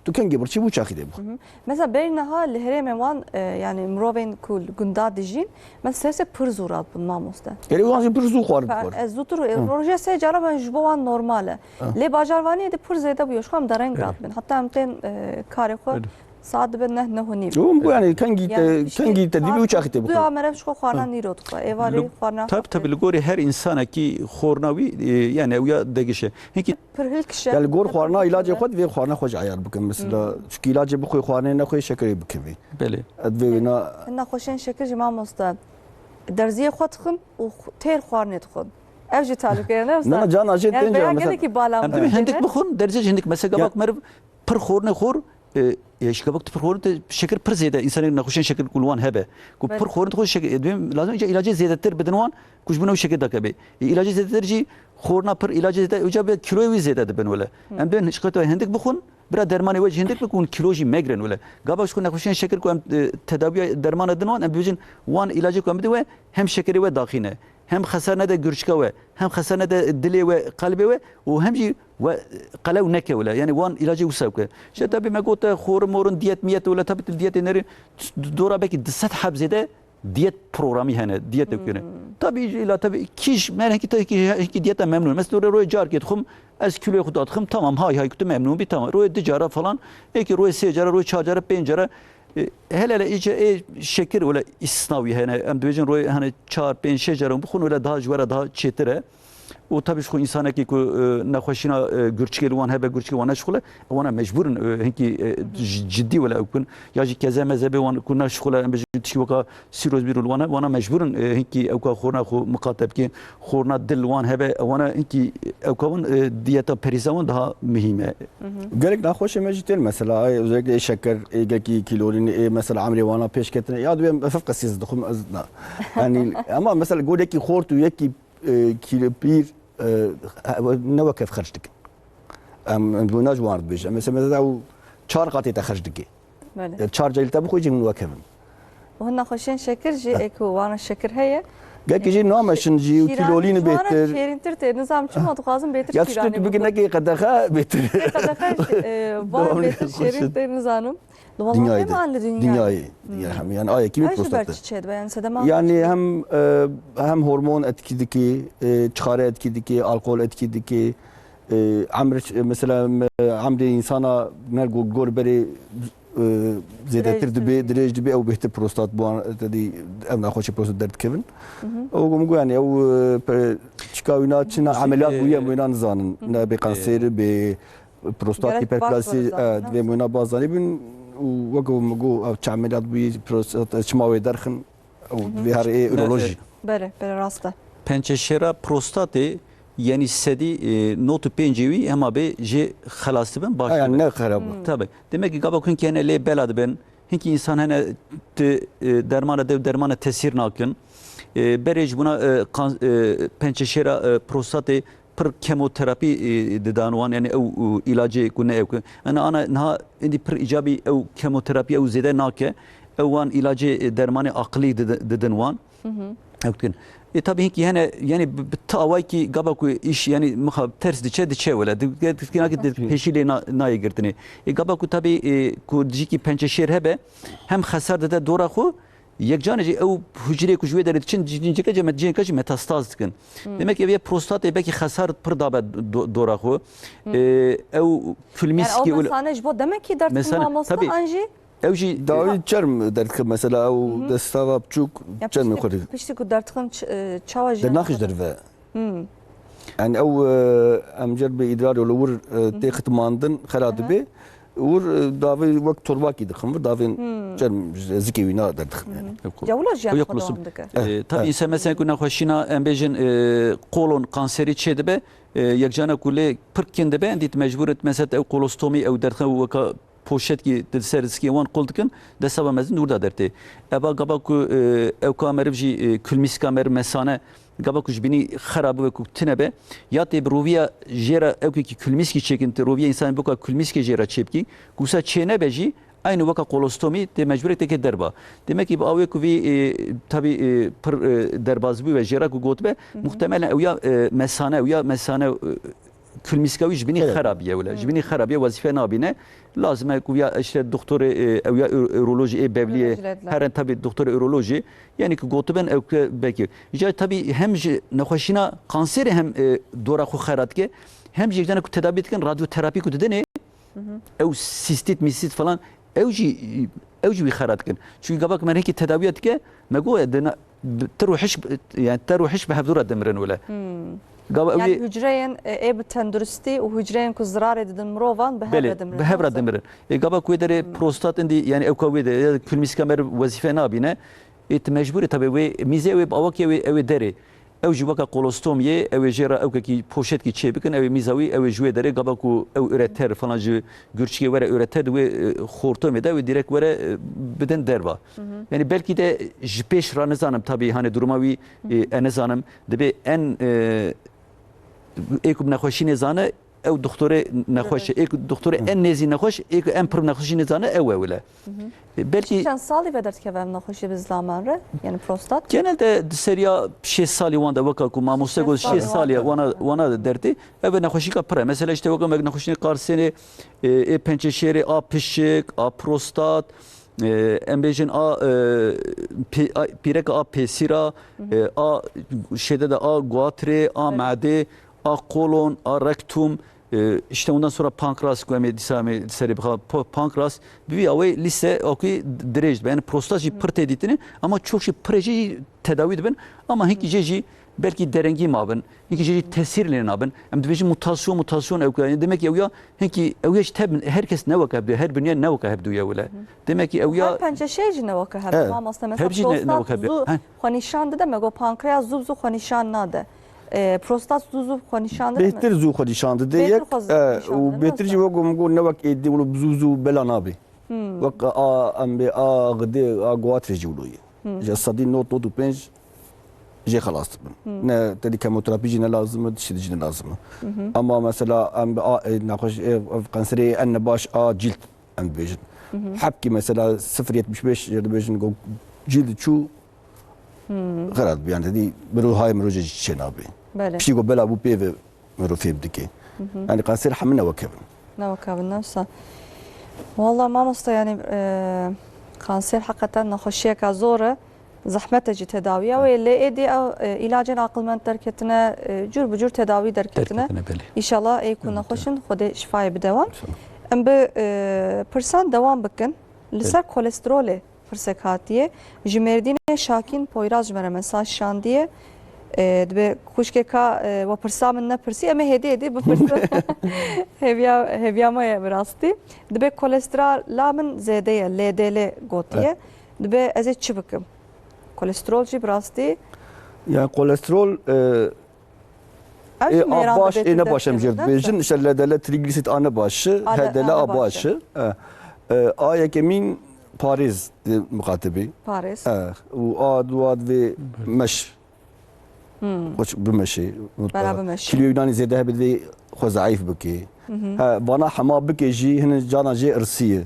tu kengî birçî bû çaxî de bixwe. Hı hı. Mesela berî niha li herêmê wan, e, yani mirovên ku li gunda dijîn, mesela strese pir zû radibin mamoste. Yani wan jî pir zû xwarin Fa- dixwar. Ez zûtir, e, Hı. rojê sê cara ben ji bo wan normal e. Hı. Lê bajarvaniyê de pir zêde bûye, ji xwe em dereng Hı. radibin. Heta em tên, e, karê xwe Hı. Saet dibe neh, neh û nîv. Yo, min got, yani, kengî te, Yani, işte, kengî te dî bî û saet çaxî te bixwe. duya meriv ji xwe xwarina Hı. nîro dixwe. Êvarê Li-, xwarina Tab, tab, li gorî her însanekî xorna wî, e, yani, ew ya degiş e. Hinkî Pir hilkiş e. Yani, li gor Pir xwarina hilkiş ilacê e. xwe divê xwarina xwe jî ayar bikin. Mesela, Hı. çünkü ilacê bixwe xwarinê nexwe şekerê bikevî. Belê. Ez divê wina Hin nexweşiyên şekir jî mamoste. Derziyê xwe dixwin û xw-, têr xwarinê dixwin. Ev jî talûke ye, ne Na, na, usta? Can Ajê Yani, tênce peya mesela. gelekî bala Em min dibê hindik dikene. bixwin, derziyê jî hindik. Mesela Ya gabak meriv pir xornê xor, e, ya jî gabak tu pir xornê te şekir pir zêde, însanê nexweşiyên şekir ku li wan hebe. Ku Belê. pir xornê dixwe şekir, e, dibê lazim îca ilacê zêdetir bidin wan, ku ji bo ew şekir dakeve. E, ilacê zêdetir jî xorna pir ilacê zêde, îca be kiloyê wî zêde dibin wele. Hı. Em dibên şikayeta hindik bixwin, bira dermanê we jî hindik be ku hûn kilo jî megirin wele. Gava ji xwe nexweşiyên şekir ku em, e, tedawiya dermana din wan, em dibêjin wan ilacê ku em bidin we hem şekerê we daxîne. Hem xesar nede gurçika we, hem xesar nede dilê we, qelbê we û hem jî we qelew neke wile. Yani wan ilacê wisa bike. Ji tabî me gote xorin morin diyet miyet wile tabî tu diyetê nerî dora belkî du sed heb zêde diyet programî hene, diyet Hmm. kene. Tabî îla tabî kîş me hekî te kî, hekî diyeta memnun. Mesela dore royê carkê dixwim ez kiloyê xwe dadixim tamam hay hay ku tu memnun bî tamam. Royê du cara falan, êkî royê sê cara, royê çar cara, pênc cara E, hele hele îce ê şekir wele îstisna wî hene. Em dibêjin royê hene çar, pênc, şeş caran bixwin wele daha ji we re daha çêtir e. Û tabî ji xwe însanekî ku, e, nexweşîna, e, gurçikê li wan hebe, gurçikê wan neşixule, wana mecbûr in, e, hinkî, e, ji-, ciddî wele ew bikin. Ya jî keze meze bê wan ku neşixule, em bêjin tişkî weka sîroz bîro li wan hebe, wana mecbûr in, e, hinkî ewka xorna xwe miqate bikin. Xorna dil li wan hebe, wana hinkî ewka wan, e, diyeta perîza wan daha muhîm e. Gelek naxweşê me jî tên mesela, ay, özellikle ê şeker, ê gelkî kîlolîn, ê mesela emrê wana pêş ketine. Ya dibê hafif qesî ez dixwim, ez na. Yani, ama mesela gor yekî xort û yekî, e, kîlo pîr, e, ne wekef xerc dike. Em, em bûna ji wan dibêje. Mesela, mesela ew çar qatê te xerc dike. Belê. E, çar cayî li te bixwe jî hûn wekevin. Û hin nexweşiyên şekir jî ê ku wana şekir heye. Gelkî jî nameşin jî û Şîranî kîlolîn ji wana bêtir. Şêrîntir tê. Nizam çima dixwazim bêtir Ya şîranî tiştê tu bikî bixwin. Nekê qedexe bêtir. Ê qedexe jî, e, van Doğru bêtir diyorsun. Şêrîn tê nizanim. Li welatê Dinyayê de. man li dinya. Dinyayê. Hmm. Ya hem yani ayekî Ev ji ber prostate. çi çêdibe? Yani sedema Ev ji ber çi çêdibe? çi? Hem, e, hem hormon etkî dike, e, çixare etkî dike, alkol etkî dike, e, emr, e, mesela, e, emrê insana ne go-, gor berê e, zêdetir Dirêj dibe, dibe. Dirêj dibe, ew bêhtir prostat bi wan, tedî ev nexweşî prostat derdikevin. Ew ku min got, yani ew, e, pe-, çika wîna çi na Çi, emeliyat e, bûye, em wêna nizanin. Ne bê kanser, bê prostat, Gerek hiperplasi, baz e, zanîn, divê em wêna baz zanîbin û wek min got, ev çi emeliyat bûye, prostat, e, çima wê derxin, ew divê her ê Ne, urolojî. Bere, bere rast e. Pençeşêra prostatê, yani sedî, e, nod û pêncê wî hema bê jê xelas dibin, baş Ha, yani dibin. Ne xerab e. Tabii. Demek ki gava ku hinkî hene lê bela dibin, hinkî insan hene ti, e, dermana dev dermana tesîr nakin. E, berê ji buna, e, kan-, e, pençeşêra, e, prostatê pir kemoterapî, e, didan wan, yani ew, e, ilacê ku ne ew ku. Ana, ana niha êdî pir îcabî ew kemoterapî ew zêde nake. Ew wan ilacê, e, dermanê aqilî didi-, didin wan. Ew dikin. E, tabii hinkî hene, yani bi, bi ti awayekî gava ku îş, yani mixa ters diçe, diçe wele. Di, di, di, di, pêşî lê na-, nayê girtinê. E, gava ku tabii, e, ku dijîkî pençeşêr hebe, hem xesar dide dora xwe, yekcanê jî ew hucrê ku ji wê derê diçin, cin-, cinka jî met-, cinka jî metastaz dikin. Demek ki ev yê prostatê belkî xesar pir dabe do-, dora xwe. E, ew Yani kulmîskî ew wele-, mesane ji bo demekî derdixin Mesane, mamoste tabii. an jî? Ew jî Dawî çerm derdixe mesela, ew destava biçûk Ya çermê piştî, xwe dî. piştî ku derdixin ç-, e, çawa jî Dernakî ji derve. Yani ew, e, em cer bi îdrarê li wir, e, tê xitmandin, xera dibe. Wir, e, davê wek torbakî dixin vir, davên çerm ji zikê wîna derdixin yani. Ew ku- Ya wilo jiyana Ew yek xwe losum. dewam dike. E, tabii insan mesela ku nexweşîna em bêjin, e, kolon kanseri çê dibe, e, yekcana ku lê pir kin dibe, endî tu mecbûr et mesela ew kolostomî ew derdixin weka poşetkî di ser zikê wan qul dikin, destava mezin dûr da dertê. Eva gava ku, e, ew ka meriv jî, e, kulmîska meriv mesane, gava ku ji bînî xera bibe ku tune be, ya tê bi roviya jê re ewkekî kulmîskî çêkin, tê roviya însanê boka kulmîskê jê re çêbikî, ku wisa çê nebe jî, aynî weka kolostomî tê mecbûrek têke derba. Demek ki bi awê ku vî, e, tabî, e, pir, e, derbazbû ve jê re ku gotibe, muhtemelen ew ya, e, mesane, ew ya mesane, e, kulmîska wî ji binî Evet. xerabiye wile. Ji binî xerabiye wezîfe nabîne. Lazim e ku ya işte doktorê, e, ew ya ür-, ürolojî ê bevliyê, Ürolojî dediler. Heren tabii doktorê ürolojî. Yani ku gotibin ew ke belkî. Îca tabii hem ji nexweşîna kanserê hem, e, dora xwe xera dike, hem jî yekdane ku tedavî dikin, radyoterapî ku didinê, ew sîstît, mîstît falan, ew jî, ew jî wî xera dikin. Çünkü gava ku me hekî tedawiya dike, me got, e, dina, bi, ter û hiş, yani ter û hiş bi hevdû re dimirin wile. Gava ew Yani ê hücreyên, e, ê bi tenduristî û hücreyên ku zirarê didin mirovan bi hev Belê, re dimirin, bi hev re wisa? dimirin. E, gava ku wê derê prostat indî, yani ew ka wê de, ya kulmîska me re wezîfe nabîne. E, tu mecbûr e tabii wê, mîzê wê bi awakê wê, ew ê derê. Ew jî weka kolostomiyê, ew ê jê re ewkekî poşetkî çê bikin, ew ê mîza wî, ew ê ji wê derê, gava ku ew üreter falan ji gurçikê were üreter, di wê, e, xortomê de wê direkt were, e, bidin derva. Yani belkî de ji pêş re nizanim, tabii hani duruma wî, e, e nizanim. Dibê en, e, ê ku bi nexweşînê zane, ew doktorê nexweş e. Ê ku doktorê en nêzî nexweş, ê ku en pir nexweşînê zane, ew e wile. E, belkî Çend salî ve derdikeve ev nexweşî bi zilaman re? Yani prostat? Genelde di seriya şêst salî wan de weka ku mamoste got, şêst salî wana, wana de dertê. Ev e nexweşîka pir e. Mesela işte weka me nexweşînê karsênê, e, ê pençeşêrê, a pişik, a prostat, e, em bêjin a, e, pê-, a, pîreka a pêsîra, e, a şêde de a guatrê, a medê, a kolon, a rektum, e, işte ondan sonra pankreas ku em ê dîsa em ê serê bixa, po-, pankreas, bi vî awê lîste okî dirêj dibe. Yani prostat jî pir tê dîtinê, ama çok jî pir jî tedawî dibin, ama hinkî jê jî belkî derengî mabin, hinkî jê jî tesîr lê nabin. Em dibêjin mutasyon, mutasyon ew ku, yani demek ki ew ya hinkî ew ya jî teb-, her kes ne weke hevdû, her binyar ne weke hevdû ye wile. Demek ki ew ya Her pençeşê jî ne weke hevdû. Evet. Mamoste, mesela Hep jî ne, ne prostat weke hevdû. zû Heh. xwe nîşan dide, me got pankreas zû zû xwe nîşan nade. E, prostat zû zû xwe nîşan dide mi? Bêhtir zû xwe nîşan dide Bêhtir yek, xwe zû e, nîşan û dide, bêhtir jî wesa? wek min got ne wek êdî wilo bi zû zû bela nabê. Wek a em bê a xidê a guatrê jî wilo ye. Ji sedî nod nod û pênc jê xelas dibin. Ne tedî kemoterapî jî ne lazim e, tiştî jî ne lazim e. Ama mesela em bi a, e, nexweş, e, ev kanserê en ne baş a cîlt em dibêjin. Hebkî mesela sifir yetmiş beş jê dibêjin ku cîld çû xera dibe, yani tedî mirov hayê mirov jê çê nabê. Belê. Piştî ku bela bû pê ve mirov fêm dike. Yani kanser hemine wekevin. Ne wekevin, ne wisa. Walla mamoste, yani, e, kanser heqeten nexweşiyeke zor e. Zehmet e jî tedawiya wê. Lê êdî ew, e, îlacên aqilmend derketine, e, cur bi cur tedawî derketine. Derketine, belê. Înşallah ê ku nexweş in Xwedê şifayê bide wan. Înşallah. Em bi, e, pirsan dewam bikin. Li ser kolesterolê pirsek hatiye. Ji Mêrdînê Şakîn Poyraz ji me re mesaj şandiye. E, dibe xwişkê ka, e, we pirsa min nepirsî, em ê hêdî hêdî bipirsin. Hêviya, hêviya me ye bi rastî. Dibe kolesterola min zêde ye, L D L gotiye. Evet. Dibe ez ê çi bikim? Kolesterol jî bi rastî. Yani kolesterol, e, Ev jî ê a mêran baş, dibê ê tu ne baş em jê dibêjin. Işte L D L, triglisîd a ne baş, H D L a baş. E, e, a yekemîn parêz dê miqatibî. Parêz. E, û a dua divê meş. Hmm. Xweş bimeşê. Bera bimeşê. Kîloyê Yunanî zêde hebe divê xwe zeîf bikê. He, vana hema bikê jî hin caran jê irsî ye.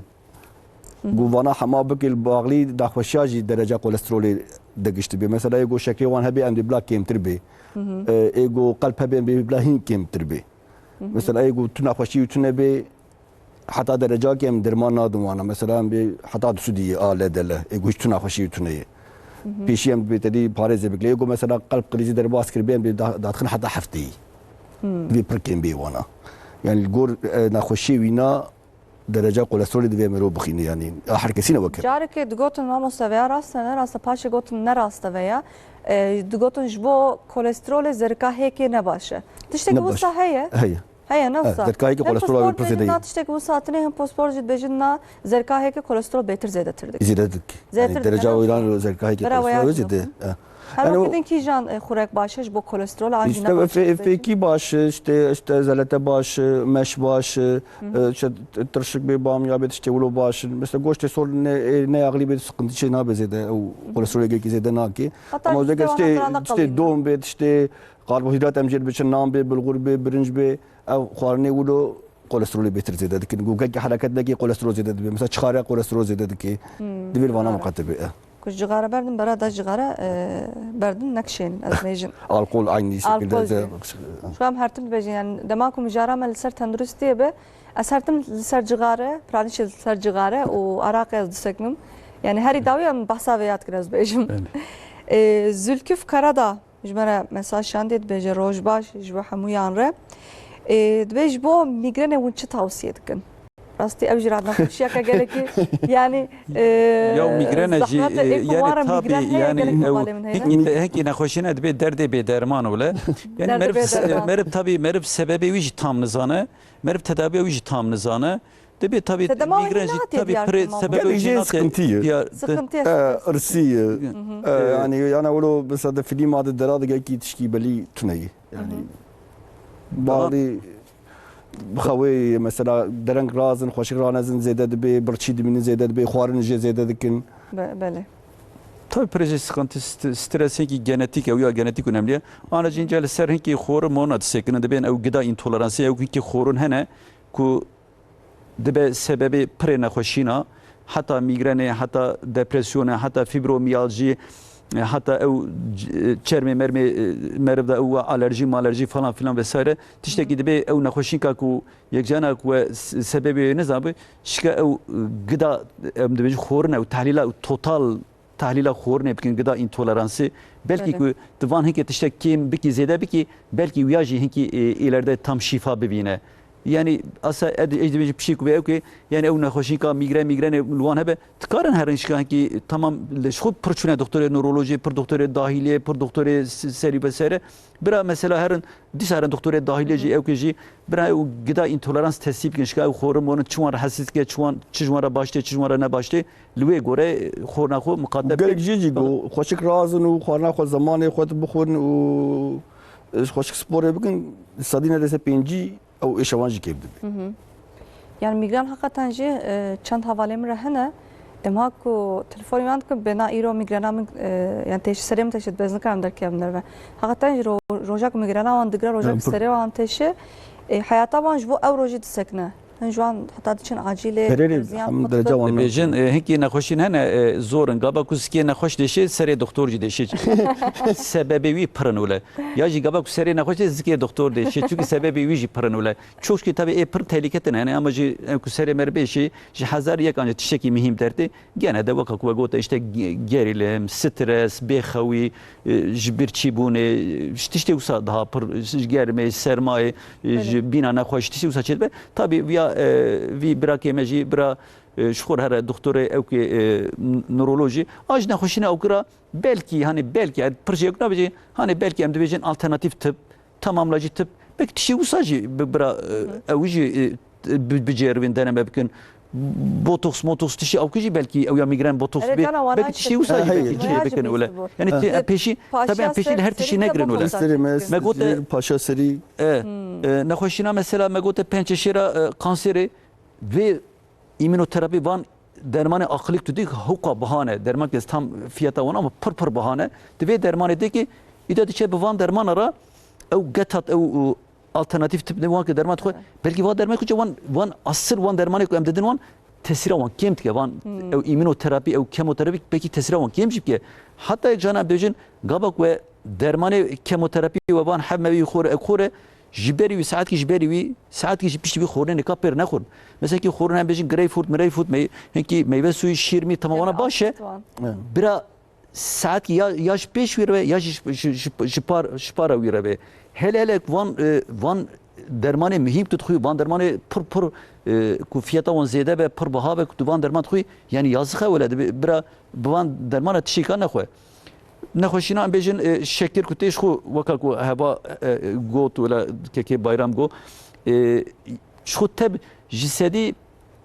Ku vana hema bike li baxlî daxweşiya jî dereca kolesterolê de giş dibe. Mesela ê ku şekerê wan hebe em dê bila kêmtir bê. E, ê ku qelb hebe em dê bila hîn kêmtir bê. Mesela ê ku tu naxweşî û tune bê heta derecakê em derman nadin wana. Mesela em bê heta du sed a L D L. Ê ku hiç tu naxweşî û tune ye. Pêşî em dibê tedî parêzê bikle. Ê ku mesela qelb krîzî derbas kiribê em dê da-, dadixin heta hefteyî. Divê pir kêm bê wana. Yani li gor, e, naxweşiyê wîna dereca kolesterolê divê mirov bixîne, yanî ya her kesî ne weke. Carekê digotin mamoste veya rast e, ne rast e, paşê gotin ne rast e veya, e, digotin ji bo kolesterolê zerika hêkê ne baş e. Tiştekî wisa heye? Heye. Heye, ne wisa? Zerika hêkê kolesterolê pir zêde ye. Tiştekî wisa tune hin pospor jî dibêjin na zerika hêkê kolesterol bêtir zêdetir dike. Zêde dike. Zêdetir dike. Yani dereca wîran zerika hêkê kolesterolê zêde. Her wekî din kîjan, e, xurek baş e ji bo kolesterol an jî ne baş e? Fêkî baş e, işte, işte zelete baş e, meş baş e, e, işte tirşik bê bamya bê tiştê wilo baş e. Mesela goştê sor ne, e, ne yaxlî bê sıkıntı şey nabe zêde, ew kolesterolê gelkî zêde nake. Ama özellikle işte, işte don bê, işte karbohidrat em jê biçin, nan bê, bulgur bê, birinc bê, ev xwarinê wilo kolesterolê bêtir zêde dikin. Ku gelkî hereket nekê kolesterol zêde dibe. Mesela çixare kolesterol zêde dike. Divê li vana miqate bê. Ku cixare berdin, bera da cixare, e, berdin nekşên, ez mêjin. Alkol aynı şekilde. Alkol de jî. Şu an her tim dibêjin, yani dema ku mijara me li ser tenduristiyê be, ez her tim li ser cixare, piranîşê li ser cixare û araqê ez disekmim. Yani herî dawî em behsa vê ya dikin, ez bêjim. E, Zülküf Karada ji me re mesaj şandiye, dibêje, "Roj baş ji bo hemûyan re." E, dibê, "Ji bo mîgrenê hûn çi tawsiye dikin?" Rastî ev jî radnexweşiyeke gelekî, yani, e, ya mîgrene jî, zehmet e, ê ku yani wan re tabî, mîgren heye, yani gelek hevalê min heye. Hinkî, hinkî nexweşî ne dibê derdê bê derman wile. Yani meriv, meriv tabî, meriv sebebê wî jî tam nizane, meriv tedawiya wî jî tam nizane. Dibê tabî mîgren jî tabî pirê sebebê wî jî nate. Sıkıntı ye. Sıkıntı ye. E, irsî ye. E, yani, yani wilo mesela de filîma de dera de gelkî tişkî belî tune ye. Yani, bağlı Bi xewê mesela dereng razin, xweşik ranezin zêde dibê, birçî dimînin zêde dibê, xwarin jê zêde dikin. Be-, belê. Tabii pire jî sıkıntı, st-, stres hinkî genetik e, ya genetik önemli ye. Ana jî ince li ser hinkî xorun morna disekinin, dibên ew gida intoleransî, ew hinkî xorun hene ku dibe sebebê pirê nexweşîna, heta mîgrenê, heta depresyonê, heta fibromiyalji, heta ew c-, çermê mermê, e, meriv de ew alerjî, malerjî falan filan vesaire. Tiştekî dibe ew nexweşînka ku yekcana ku we s-, sebebê wê nizanibû, şike ew, e, gida, em dibêjin xorine, ew tehlîla, ew total tehlîla xorine bikin, gida intoleransê. Belkî ku tu van hinkê tiştek kêm bikî, zêde bikî, belkî wiya jî hinkî, e, îlerde tam şîfa bibîne. Yani asa ed-, ej dibêjin pişik ve ew ke, yani ew nexweşînka mîgren, mîgrenê li wan hebe, dikarin herin şika hinkî tamam li xwe pir çûne doktorê newrolojiyê, pir doktorê dahiliyê, pir doktorê s-, serî vesaire. Bira mesela herin, dîsa herin doktorê dahiliyê jî, ew ke jî, bira ew gida intolerans testî bikin, şika ew xorun morun çi wan rehesiz dike, çi wan, çi ji wan re baş tê, çi ji wan re ne baş tê, li wê gore, e, xorna xwe miqate bikin. Gelek jê jî ku xweşik razin û xwarina xwe zemanê xwe bixwin û, e, xweşik sporê bikin, sedî neredeyse pêncî ew êşa wan jî kêm dibe. Hı hı. Yani mîgren hakikaten jî, e, çend hevalê min re hene. Em ha ku telefonê wan dikin, bêna îro mîgrena min, e, yani têşi serê min têşi, dibez nikarim derkevim derve. Hakikaten jî ro-, roja ku mîgrena wan digre, roja ku serê wan têşi, e, heyata wan ji bo ew rojî disekine. Hin ji wan heta diçin acîlê, ziyan xwe dibin. Dibêjin, e, hinkî nexweşîn hene, e, zor in. Gava ku sikê nexweş deşê, serê doktor jî deşê. Sebebê wî pir in wile. Ya jî gava ku serê nexweş deşê, zikê doktor deşê. Çunkî sebebê wî jî pir in wile. Çok jî tabii ê pir tehlîke tine. Yani ama jî, em ku serê me re bêşî, ji hezar yek anca tiştekî mihîm dertê. Gene de weka ku we gote işte ge-, gerilim, stres, bêxewî, e, ji birçîbûnê, e, ji tiştê wisa daha pir, ji germê, sermayê, e, ji bîna nexweş, tiştê wisa çêdibe. Tabii ya e, vî birakê me jî, bira, e, ji xwe re here doktorê ew kê, e, n-, nurolojî, a ji nexweşîna ew kira belkî, hani belkî, yani pir jê ew nabêjê, hani belkî em dibêjin alternatîf tip, tamamlayıcı tip, belkî tiştê wisa jî bi-, bira, e, ew jî, e, bi-, bicêrivin deneme bikin. Botoks, motoks tiştê ew kê jî belkî ew ya mîgren botoks bê. Belkî tiştê wisa jî belkî çê bikin öyle. Yani te-, em pêşî, tabii em pêşî li her tiştî negirin öyle. Serê me, me gote, paşa serî. E, e, nexweşîna mesela me gote pençeşêra, e, kanserê vê îmûnoterapî van dermanê aqilî tu dî hewqa bihane. Derman ki tam fiyata wan ama pir pir bihane. Di vê dermanê de ki îda diçe bi van dermana ra ew getat ew, û alternatîf tip ne wan ki derman dixwe. Belkî van derman xwe wan, wan asir wan dermanê ku em didin wan tesîra wan kêm dike. Van ew îmûnoterapî, ew kemoterapî belkî tesîra wan kêm jî bike. Heta yek cana bêjin gava ku we dermanê kemoterapî we van heb me wî xore, ew xore, ji berî wî, saetkî ji berî wî, saetkî ji piştî wî xornê nika pêr nexwin. Mesela ki xornê em bêjin greyfurt, mireyfurt, mey-, hinkî meyve suyu, şîrmî, tamam wana baş e. Bira saetkî ya, ya ji pêş wî re be, ya jî ji, ji, ji, ji par, ji para wî re be. Hele hele van, e, van dermanê muhîm tu dixwî, van dermanê pir pir, e, ku fiyata wan zêde be, pir biha be, ku tu van derman dixwî, yani yazix e wele, dibe, bira bi van dermana tişîka nexwe. Nexweşîna em bêjin, e, şekir ku tê ji xwe weka ku heva, e, got wela kekê Bayram got, e, ji xwe teb ji sedî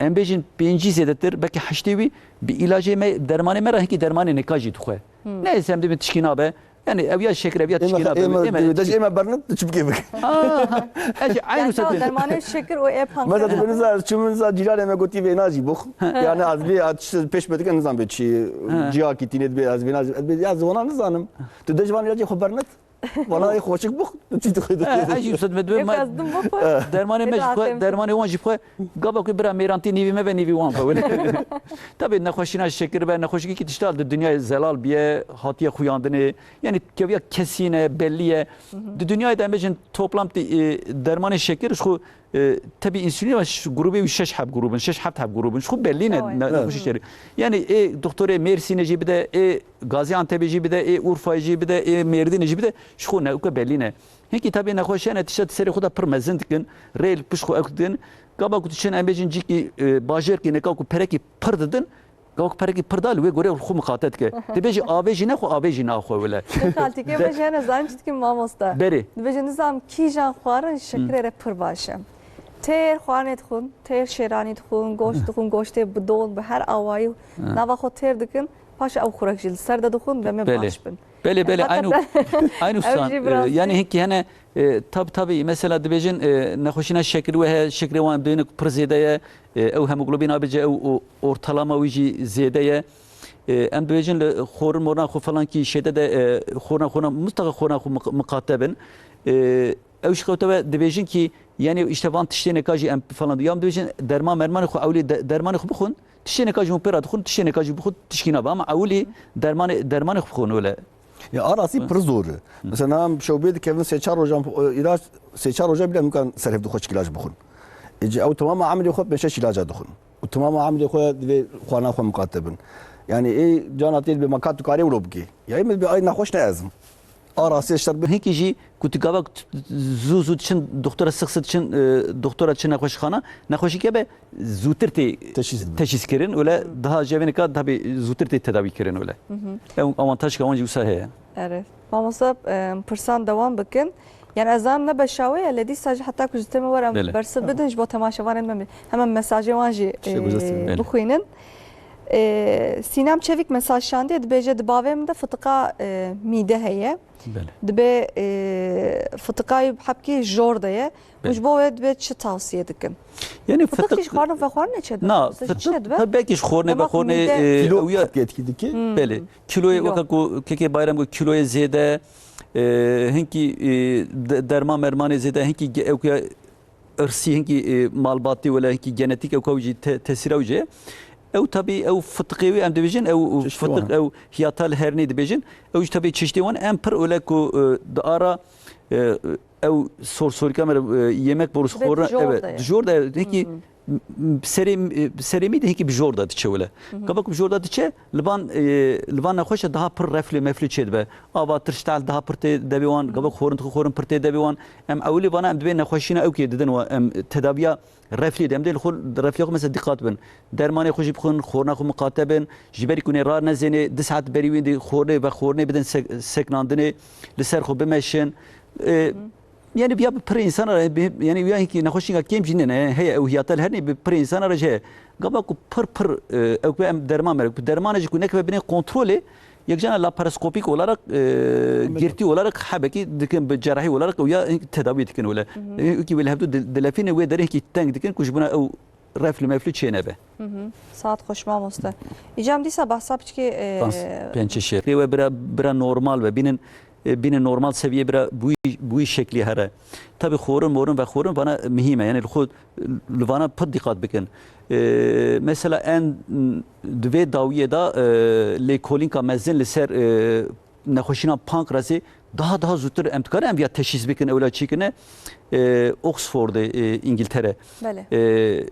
em bêjin pêncî zêdetir, belkî heştê wî bi îlacê me, dermanê me re hinkî dermanê nika jî dixwe. Ne ez em dibin tişkî nabe. Yani ev ya şekir, ev ya tişkî nabe. Ême, ême, ême, ême bernin, tu çi bikê bik. Aha, ez jî aynı Yani tamam, dermanê şekir û ê pankreas. Mesela tu nizan, çi min nizan cîranê me gotî vê najî bux. Yani az vê at pêş me dike nizan vê çi. Ciyakî tînê dibê az vê najî. Ez bê ya ziwana nizanim. Tu dej van ilacê xwe bernet. Vana ê xweşik bix, tu çî dixwî dixwî. Ez jî Ustad me dibê dermanê me jî xwe, dermanê wan jî xwe. Gava ku bira mêrantî nîvî me ve nîvî wan ve wele. Tabii nexweşîna şekir be, nexweşikî ki tişta di dinyayê zelal biye, hatiye xuyandinê. Yani keviya kesî ne, bellî ye. Di dinyayê de em bêjin toplam ti-, e, dermanê şekir ji xwe E, tebî însulîn ve ş-, grûbê wî şeş heb grûbin, şeş heft heb grûbin. Ji xwe bellî ne, ne, nexweşî şerî. Yani ê doktorê Mêrsînê jî bide, ê Gaziantepê jî bide, ê Urfayê jî bide, ê Mêrdînê jî bide, ji xwe ne, uke bellî ne. Hinkî tebî nexweşiya ne tişta di serê xwe de pir mezin dikin, rê li pişt xwe ew dikin. Gava ku diçin em bêjin cîkî, e, bajêrkî neka ku perekî pir didin, Gava ku perekî pir da li wê gorê xwe miqate dike. Dibêje avê jî nexwe, avê jî naxwe wile. Xaltîkê me jî hene, zanin çi dikin mamoste. Berê. Dibêje nizam kîjan xwarin ji şekirê re pir baş e. Têr xwarinê dixwin, têr şêranî dixwin, goşt dixwin, goştê bi don, bi her awayî nava xwe têr dikin. Paşê ew xurek jî li ser de dixwin, demê baş bin. Belê, belê, aynû, aynû san. E, yani hinkî hene, e, tab-, tabii, mesela dibêjin, e, nexweşîna şekirî we heye, şekirê wan dibêjin ku pir zêde ye, e, ew hemoglobîn A B C, ew o-, ortalama wî jî zêde ye. E, em dibêjin li xorin morna xwe falan kî şeyde de, e, xorna, xorna, mutlaka xorna xwe miq-, miqate bin. E, ew jî xewte ve dibêjin kî, yani işte van tiştê neka jî em falan, ya em dibêjin derman mermanê xwe ewlî de-, dermanê xwe bixwin, tiştê neka jî hûn pê re dixwin, tiştê neka jî bixwin, tişkî nabe. Ama ewlî dermanê, dermanê xwe bixwin öyle. Ya a rastî pir zor e. Mesela em şewbê dikevin sê çar rojan, e, îlaç, sê çar roja bile mimkan ser hevdu xweşik îlaç bixwin. Ê, ew temama emrê xwe pêşeş îlaca dixwin. Û temama emrê xwe divê xwana xwe miqate bin. Yani ê cana tê dibê ma ka tu karê wilo bikê. Ya ê min dibê ay nexweş ne ezim. A rastî şer bi. Hinkî jî ku tu gava zû zû diçin doktora, six six diçin, e, doktora diçin nexweşxana, nexweşîke be zûtir tê teşhîs kirin, öyle daha jevênika tabii zûtir tê tedawî kirin öyle. Ew avantajka wan jî wisa heye. Erê. Mamosta, e, pirsan dewam bikin. Yani ez zanim ne beşawe ye, lê dîsa jî heta ku ji temê were em bersiv bidin ji bo temaşevanên me hemen mesajê wan jî, e, bixwînin. E, Sînem Çevik mesaj şandiye, dibêje di bavê min de fitiqa, e, mîde heye. Belê. Dibê, e, fitiqayî hebkî jor de ye. Û ji bo wê dibê çi tavsiye dikin? Yani fitiq, fitiq jî xwarin vexwarin çi dibe? Na, fitiq, tabii belki ji xornê vexornê, e, kîlo ew ya etkî dike. Belê. Kîloyê weka ku kekê Bayram got kîloyê zêde, e, hinkî, e, de-, derman mermanê zêde, hinkî ge-, ew ya irsî, hinkî, e, malbatî wele hinkî genetîk ew ka jî te-, tesîra wî jê. Ew tabii ew fitiqê wî em dibêjin, ew fitiq, ew hiyata li hernê dibêjin. Ew jî tabii çeşitê wan em pir öyle ku, e, di ara, e, ew sorsorîka me re, e, yemek borusu xorna, evet, dijor de, hinkî serê, serê mî de hinkî bi jor de diçe wile. Gava ku bi jor de diçe, li van, e, li van nexweşa daha pir reflê meflê çêdibe. Ava tirştal daha pir tê devê wan, gava xorin dixwe xorin pir tê devê wan. Em ewilî vana em divê nexweşîna ew kê didin we, em tedaviya reflê de, em dê li xwe, reflê xwe mesela dîqat bin. Dermanê xwe jî bixwin, xorina xwe miqate bin. Ji berî ku nê rar nezênê, du saet berî wî dî xornê ve xornê bidin sek-, seknandinê, li ser xwe bimeşin. E, Yani viya bi pir insana re, bi, yani viya hinkî nexweşînga kêm jî nene, heye ew hiyata li her nê bi pir insana re jî heye. Gava ku pir pir, e, ew ku em derman mere, ku dermane jî ku nekeve binê kontrolê, yekjana laparoskopîk olarak, e, girtî olarak hebekî dikin bi cerahî olarak ew ya hinkî tedawî dikin wele. E, wekî wele hevdu dil-, dilefîne wê derê hinkî teng dikin ku ji bona ew reflü meflü çê nebe. Saet xweş mamoste. Îcam dîsa behsa piçkê, e, Pans-, pençe şêr. Rê we bira, bira normal be. Bînin, e, bînin normal seviye bira bu, bu şeklî here. Tabi xorin morin ve xorin vana mihîm e. Yani li xwe, li vana pir dîqat bikin. E, mesela en, di vê dawiyê de, e, lêkolînka mezin li ser, e, nexweşîna pankrasê daha, daha zûtir em dikarin em viya teşhîs bikin, ewla çêkirine, e, Oxfordê, e, Îngiltere. Belê. E,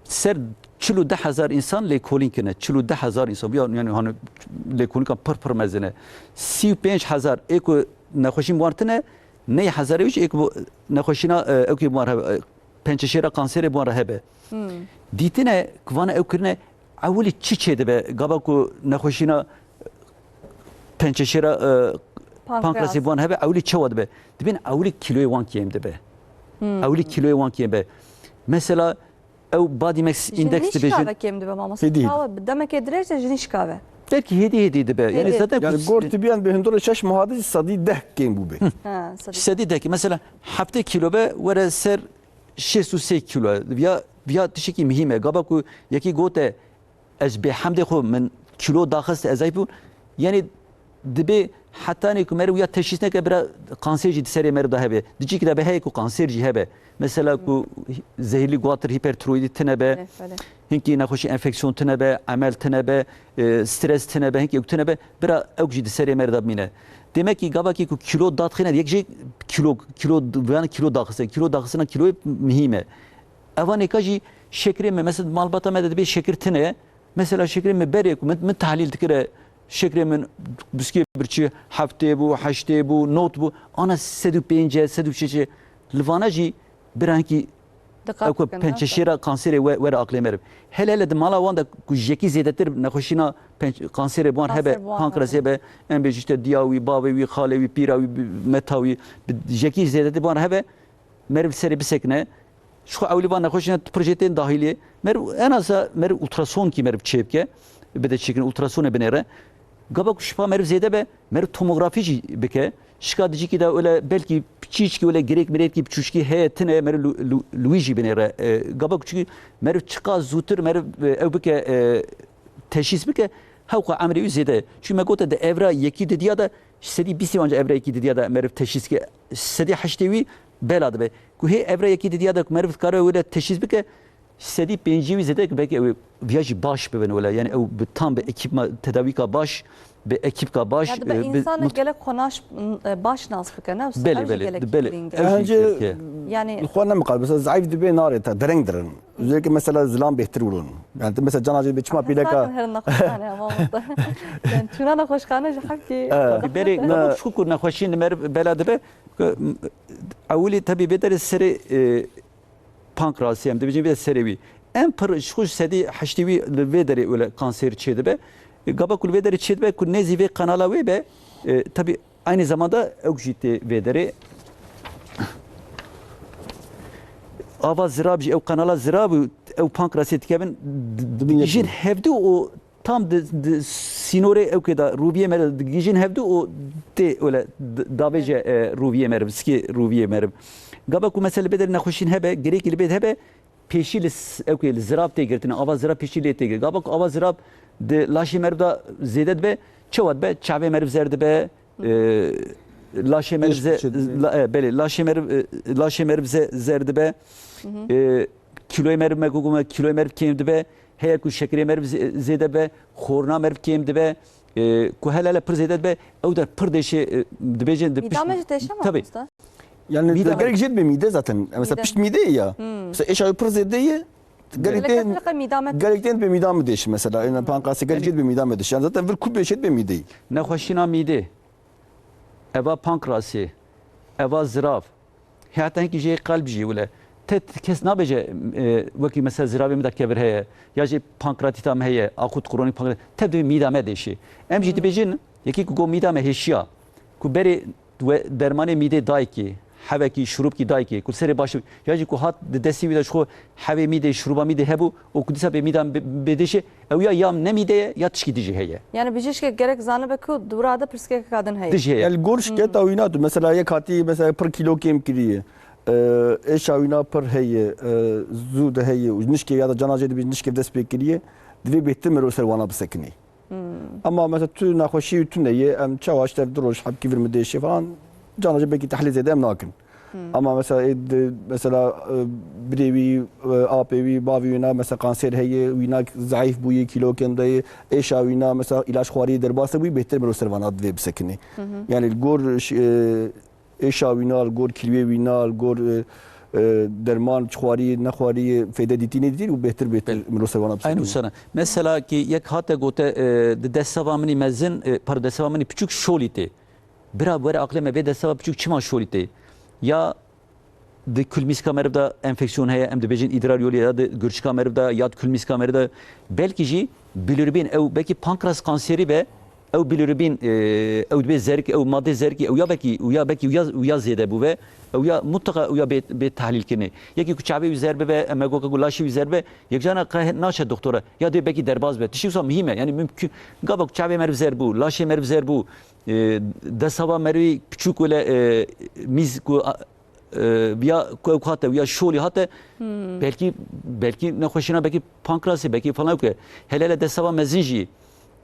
ser çil û deh hezar însan lêkolîn kirine. Çil û deh hezar însan. Ya, yani hani lêkolînka pir pir mezin e. Sî û pênc hezar ê ku nexweşîn bi wan tine, ney hezarê wî jî ê ku nexweşîna, e, ew kê bi wan re, e, pençeşêra kanserê bi wan re hebe. Dîtine ku vana ew kirine, ewilî çi çê dibe? Gava ku nexweşîna pençeşêra, e, pankrasê bi wan hebe, ewilî çawa dibe? Dibên ewilî kîloyê wan kêm dibe. Ewilî kîloyê wan kêm be. Mesela ew body mass index dibêjin. Ji nîşka ve kêm dibe mamoste. Hêdî, hêdî. Çawa bi demekê dirêj de ji nîşka ve. Belkî hêdî hêdî dibe. Yani hêdî. Zaten yani ku gor tibiyan bi hundur şeş muhadî sedî deh kêm bûbe. Ha, sedî. Sedî deh kêm. Mesela heftê kîlo be were ser şêst û sê kîlo. Viya, viya tiştekî mihîm e. Gava ku yekî gote ez bê hemdê xwe min kîlo daxist ez zayîf bûm. Yani dibê hetanî ku meriv ya teşhîs neke bira kanser jî di serê meriv de hebe. Di cîkî de be heye ku kanser jî hebe. Mesela ku zehirli guatir hipertiroidî tine be, belê, belê, hinkî nexweşî enfeksiyon tine be, emel tine be, e, stres tine be, hinkî ew tine be, bira ew jî di serê meriv de bimîne. Demek ki gavakî ku kîlo dadixîne, yek jê kîlo, kîlo, yani kîlo daxistine, kîlo daxistina kîloyê mihîm e. Eva nêka jî şekerê me, mesela malbata me de dibê şeker tine ye. Mesela şekerê me berê ku min, min tahlîl dikire, şekerê min biskê birçî heftê bû, heştê bû, not bû, ana sed û pênc e, sed û şeş e. Li vana jî bira hinkî ew ku pençeşêra kanserê we, were aqlê meriv. Hele hele di mala wan de ku ji yekî zêdetir nexweşîna penç-, kanserê bi wan hebe, pankrasê be, em bêjî işte diya wî, bavê wî, xalê wî, pîra wî, meta wî, bi, ji yekî zêdetir bi wan hebe, meriv serê bisekine. Ji xwe ewlî van nexweşîna tu pir jê tên dahîliyê. Meriv en azsa meriv ultrasonkî meriv çê bike, bide çêkin ultrasonê binêre. Gava ku şifa meriv zêde be, meriv tomografî jî bike. Şika di cîkî de öyle belkî çîçkî öyle girêk mirêkî biçûçkî heye tine meriv lu-, lu-, li wî jî binêre. E, gava ku çikî meriv çiqas zûtir meriv, e, ew bike, e, teşhîs bike, hewqa emrê wî zêde ye. Çi me gote di evra yekî didiya de, sedî bîstê wan ji evra yekî didiya de meriv teşhîs ke, sedî heştê wî bela dibe. Ku hê evra yekî didiya de ku meriv dikare wê de teşhîs bike, sedî pêncî wî zêde, belkî ew viya jî baş bibin wele. Yani ew bi tam bi ekîpma tedawîka baş, bi ekîpka baş, ya dibe e, bi însanek gelek xwe naş, e, baş nas bike, ne? Belê, ew jî belê, gelek belê. Girîng e. Ew jî girîng e. Yani li xwe ne miqal, mesela zayıf dibe nare te, dereng dirin. Özellikle mesela zilam bêhtir wulun. Yani tu mesela cana jê bê çima pîleka. Herin nexweşxane ama. Yani çûna nexweşxane ji hevkê. Tabii, berê, ne, tabii, çukur nexweşîn li meriv bela dibe. Ewilî tabii vê derê serê, e, pankrasê em dibêjin vê serê wî. Em pir ji xwe ji sedî heştê wî li vê derê wile kanser çêdibe. E, gava ku li vê derê çêdibe ku nêzî vê kanala wê be, e, tabii aynı zamanda ew jî tê vê derê. Ava zirab jî, ew kanala zirab û ew pankrasê dikevin, di-, digihîjin hevdu û tam di, di sînorê ew kê de rûviyê meriv digihîjin hevdu û tê öyle d-, davêje, e, rûviyê meriv, sikê rûviyê meriv. Gava ku mesela bê de nexweşîn hebe, girêkî li bê de hebe, pêşî li s-, ew kê li zirab tê girtine, ava zirab pêşî lê tê gir. Gava ku ava zirab di laşê meriv de zêde dibe, çawa dibe? Çavê meriv zer dibe, e, laşê meriv ze-, la-, e, belê, laşê meriv, e, laşê meriv ze-, zer dibe. E, kîloyê meriv me ku me, kîloyê meriv kêm dibe. Heye ku şekerê meriv ze-, zêde be, xorna meriv kêm dibe. E, ku hele hele pir zêde dibe, ew der pir deşê, e, dibêjin, di pişt-, mîda me jî deşe mi, tabii, mamoste? Yani mîda gerek jê dibe mîde zaten. Mesela pişt mîde ya. Mesela êşa pir zêde ye, Gelek tên, gelek tên bi mîda me dêşî mesela. Yani pankrasê gelek jê bi mîda me dêşî. Yani zaten vir ku bêşê bi mîdeyî. Nexweşîna mîdê, eva pankrasê, eva zirav, heta hinkî jê qelb jî wile. Te kes nabêje, e, wekî mesela ziravê min de kevir heye, ya jî pankratîta me heye, akut kronîk pankratît, te bi mîda me dêşî. Em jî dibêjin, yekî ku go mîda me hêşiya, ku berê we dermanê mîdê dayikê, hevekî, şurubkî dayikê, ku serê baş, ya jî ku hat di destî wî de ji xwe hevê mîdê, şuruba mîdê hebû û ku dîsa bê mîda bê-, bêdêşê, ew ya, ya ne mîde ye, ya tişkî dijî heye. Yani bijîşkek gerek zanibe ku dûra de pirsgekeka din heye. Dijî heye. Yani li gor şiketa wî nat, mesela yek hatî mesela pir kîlo kêm kiriye, e, êşa wîna pir heye, e, zû de heye û nişkê ya da cana jê dibî nişkê dest pê kiriye, divê bêhtir mero ser wana bisekinê. Ama mesela tu nexweşî tune ye, em çawa ji te du roj hebkî vir mi dêşê falan, cana jê belkî tehlîl zêde em nakin. Ama mesela ê di, mesela, e, birê wî, e, apê wî, bavê wîna mesela kanser heye, wîna zayîf bûye, kîlo kêm de ye, êşa wîna mesela îlaç xwariyê derbas bûye, bêhtir mero ser vana divê bisekinê. Yani li gor ş-, e, êşa wîna, li gor kîlwê wîna, li gor, e, e, derman xwariyê, nexwariyê, feyde dîtî nedîtî û bêhtir bêhtir miro ser wana bisekinî. Eyn wisa ne. Mesela ki yek hate gote, e, di desteva minî mezin, e, pardon, desteva minî piçûk şolî tê. Bira were aqlê me, vê desteva piçûk çima şolî tê? Ya di kulmîska meriv de enfeksiyon heye, em dibêjin îdrar yolî, ya di gurçika meriv de, ya di kulmîska meriv de. Belkî jî bilirubin, ew belkî pankreas kanserî be, ew bilirubin, e, ew dibê zerk, ew madê zerkî, ew ya belkî, ew ya belkî, ew ya, ew ya zêde bû ve, ew ya mutlaka ew ya bê, bê tehlîl kirinê. Yekî ku çavê wî zer bibe, em ê goka ku laşê wî zer bibe, yekcana qe naçe doktora. Ya dê belkî derbas be. Tiştî wisa muhîm e. Yani mümkün, gava ku çavê meriv zer bû, laşê meriv zer bû, e, destava merivî piçûk wele, e, mîz ku, a, e, ya ku ew hate, ya şolî hate, belkî, belkî nexweşîna belkî pankrasê, belkî falan ew ke. Hele hele destava mezin jî,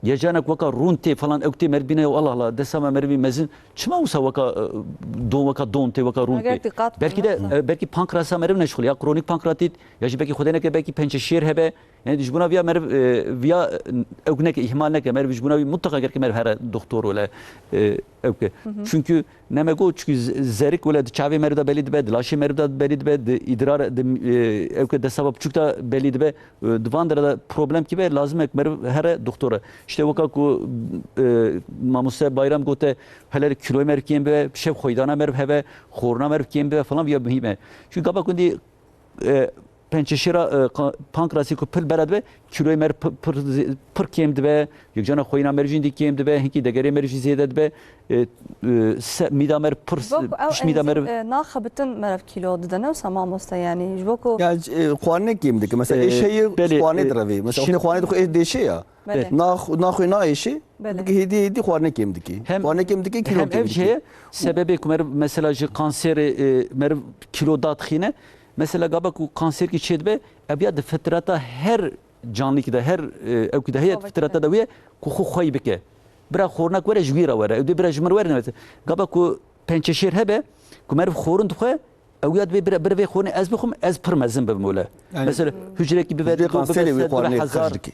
yecanek weka rûn tê falan ew tê meriv bîne, ya Allah Allah, destava merivî mezin, çima wisa weka, e, don, weka don tê, weka rûn tê? Eger dîqat Belkî de, bike. e, belkî pankrasa meriv neşxulî, ya kronîk pankratît, ya jî belkî Xwedê neke belkî pençeşêr hebe, Yani ji bona viya meriv, e, viya, e, ew neke, îhmal neke, meriv ji bona wî mutlaka gerek meriv here doktor wele, e, ew ke. Çünkü ne me got, çünkü z-, zerik wele di çavê meriv de belî dibe, di laşê meriv de belî dibe, di îdrar, di, e, ew ke destava piçûk de belî dibe, e, di van dere de problem kibe, lazim e meriv here doktora. İşte weka ku, e, mamoste Bayram gote, hele kîloyê meriv kêm bibe, şev xweydana meriv hebe, xorina meriv kêm bibe falan, viya muhîm e. Çünkü gava gundî e, pençeşêra, e, ka-, pankrasê ku pir bera dibe, kîloyê meriv pir, pir zê-, pir kêm dibe, yekcana xweyna meriv jî hindî kêm dibe, hinkî degerê meriv jî zêde dibe, e, e, se-, mîda meriv pir, Ji bo ku ew pişt mîda enzîm, meriv. e, naxebitin meriv kîlo didene wisa mamoste, yanî ji bo ku Ya, e, xwarine kêm dike. Mesela E, êş heye belê, xwarine e, direvê. Mesela şi- xwarine dixwe êş dêşe ya. Belê. Nax-, naxwe naêşê, Belê. hêdî hêdî xwarine kêm dikî. Hem, Xwarine kêm dikî, kîlo hem kêm ev jî dikî. Heye, sebebê ku meriv mesela ji kanserê, e, meriv kîlo dadixîne, mesela gava ku kanserkî çêdibe, ev ya di fitreta her canlîkî de, her, e, ewkî de heye, Tabî. fitreta de wê ku xwe xwey bike. Bira xorina ku were ji wî re were. Ew dê bira ji min were ne. Gava ku pençeşêr hebe, ku meriv xorin dixwe, ew ya dibê bira, bira vê xorine ez bixwim, ez pir mezin bibim wele. Yani Mesela hücrekî bibe, hücrê du bibe, kanserê wê sed bibe, xwarinê hezar. Xerc dike.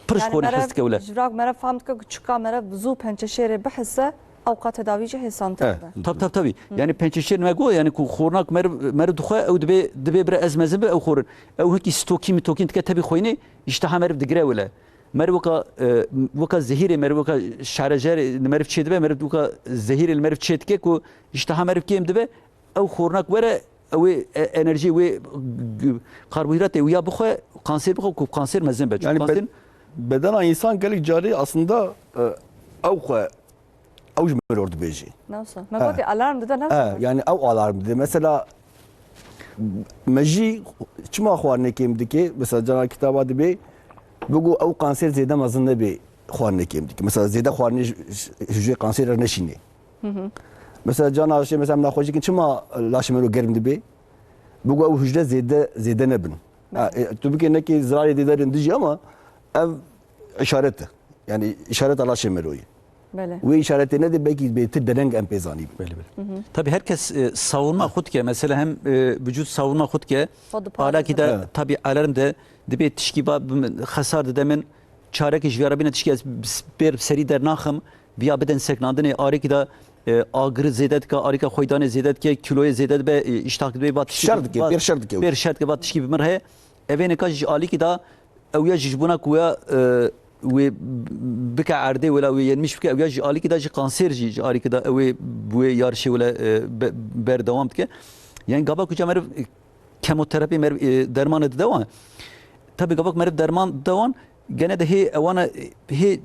Pir ji xwe hêrs dike wile. Ji vir me re fam dike ku çika me re bi zû pençeşêrê bihise, ewqa tedawî jî hêsantir dibe. Tabî, tabî, tabî. Yani pençeşêr me got, yani ku xornak meriv, meriv dixwe, ew dibê, dibê bire ez mezin be, ew xorin. Ew hinkî stokî mitokîn dike tevî xweyinê, îşteha meriv digire wile. Meriv weka, e, weka zehîrê, meriv weka şarejerê li meriv çê dibe, meriv weka zehîrê li meriv çê dike ku îşteha meriv kêm dibe, ew xornak were, ew ê, e, enerjiyê wê, g-, karbohîdratê wî ya bixwe, kanser bixwe, ku kanser mezin be. Çünkü Yani be-, kanser bedena însan gelek carî aslında, e, ew xwe, ew ji mirov dibêjî. Ne wisa? Me Ha. gotî alarm dide, ne Ha, wisa? yani ew alarm dide. Mesela me jî çima xwarinê kêm dike? Mesela cana kitaba dibê, bigo ew kanser zêde mezin nebe xwarinê kêm dike. Mesela zêde xwarinê ji, ji, ji kanserê re neşîne. Mesela cana şey, mesela em naxweşî dikin, çima laşê mero germ dibe? Bigo ew hujre zêde, zêde nebin. Ha, e, tu bikê nekê zirarê dê derin dijî ama ev işaret e. Yani işareta laşê mero ye. Belê. Wê işaretê nede belkî bêtir dereng em pê zanîbin. Belê, belê. Tabii herkes, e, savunma xwe dike. Mesela hem, e, vücut savunma xwe dike. Xwe dipare Alakî de, Evet. tabii alarm de dibê tişkî va bi min xesar dide min. Çarekê ji vê re bîne tişkî ez bêr bi serî dernaxim, viya bidin seknandinê, arêkî de, e, agir zêde dike, arêka xweydanê zêde dike, kîloyê zêde dibe, e, îştah dibe, va tişkî Şer dike, va, bêr şer dike. bêr şer dike, va tişkî bi min re heye. Evê nika ji alîkî da ew ya ji, ji bona ku ya, e, wê bike erdê wela wê yenmiş bike, ew ya ji alîkî da ji kanser jî ji alîkî da ew ê bi wê yarişê wela, e, be-, berdewam dike. Yani gava ku ca meriv, e, kemoterapî meriv, e, dermanê dide wan. Tabi gava ku meriv derman dide wan, gene de hê ewana, hê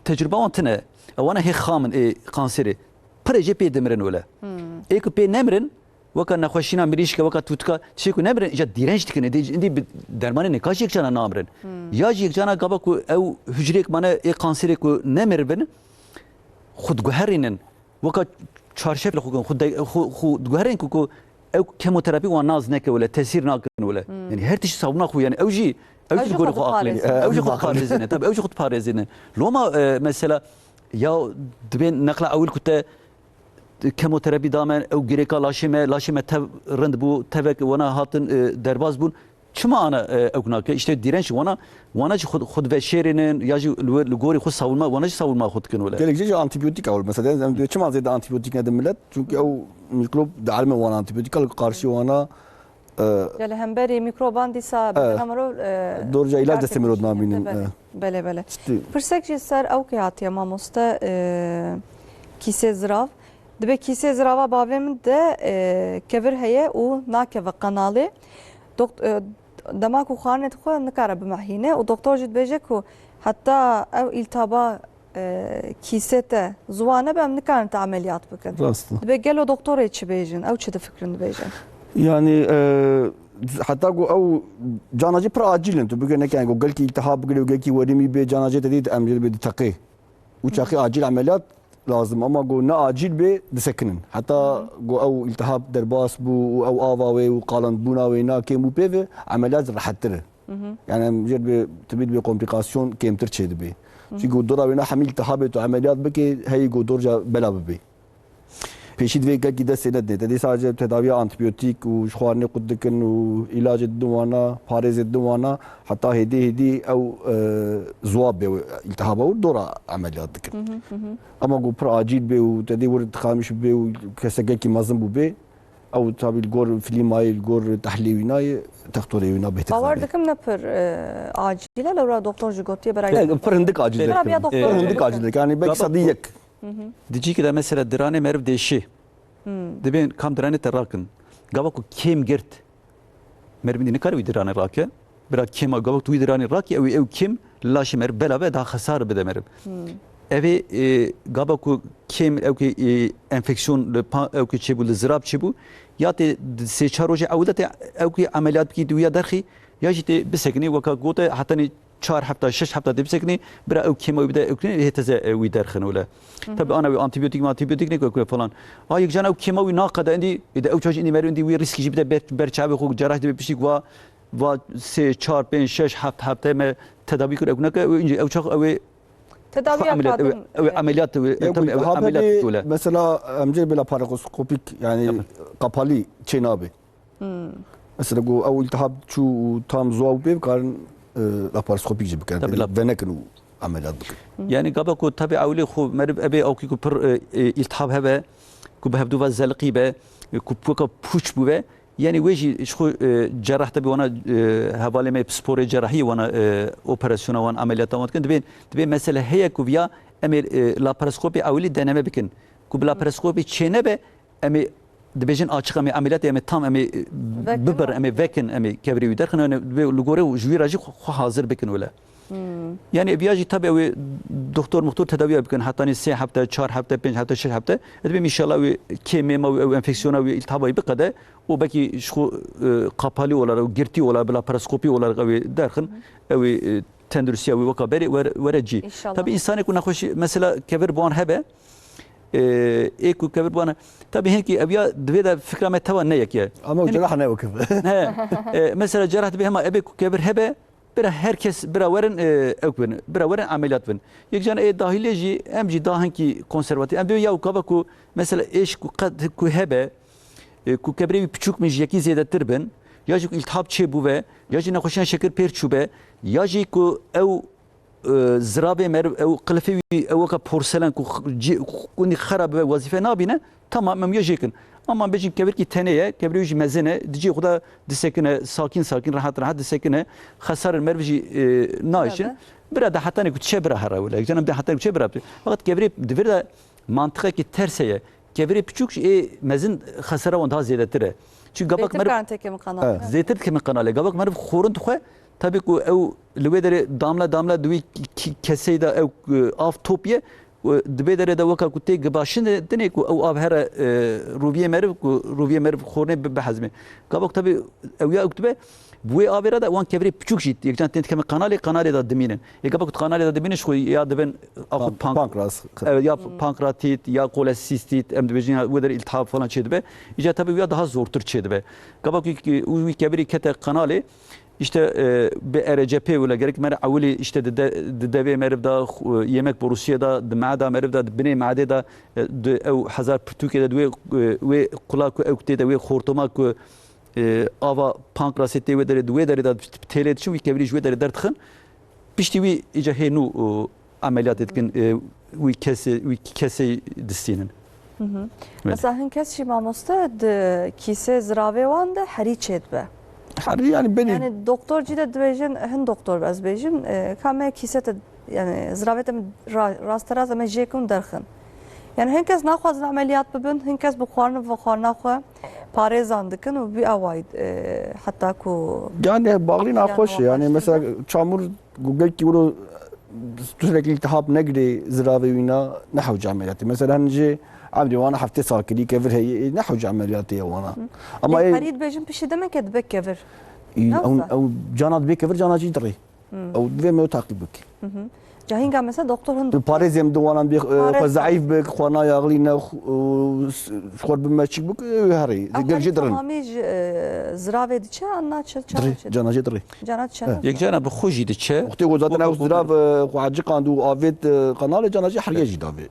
tecrüba wan tine. Ewana hê xam in ê kanserê. Pirê jê pê dimirin wele. Ê ku pê nemirin, weka nexweşîna mirîşke, weka tûtika, tiştê ku nemirin, îca dîrenç dikin. Êdî, êdî bi dermanê nêka jî yekcana namirin. Ya jî yekcana gava ku ew hucrêk mane ê kanserê ku nemiribin, xwe diguherînin. Weka çarşef li xwe kirin, xwe de-, xwe, xwe diguherînin ku, ku ew kemoterapî wan nas neke wele, tesîr nakin wele. Yani her tişt sabûna xwe, yani ew jî, ew Ew jî jî li gorî xwe xwe aqilî. Dixarêzin. Ew jî xwe dixarêzin. Tabii ew jî xwe dixarêzin. Loma, e, mesela, ya dibên neqla ewil ku te kemoterapî da me, ew girêka laşê me, laşê me tev rind bû, tevek wana hatin, e, derbas bûn. Çima ana, e, ew nake? İşte direnç wana, wana jî xwe, xwe diveşêrînin, ya jî li, li gorî xwe savunma, wana jî savunma xwe dikin wele. Gelek jî, jî antibiyotîk ew mesela. Em diyor, çima zêde antibiyotîk nedin millet? Çünkü ew mikrop dielme wana antibiyotîk, li karşî wana, e, Ya li hemberî mîkroban dîsa, e, bêhna mirov, e, dorca îlac destê mirov nabînin, belê, e. Belê, belê. Pirsek jî ser ew kê hatiye mamoste, e, kîsê zirav. Dibe kîsê zirava bavê min de, e, kevir heye û nakeve qenalê. Dokt-, e, dema ku xwarinê dixwe nikare bimehîne û doktor jî dibêje ku heta ew îltihaba, e, kîsê te ziwa nebe, em nikarin te emeliyat bikin. Rast e. Dibe gelo doktorê çi bêjin? Ew çi difikirin dibêjin? Yani, e, heta ku ew cana jî pir acîl in. Tu bigire neke, yani ku gelkî îltihab bigire û gelkî werîmî bê, cana jê te dî em jê dibê diteqê. Û çaxî acîl emeliyat lazim, ama ku ne acîl bê, disekinin. Heta ku ew îltihab derbas bû û ew ava wê û qalandbûna wê na kêm û pê ve, emeliyat rehettir e. Yani em jê dibê, tibî dibê komplikasyon kêmtir çêdibê. Çünkü dora wê na hemî îltihabê tu emeliyat bikê, heyî ku dorca bela bibê. Pêşî divê gelkî destê nedinê. Te dê sadece tedaviya antibiyotîk û ji xwarinê qut dikin û îlacê didin wana, parêzê didin wana, heta hêdî hêdî ew, e, ziwa bê îltihaba û dora emeliyat dikin. Ama ku pir acîl bê û te dê wir dixamîş bê û kesek gelkî mezin bûbê, ew tabî li gor filîmayê, li gor tehlîlê wî nayê, textorê wî na bêhtir Bawer zanê. Dikim ne pir, e, acîl e, lewra doktor jî gotiye bera Ne, pir hindik acîl Bera dikin. ya doktor Pir hindik acîl dikin. Yani belki Gaba sedî ku- yek. Di cîkî de mesela diranê meriv dêşî. Dibên kam diranê te rakin. Gava ku kêm girt. Meriv dî nikare wî diranê rake. Bira kêma gava ku tu wî diranê rakî, ew, ew kêm li laşê meriv bela be, daha xesar bide meriv. Ev ê, e, gava ku kêm ew kê, e, enfeksiyon li pa-, ew kê çêbû, li zirab çêbû, ya tê di sê çar rojê ewil de tê ew kê emeliyat bikî, di wî ya derxî, ya jî tê bisekinî, weka gote hetanî çar hefta, şeş hefta tê bisekinî, bira ew kêma wî bide, ew kê hê teze, e, wî derxin wile. Tabi ana wî antibiyotîk, antibiyotîk nêko kule falan. A yek can ew kêma wî naqede endî, ê de ew çaş endî meriv endî wî rîskî jî bide ber, ber çavê xwe, cerrah dibe piştî wa, va sê, çar, pênc, şeş, heft hefte me tedavî kir, ew neke, ew ince, ew çax ew ê Tedaviya ew ê, kadın, ew ê e, emeliyat, ew ê, Yok, tabi ew ê iltihap emeliyat hebe, wile. Mesela em jê bê laparoskopik, yani Tabii. kapalı çê nabe. Mesela ku ew iltihab çû û tam ziwa û pê bikarin, e, laparoskopîk jî bikin. Tabii, lap- Venekin û emeliyat bikin. Yani gava ku tabi ewlê xwe meriv ebe ew ku pir, e, e, iltihab hebe, ku bi hevdu ve zeliqî be, e, ku weka pûç bû ve, yani wê jî ji xwe, e, cerrah tabi wana, e, hevalê me sporê cerrahiyê wana, e, operasyona wan emeliyata wan dikin. Dibê, dibê mesele heye ku viya em ê, e, laparoskopê ewlî deneme bikin. Ku bi laparoskopê çê nebe, em ê dibêjin açiq, em ê emeliyatê, em ê tam, em ê, e, Vekin bibir, mi? em ê vekin, em ê kevirê wî derxin, em ê li gorê û ji wî re jî xwe, xwe hazir bikin wile. Yani viya jî tabi ew ê doktor muxtor tedawiya bikin, hetanî sê hefte, çar hefte, pênc hefte, şeş hefte. Ez dibêm inşallah wê kêmê ma wê ew enfeksiyona wê iltihaba wî biqede û belkî ji xwe, e, qapalî olarak, girtî olarak, bila laparoskopî olarak ew ê derxin, ew ê, e, tenduristiya wî weka berê were, were cî. İnşallah. Tabi insanê ku nexweşî, mesela kevir bi wan hebe, e, ê ku kevir bi wan, tabi hinkî ev ya divê de fikra me tewa ne yek ye. Ama o Hinkî cerrah ne wekif. He, e, mesela cerrah dibê hema ebe ku kevir hebe, bira her kes bira werin, e, ew bin, bira werin emeliyat bin. Yek can ê dahilê jî, em jî daha hinkî konservatîf. Em dê ya û kava ku mesela êş ku qet ku hebe, e, ku kevirê wî piçûk min ji yekî zêdetir bin, ya jî ku îltihab çêbû ve, ya jî nexweşiya şekir pêr çûbe, ya jî ku ew, e, zirabê meriv, ew qilifê wî, ew weka porselen ku x-, cî-, ku xera bibe, wezîfe nabîne, tamam, em ya jêkin. Ama bêjin kevirkî tenê ye, kevirê wî jî mezin e, di cihê xwe de disekine, sakîn sakîn, rehet rehet disekine, xesarên meriv jî, e, nayişin. Bira de hetanê ku diçe bira here wile. Yek caran em dê hetanê ku diçe bira. Fakat kevirê di vir de mantiqekî ters heye. Kevirê piçûk ji ê mezin xesara wan daha zêdetir e. Çünkü gabak Zêtir meriv karin teke min qanal. Evet. Zêtir dike min qanalê. Gabak meriv xorin dixwe. Tabii ku ew li wê derê damla damla di wî ki-, keseyê de ew, e, av top ye. Û di vê derê de weka ku tê gibaşin de dinê ku ew av here, e, rûviyê meriv ku rûviyê meriv xornê bi-, bihezmê. Gabak tabii ew ya ew dibe, bi wê avê re de wan kevirê piçûk jî yekcan tên dikeme qanalê, qanalê de dimînin. Ê gabak ku qanalê de dimînin ji xwe ya dibin axut Pan-, pank-, pankreas. Evet, ya pankreatit, ya kolesistît, em dibêjin ya wê derê îltihab falan çêdibe. Îca tabii ya daha zortir çêdibe. Gabak ku wî kevirî kete qanalê, İşte, e, bi E R C P wile gerek mere ewilî işte di de-, di devê meriv de, xu-, yemek borusiyê de, di meeda meriv de, di binê meadê de, e, di ew hezar pirtûkê de, di wê, e, wê qula ku ew tê de, wê xortoma ku, e, ava pankrasê tê wê derê, di wê derê de têlê diçin, wî kevirî ji wê derê derdixin. Piştî wî îca hê nû, e, emeliyatê dikin, e, wî kesê, wî kesê distînin. Hı hı. Belê. Mesela hin kes jî mamoste di kîsê ziravê wan de herî çêdibe. Herî yani belê. Yani doktor jî de dibêjin, hin doktor ez bêjim, e, ka me kîsê te, yani ziravê te ra-, rasterast em ê jêkin derxin. Yani hin kes naxwazin emeliyat bibin, hin kes bi xwarin ve xwarina xwe parêzan dikin û bi awayî, e, heta ku Yani bağlı jiyan naxweş e. Yani mesela çamur Ku gelkî wilo sürekli îltihab negirê ziravê wîna ne hewce emeliyatê. Mesela hin jê emrê wana heftê sal kirî kevir heye, ê ne hewce emeliyatê ye wana. Ama Ê ê herî dibêjin piştî demeke dibe kevir. Ê, Ne ew, wisa? Ew cana dibê kevir, cana jî dirê. Ew divê me ew taqîb bike. Cahînga mesela doktor hin Tu doktor. Parêzê em di wana bê, e, Parêz xwe zeîf bik, xwarina yaxlî ne, xu-, e, s-, xwe bi meçik bik, e, herî. Ew Gel herî jê dirin. Temamî ji, e, ziravê diçe, an naçe, çawa Dirê, çe? Cana jê dirê. Cana çi? He. Yek cana bi xwe jî diçe. Wextê ku zaten ew zirav, e, xwe eciqand û avêt, e, qanalê cana jî heriye jî davê.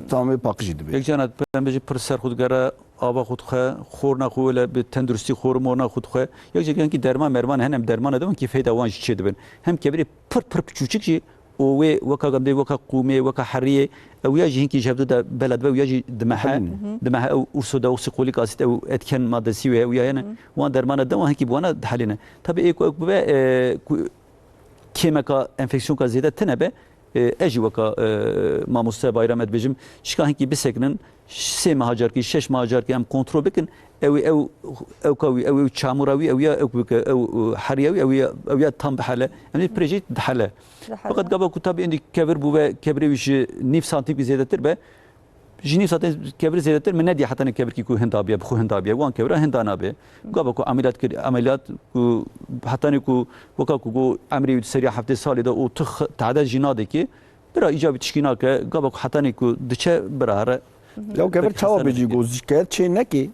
Tamamê paqij jî dibê. Yek cana em bêjin pir ser xwe digere, ava xwe dixwe, xorna xwe wele bi tenduristî xor morna xwe dixwe. Yek cana hinkî derman merman hene em dermana de hinkî feyda wan jî çêdibin. Hem kevirê pir pir piçûçik jî û wê weka gamdê, weka qûmê, weka heriyê, ew ya jî hinkî ji hevdu de bela dibe, ew ya jî dimehe, Dimehe. Dimehe ew urso deoksîkolik asit, ew etken maddesî wê, ew ya hene, wan dermana de wan hinkî bi wana dihelîne. Tabi ê ku ew bibe, e, ku kêmeka enfeksiyonka zêde tine be, e, ez jî weka, e, mamoste Bayram ez dibêjim, şika hinkî bisekinin, sê meha carkî, şeş meha carkî em kontrol bikin, ew ê ew, ew ka wî, ew ê ew çamura wî, ew ya ew bike, ew, e, heriya wî, ew ya, ew ya tam bihele. Em ê pirê jî dihele. Dihele. Fakat gava ku tabî endî kevir bû ve, kevirê wî ji nîv santîmkî zêdetir be, ji nîv santîm kevir zêdetir min nediye hetanê kevirkî ku hinda biye, bi xwe hinda biye. Wan kevira hinda nabe. Gava ku emeliyat kir, emeliyat ku hetanê ku weka ku got emrê wî di seriya heftê salê de û tu x-, tade jî nadekê, bira îca bi tişkî nake, gava ku hetanê ku diçe bira here. Ya kevir çawa bêjî ku şikayet çê nekê?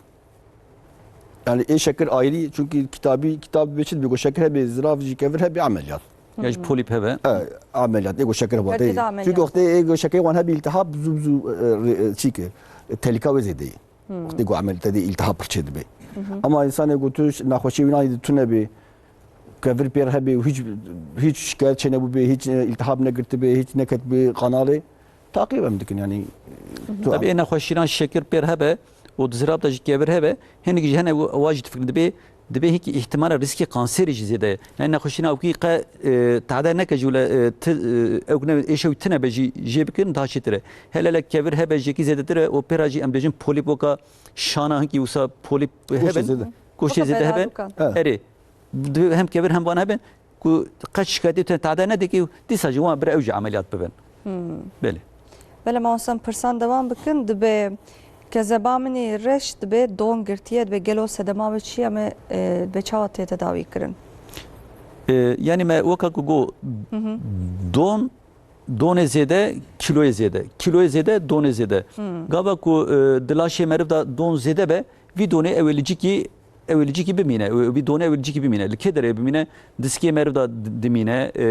Yani ê şekir ayrî, çünkü kitabî, kitab bê çi dibe ku şekir hebe, zirav jî kevir hebe, ameliyat. Ya ji polîp hebe. E, ameliyat, ê ku şekir hebe. Çünkü wextê ê ku şekir wan hebe îltihab zû zû, e, re-, e, çî ke, e, telîka wê zêde ye. Wextê ku ameliyat de îltihab pir çê dibe. Ama insanê ku tu ş-, nexweşî wî nayê tune bê, kevir pêr hebe û hiç, hiç şikayet çê nebûbe, hiç, e, îltihab negirtibe, hiç neketbe qanalê, taqîb em dikin, yani, tu Tabii ê nexweşînan şekir pêr hebe û di zirab de jî kevir hebe, hinek jî hene wa jî difikirin, dibê, dibê hinkî îhtimala rîskê kanserê jî zêde ye. Yani nexweşîna ewkî qe, e, tade neke jî wile, e, ti, e, ewk ne êşew tine be jî jê bikin daha çêtir e. Hele hele kevir hebe jêkî zêdetir e û pêra jî em dibêjin polîp weka şana hinkî wisa polîp Goştê hebe. Zêde. Goştê Weka zêde hebe. Belalukan. Evet. Erê. Divê hem kevir hem van hebin ku qet şikayetê te tade nedike û dîsa jî wan bira ew jî emeliyat bibin. Belê. Belê, mamoste, em pirsan dewam bikin. Dibe kezeba min î reş dibe don girtiye, dibe gelo sedema wê çi ye, em ê, e, dibe çawa tê tedawî kirin? E, yani me weka ku got don, donê zêde, kiloyê zêde. Kiloyê zêde, donê zêde. Gava ku, e, di laşê meriv de don zêde be, vî donê ew ê li cîkî, ew ê li cîkî bimîne. Ew, vî donê ew ê li cîkî bimîne. Li kê derê bimîne? Diskê meriv de di-, dimîne, e,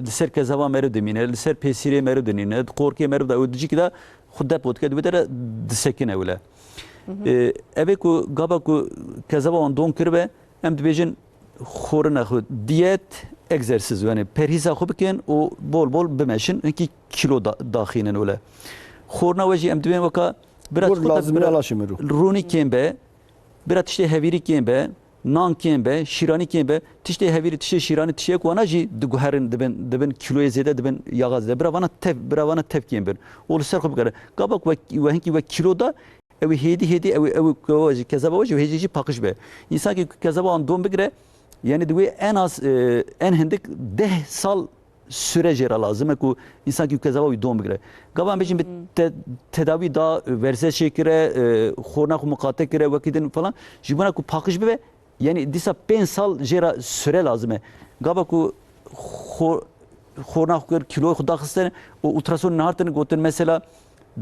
li ser kezava meriv dimîne, li ser pêsîrê meriv dimîne, di qorkê meriv de, ew di cîkî de xwe depo dike, di wê dere disekine wile. E, ev ê ku gava ku kezava wan don kiribe, em dibêjin xorina xwe, diyet, egzersiz, yani perhîza xwe bikin û bol bol bimeşin, hinkî kîlo da-, daxînin wile. Xorina we jî em dibên weka Bira Gur çikolata lazim bira e, laşê mirû. Rûnî kêm be, bira tiştê hevîrî kêm be, nan kêm be, şîranî kêm be, tiştê hevîrî, tiştê şîranî, tiştê ku wana jî diguherin, dibin, dibin kîloyê zêde, dibin yaxa zêde. Bira vana tev, bira vana tev kêm bin. Û li ser xwe bikare. Gava ku we, we hinkî we kîlo da, ew ê hêdî hêdî, ew ê, ew ê ku we jî kezeba we jî, ew hêdî jî paqij be. Însankî ku kezeba wan don bigire, yani di wê en az, e, en hindik deh sal süre jê re lazim e ku însankî ku kezeba wî don bigire. Gava em bêjin bi te-, tedawî da, werzeşê kire, e, xorna xwe miqate kire, wekî din falan, ji bona ku paqij bibe, yani dîsa pênc sal jê re süre lazim e. Gava ku xo-, xorna xwe kir, kîloyê xwe daxistin û ultrason nehartin, gotin mesela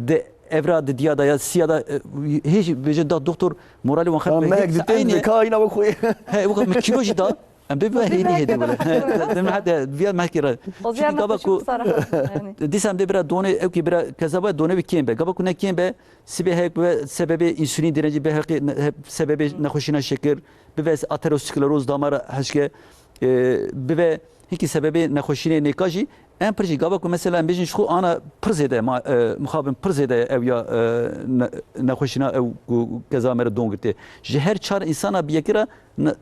di evra di diya da ya siya da, e, hê jî bêje da doktor, moralê wan xerab be. Mehek hepsi ditin aynı. Ka ayna bak xwe. He, bu kadar kilo jî da. Em bê bê hêdî hêdî wele. He, de me hadi viya mehkî re. Çünkü gava ku dîsa em dê bira donê, ew ki bira kezaba donê bi kêm be. Gava ku ne kêm be, sibê heyek be sebebê insülin direnci be, heqê ne-, he-, sebebê nexweşîna şekir, bibe ateroskleroz damara heşke, e, bibe hinkî sebebê nexweşînê nêka jî, em pir jî gava ku mesela em bêjin ji xwe ana pir zêde ma, e, mixabin pir zêde ew ya, e, ne-, nexweşîna ew ku keza me re don girtiye. Ji her çar însana bi yekê re ne-,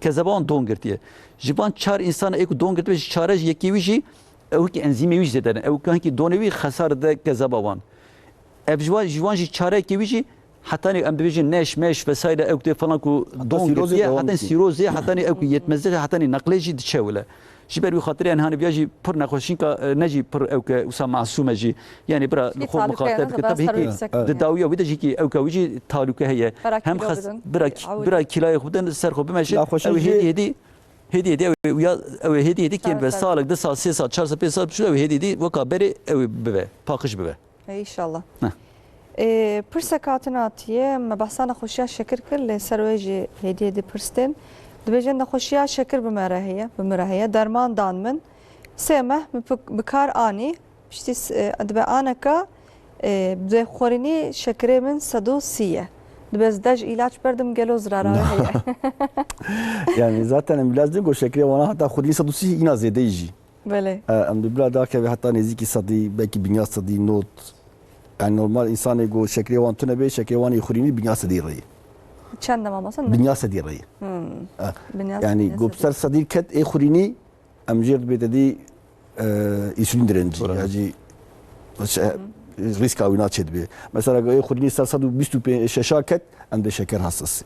kezeba wan don girtiye. Ji van çar însana ê ku don girtiye, ji çare ji yekê wî jî ew hinkî enzîmê wî jî zêde ne. Ew hinkî donê wî xesar de kezeba wan. Ev ji wan, ji wan jî çarekê wî jî hetanî em dibêjin neş, meş vesaire ew tê falan ku don girtiye, hetanî sîrozê, hetanî ew ku yetmezlixê, hetanî neqlê jî diçe wile. Ji ber wî xatirê en hanî viya jî pir nexweşînka, e, ne jî pir ew ke wisa masûm e jî. Yani bira li xwe miqate bike. Tabii ki di dawiya wî de jî ki ew ke wî jî talûke heye. Hem xes-, bira, bira kîlayê xwe bidin ser xwe bimeşin. Ew ê hêdî hêdî, hêdî hêdî ew ê, ew ê hêdî hêdî kêm be. Salek, di sal, sê sal, çar sal, pênc sal, ew ê hêdî hêdî weka berê ew ê bibe, paqij bibe. Ê, înşallah. Heh. Ê, pirsek hatin hatiye, me behsa nexweşiya şekir kir, lê ser wê jî hêdî hêdî pirs tên. Dibêje nexweşiya şekir bi me re heye, bi min re heye. Derman dan min. Sê meh min bi, bi kar anî. Piştî s-, e, dibe aneka, e, bi xwerînî şekirê min sed û sî ye. Dibe ez dej îlaç berdim, gelo zirara wê heye? Yani zaten em îlaç din ku şekirê wana heta xwerînî sed û sî îna zêdeyî jî. Belê. E, em dê bila dakeve heta nêzîkî sedî, belkî binya sedî, not. Yani normal, însanê ku şekerê wan tune bê, şekerê wan ê xurînî binya sedî rê. Çend dema masa? Binya sedî rê. Hmm. E, binya, yani binya ku sedî. Ser sedî ket ê xurînî, em jêr dibê te dî, e, însûlîn direncî. Doğru. Ya jî, e, rîska wîna çê dibê. Mesela ê xurînî ser sed û bîst û pênc şeşa ket, em dê şeker hassasî.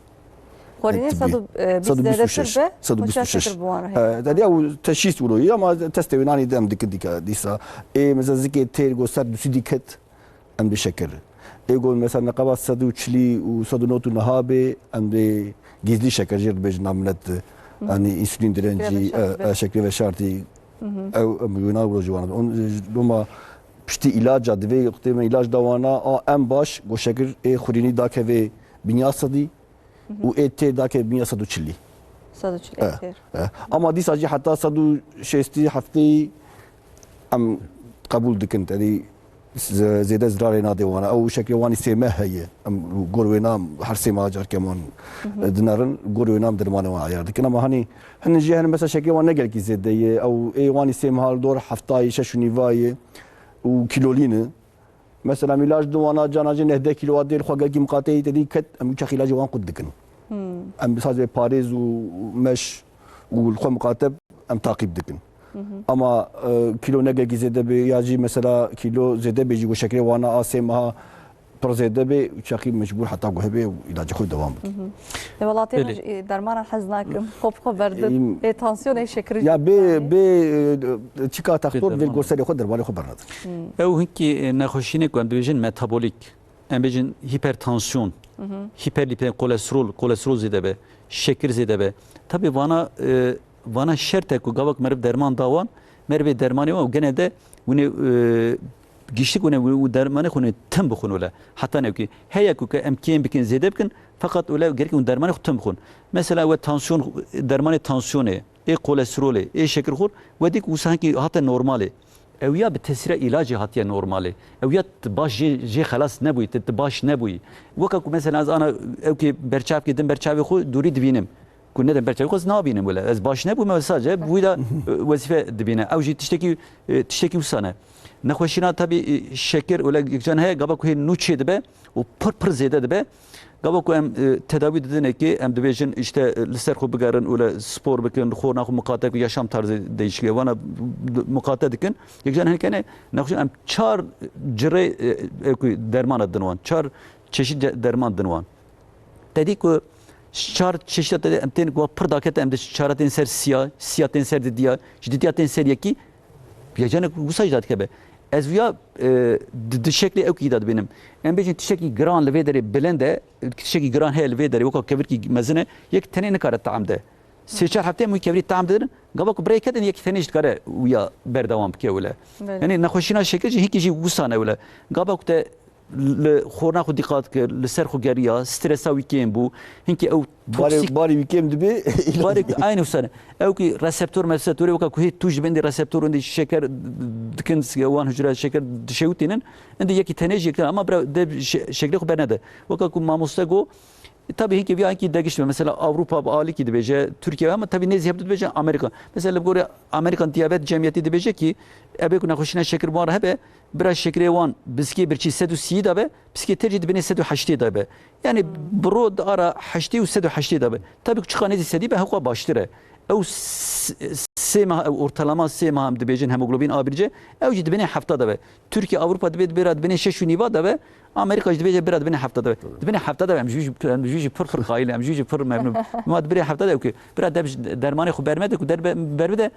Xwarînê sed û bîst zêdetir be, sed û bîst û şeş. Xweşa şekir bi wan re heye. He, yani ew teşhîs wilo ye, ama testê wê nanî dem dikin dîka dîsa. Ê, mesela zikê têr go ser du sî diket, em bi şekir. Ê go mesela neqeba sed û çilî û sed û nod û niha bê, em dê gizlî şeker jê dibêjin naminet. Hı hı. Yani însûlîn direncî, şekerê veşartî, e, e, şekerê veşartî. Hı hı. Ew, em wina wilo ji wan. On, loma piştî îlaca divê xutê me îlac da wana, a, em baş, go şekir ê xurînî dakeve binya sedî. Hı hı. Û ê tê dake binya sed û çilî. Sed û çilî, e, têr. E. Ama dîsa jî heta sed û şêstî heftî em qebûl dikin. Tedî z-, zêde zirarê nadê wana. Ew şeklê wanî sê meh heye. Em gor wêna her sê meha carke wan, hı hı, e, dinerin. Gor wêna em dermanê wan eyar dikin. Ama hanî hinin jî hene mesela şeklê wan ne gelkî zêde ye. Ew ê wanî sê meha li dor heftayê, şeş û nîva ye. Û kîlolî ne. Mesela, em îlac di wana cana jî neh deh kîlowa dêr xwe gelkî miqateyî te dî ket, em çax îlacê wan qut dikin. Hmm. Em bi sadece parêz û meş û li xwe miqate em taqîb dikin. Hı hı. Ama, e, kîlo ne gelkî zêde be ya jî mesela kîlo zêde be jî ku şekerê wana a sê meha pir zêde be, çaxî mecbûr heta ku hebe û îlacê xwe dewam bike. Hı hı. Lê welatê me jî, e, dermanan hez nakim. Xwe bi xwe berdin. Ê, tansiyonê şekirî. Ya bê, bê, e, çika textor vê gor serê xwe dermanê xwe bernadin. Ew hinkî, e, nexweşînê ku em dibêjin metabolîk, em bêjin hipertansiyon, hiperlipidemi, kolesterol, kolesterol zêde be, şekir zêde be. Tabî vana, e, vana şert e ku gava ku meriv derman da wan, meriv ê dermanê wan û gene de hûn ê, e, giştik hûn ê û dermanê xwe hûn ê tim bixwin wele. Heta newkî. Heye ku ke em kêm bikin, zêde bikin, feqet wele gerek hûn dermanê xwe tim bixwin. Mesela we tansiyon, dermanê tansiyonê, ê kolesterolê, ê şekirxwir, we dî ku wisa hinkî hate normalê. Ew ya bi tesîra îlacê hatiye normalê. Ew ya tu baş jê, jê xelas nebûyî, tu, tu baş nebûyî. Weka ku mesela ez ana ew kê berçavkê din berçavê xwe dûrî dibînim. Ku ne dem berçavê xwe ez nabînim wele. Ez baş nebûme, ez sadece bi wî de, e, wezîfe dibîne. Ew jî tiştekî, e, tiştekî wisa ne. Nexweşîna tabî, e, şekir û le yekcan heye, gava ku hê nû çê dibe û pir pir zêde dibe. Gava ku em, e, tedawî didin êkê, em dibêjin işte, e, li ser xwe bigerin û le spor bikin, xorna xwe miqate bikin, yaşam tarzı değişikliği vana d-, miqate dikin. Yekcan hene kene nexweşîn em çar cirê, e, e, ku dermana din wan, çar çeşit de-, derman din wan. Te dî ku çar çeşîta te em tên ku pir dakete em di çara tên ser siya, siya tên ser didiya, ji didiya tên ser yekî, yecanek wisa jî dadikeve. Ez wiya, e, di, di şeklê ew kî da dibînim. Em bêjin tiştekî giran li vê derê bilind e, tiştekî giran heye li vê derê, weka kevirkî mezin e, yek tenê nikare tam de. Sê çar hefte em wî kevirî tam didin, gava ku birayê ketin yek tenê jî dikare wiya berdewam bike wile. Belê. Yanî nexweşîna şekir jî hinkî jî wisa ne wile. Gava ku te li xorna xwe dîqat kir, li ser xwe geriya, stresa wî kêm bû. Hinkî ew Barê, toksîk barê wî kêm dibe, îlaç barê dibe. Aynı wisa ne. Ew ki reseptor, reseptorê weka ku hê tûj dibin dê reseptor û dê şeker dikin, wan hücre şeker dişewitînin. Indi yekî tenê jî yektir ama bira de şe-, şeklê xwe bernede. Weka ku mamoste go, e, tabii hinkî viya hinkî degişt be. Mesela Avrupa bi alîkî dibêje, Türkiye ama tabii nêzî hevdu dibêje Amerika. Mesela li gorê Amerikan Diyabet Cemiyeti dibêje ki, ebe ku nexweşîna şekir wan re hebe, bira şekerê wan biskê birçî sed û sî da be, biskê te jî dibêne sed û heştê da be. Yani bi ro di ara heştê û sed û heştê da be. Tabii ku çiqa nêzî sedî be, hewqa baştir e. Ew s-, sê mah, ew ortalama sê mah em dibêjin hemoglobin A bir C, ew jî dibêne hefta da be. Türkiye, Avrupa dibê, dibê ra dibêne şeş û nîva da be, Amerika jî dibêje bira dibêne hefta da be. Dibêne hefta da be, em jû jî, em jû jî pir, pir qayîl, em jû jî pir memnun. Ma dibêne hefta da be, ew ki, bira dev dermanê xwe bermede ku derbe, berbide,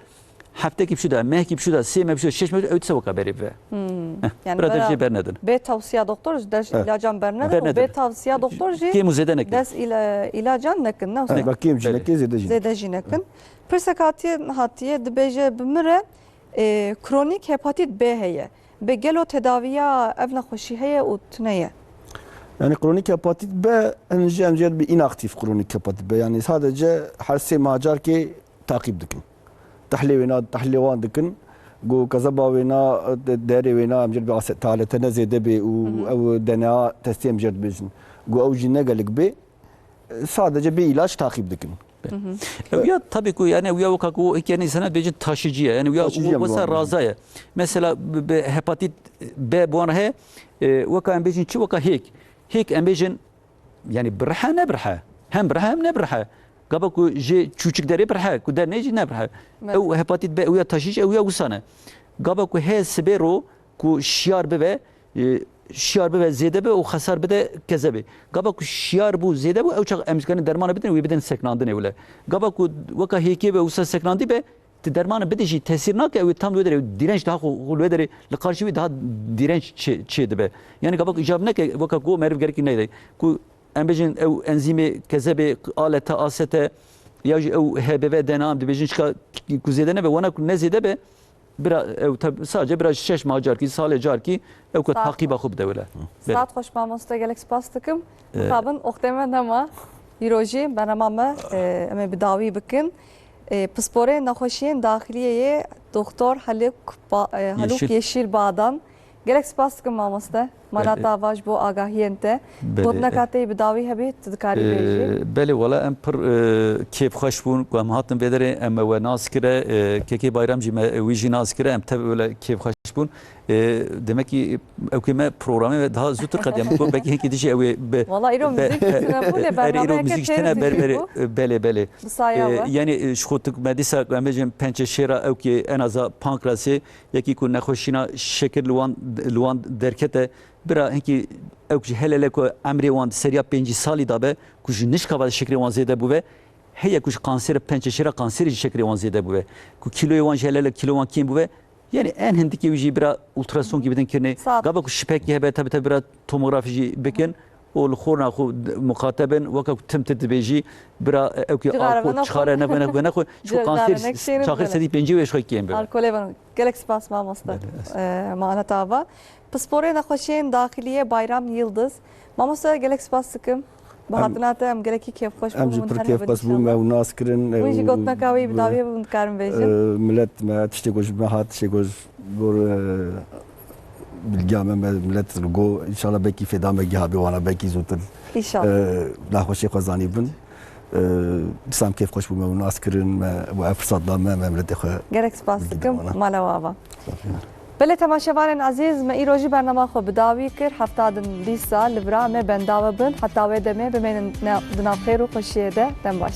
heftekî biçû de, mehkî biçû de, sê meh biçû de, şeş meh biçû de, ew dîsa weka berê bibe. Hmm. Heh, yani bira dev bera jê bernedin. Bê tavsiya doktor ji der Evet. ilacan bernedin û Bernedin. Bê tavsiya doktor jî Kêm û zêde nekin. Des ila-, ilacan nekin, ne Evet, usta? bak kêm jî Belê. nekin, zêde jî nekin. Zêde jî nekin. Pirsek hatiye, hatiye dibêje bi min re, e, kronik hepatit B heye. Bê gelo tedaviya ev nexweşî heye û tune ye? Yani kronik hepatit B, en jî em jê bi inaktif kronik hepatit B. Yani sadece her sê mah carkê taqîb dikin. Tehlê wêna, tehlê wan dikin. Ku kezeba wêna, de-, derê wêna em jê bi ase-, te alete ne zêde bê û Hı hı. ew D N A testê em jê dibêjin. Ku ew jî ne gelek bê, sadece bê îlaç taqîb dikin. Hı hı. Ew ya tabii ku yani ew ya weka ku hikâye insana bêjin taşıyıcı ye. Yani ew ya Taşıyıcı ye wesa bu. raza ye. Mesela bi, bi hepatit B buan he, e, weka em bêjin çi weka hêk. Hêk em bêjin Yani birhe ne birhe. Hem birhe hem ne birhe. Gava ku jê çûçik derê birhe, ku der nê jî ne birhe. Evet. Ew hepatit B, ew ya taşıyıcı, ew ya wisa ne. Gava ku he sibê ro ku şiyar bibe, e, şiyar bibe zêde be û xesar bide keze be. Gava ku şiyar bû zêde bû, ew çax em ji karin dermanê bidin, wê bidin seknandinê wile. Gava ku weka hêkê be wisa seknandî be, Ti dermanê bidî jî tesîr nake, ew ê tam li wê derê, ew direnç daha xwe, xwe li wê derê li qarşî wî daha direnç çê, çê dibe. Yani gava ku îcab neke, weka ku meriv gerekî neyde. Ku em bêjin ew enzîmê kezebê, A L T, A S T, ya jî ew H B V D N A em dibêjin çika ku zêde nebe, wana ku ne zêde be, bira ew tab-, sadece bira şeş mah carkî, salê carkî ew ku Saet taqiba xwe bide wile. Belê. Saet xweş mamoste, gelek spas dikim. Ee, Mixabin, oxtê me nema. Îro jî bernama me, e, em ê bi dawî bikin. E, pisporê nexweşiyên daxiliyê yê Doktor Haluk Ba-, e, Haluk Yeşil. Yeşil Badan. Gelek spas dikim mamoste. Mala Belê. Tava ji bo agahiyên te. Belê. Gotineka te yî bi dawî hebî, tu dikarî Ee, bêjî. Belê, wala em pir, e, kêfxweş bûn ku em hatin vê derê, em me we nas kire, e, Kekê Bayram jî me, e, wî jî nas kire, em tev wele kêfxweş bûn. E, demek ki ew kê me programê me daha zûtir qediya. Min got belkî hinkî dişî ew ê bi, Wala îro be-, muzîk tune bû, lê erê îro bernameyeke muzîk têr tene ber-, dijî berê, bû. e, belê, belê. Bi saya E, we. Yani, e, ji xwe tu me dîsa em bêjin pençeşêra ew kê enaza pankrasê, yekî ku nexweşîna şekir li wan, li wan derkete, bira hinkî ew ji hele le ku emrê wan di seriya pêncî salî da be, ku ji nişka ve şekerê wan zêde bûbe, heye ku ji kanserê pençeşêra kanserê jî şekerê wan zêde bûbe. Ku kîloyê wan ji hele le kîlo wan kêm bûbe, Yani en hindikê wî jî bira ultrasonkî bidin kirinê. Saet. Gava ku şipekî hebe tabi tabi bira tomografî jî bikin. Û li xorna xwe d-, muqate bin, weka ku tim tim dibêjî, bira, e, ew ki Cigara alkol vena xwe. çixare ne vena, vena xwe. Ji Cigara kanser nek şeyini çaxir bidene. sedî pêncî wê ji xwe kêm be. Alkolê vena. Gelek spas mamoste. Belê, ez. E, Manet Ava. Pisporê nexweşiyên daxiliyê Bayram Yildiz. Mamoste gelek spas dikim. Bi Em, hatina te em gelekî kêfxweş em bûn, jî min pir her kêfxweş bûn, me dîsa. Ew nas kirin, Wî jî ew gotineka wî bi dawî hebû, min dikarim bêjim. E, millet me tiştê ku ji me hat, tiştê ku ji bo, e, bilgiya me, me millet li go, înşallah belkî fêda me giha bê wana, belkî zûtir. Înşallah. E, naxweşê xwe zanî bin. E, dîsa em kêfxweş bûn, me ew nas kirin, me, we ev firsat da me, me miletê xwe Gelek spas bilgi dikim, da wana. Mala we ava. Spas. Belê temaşevanên ezîz, me îro jî bernama xwe bi dawî kir. Hefta din dîsa li vir me benda we bin. Heta wê demê bimênin ne-, di nav xêr û xweşiyê de. Dem baş.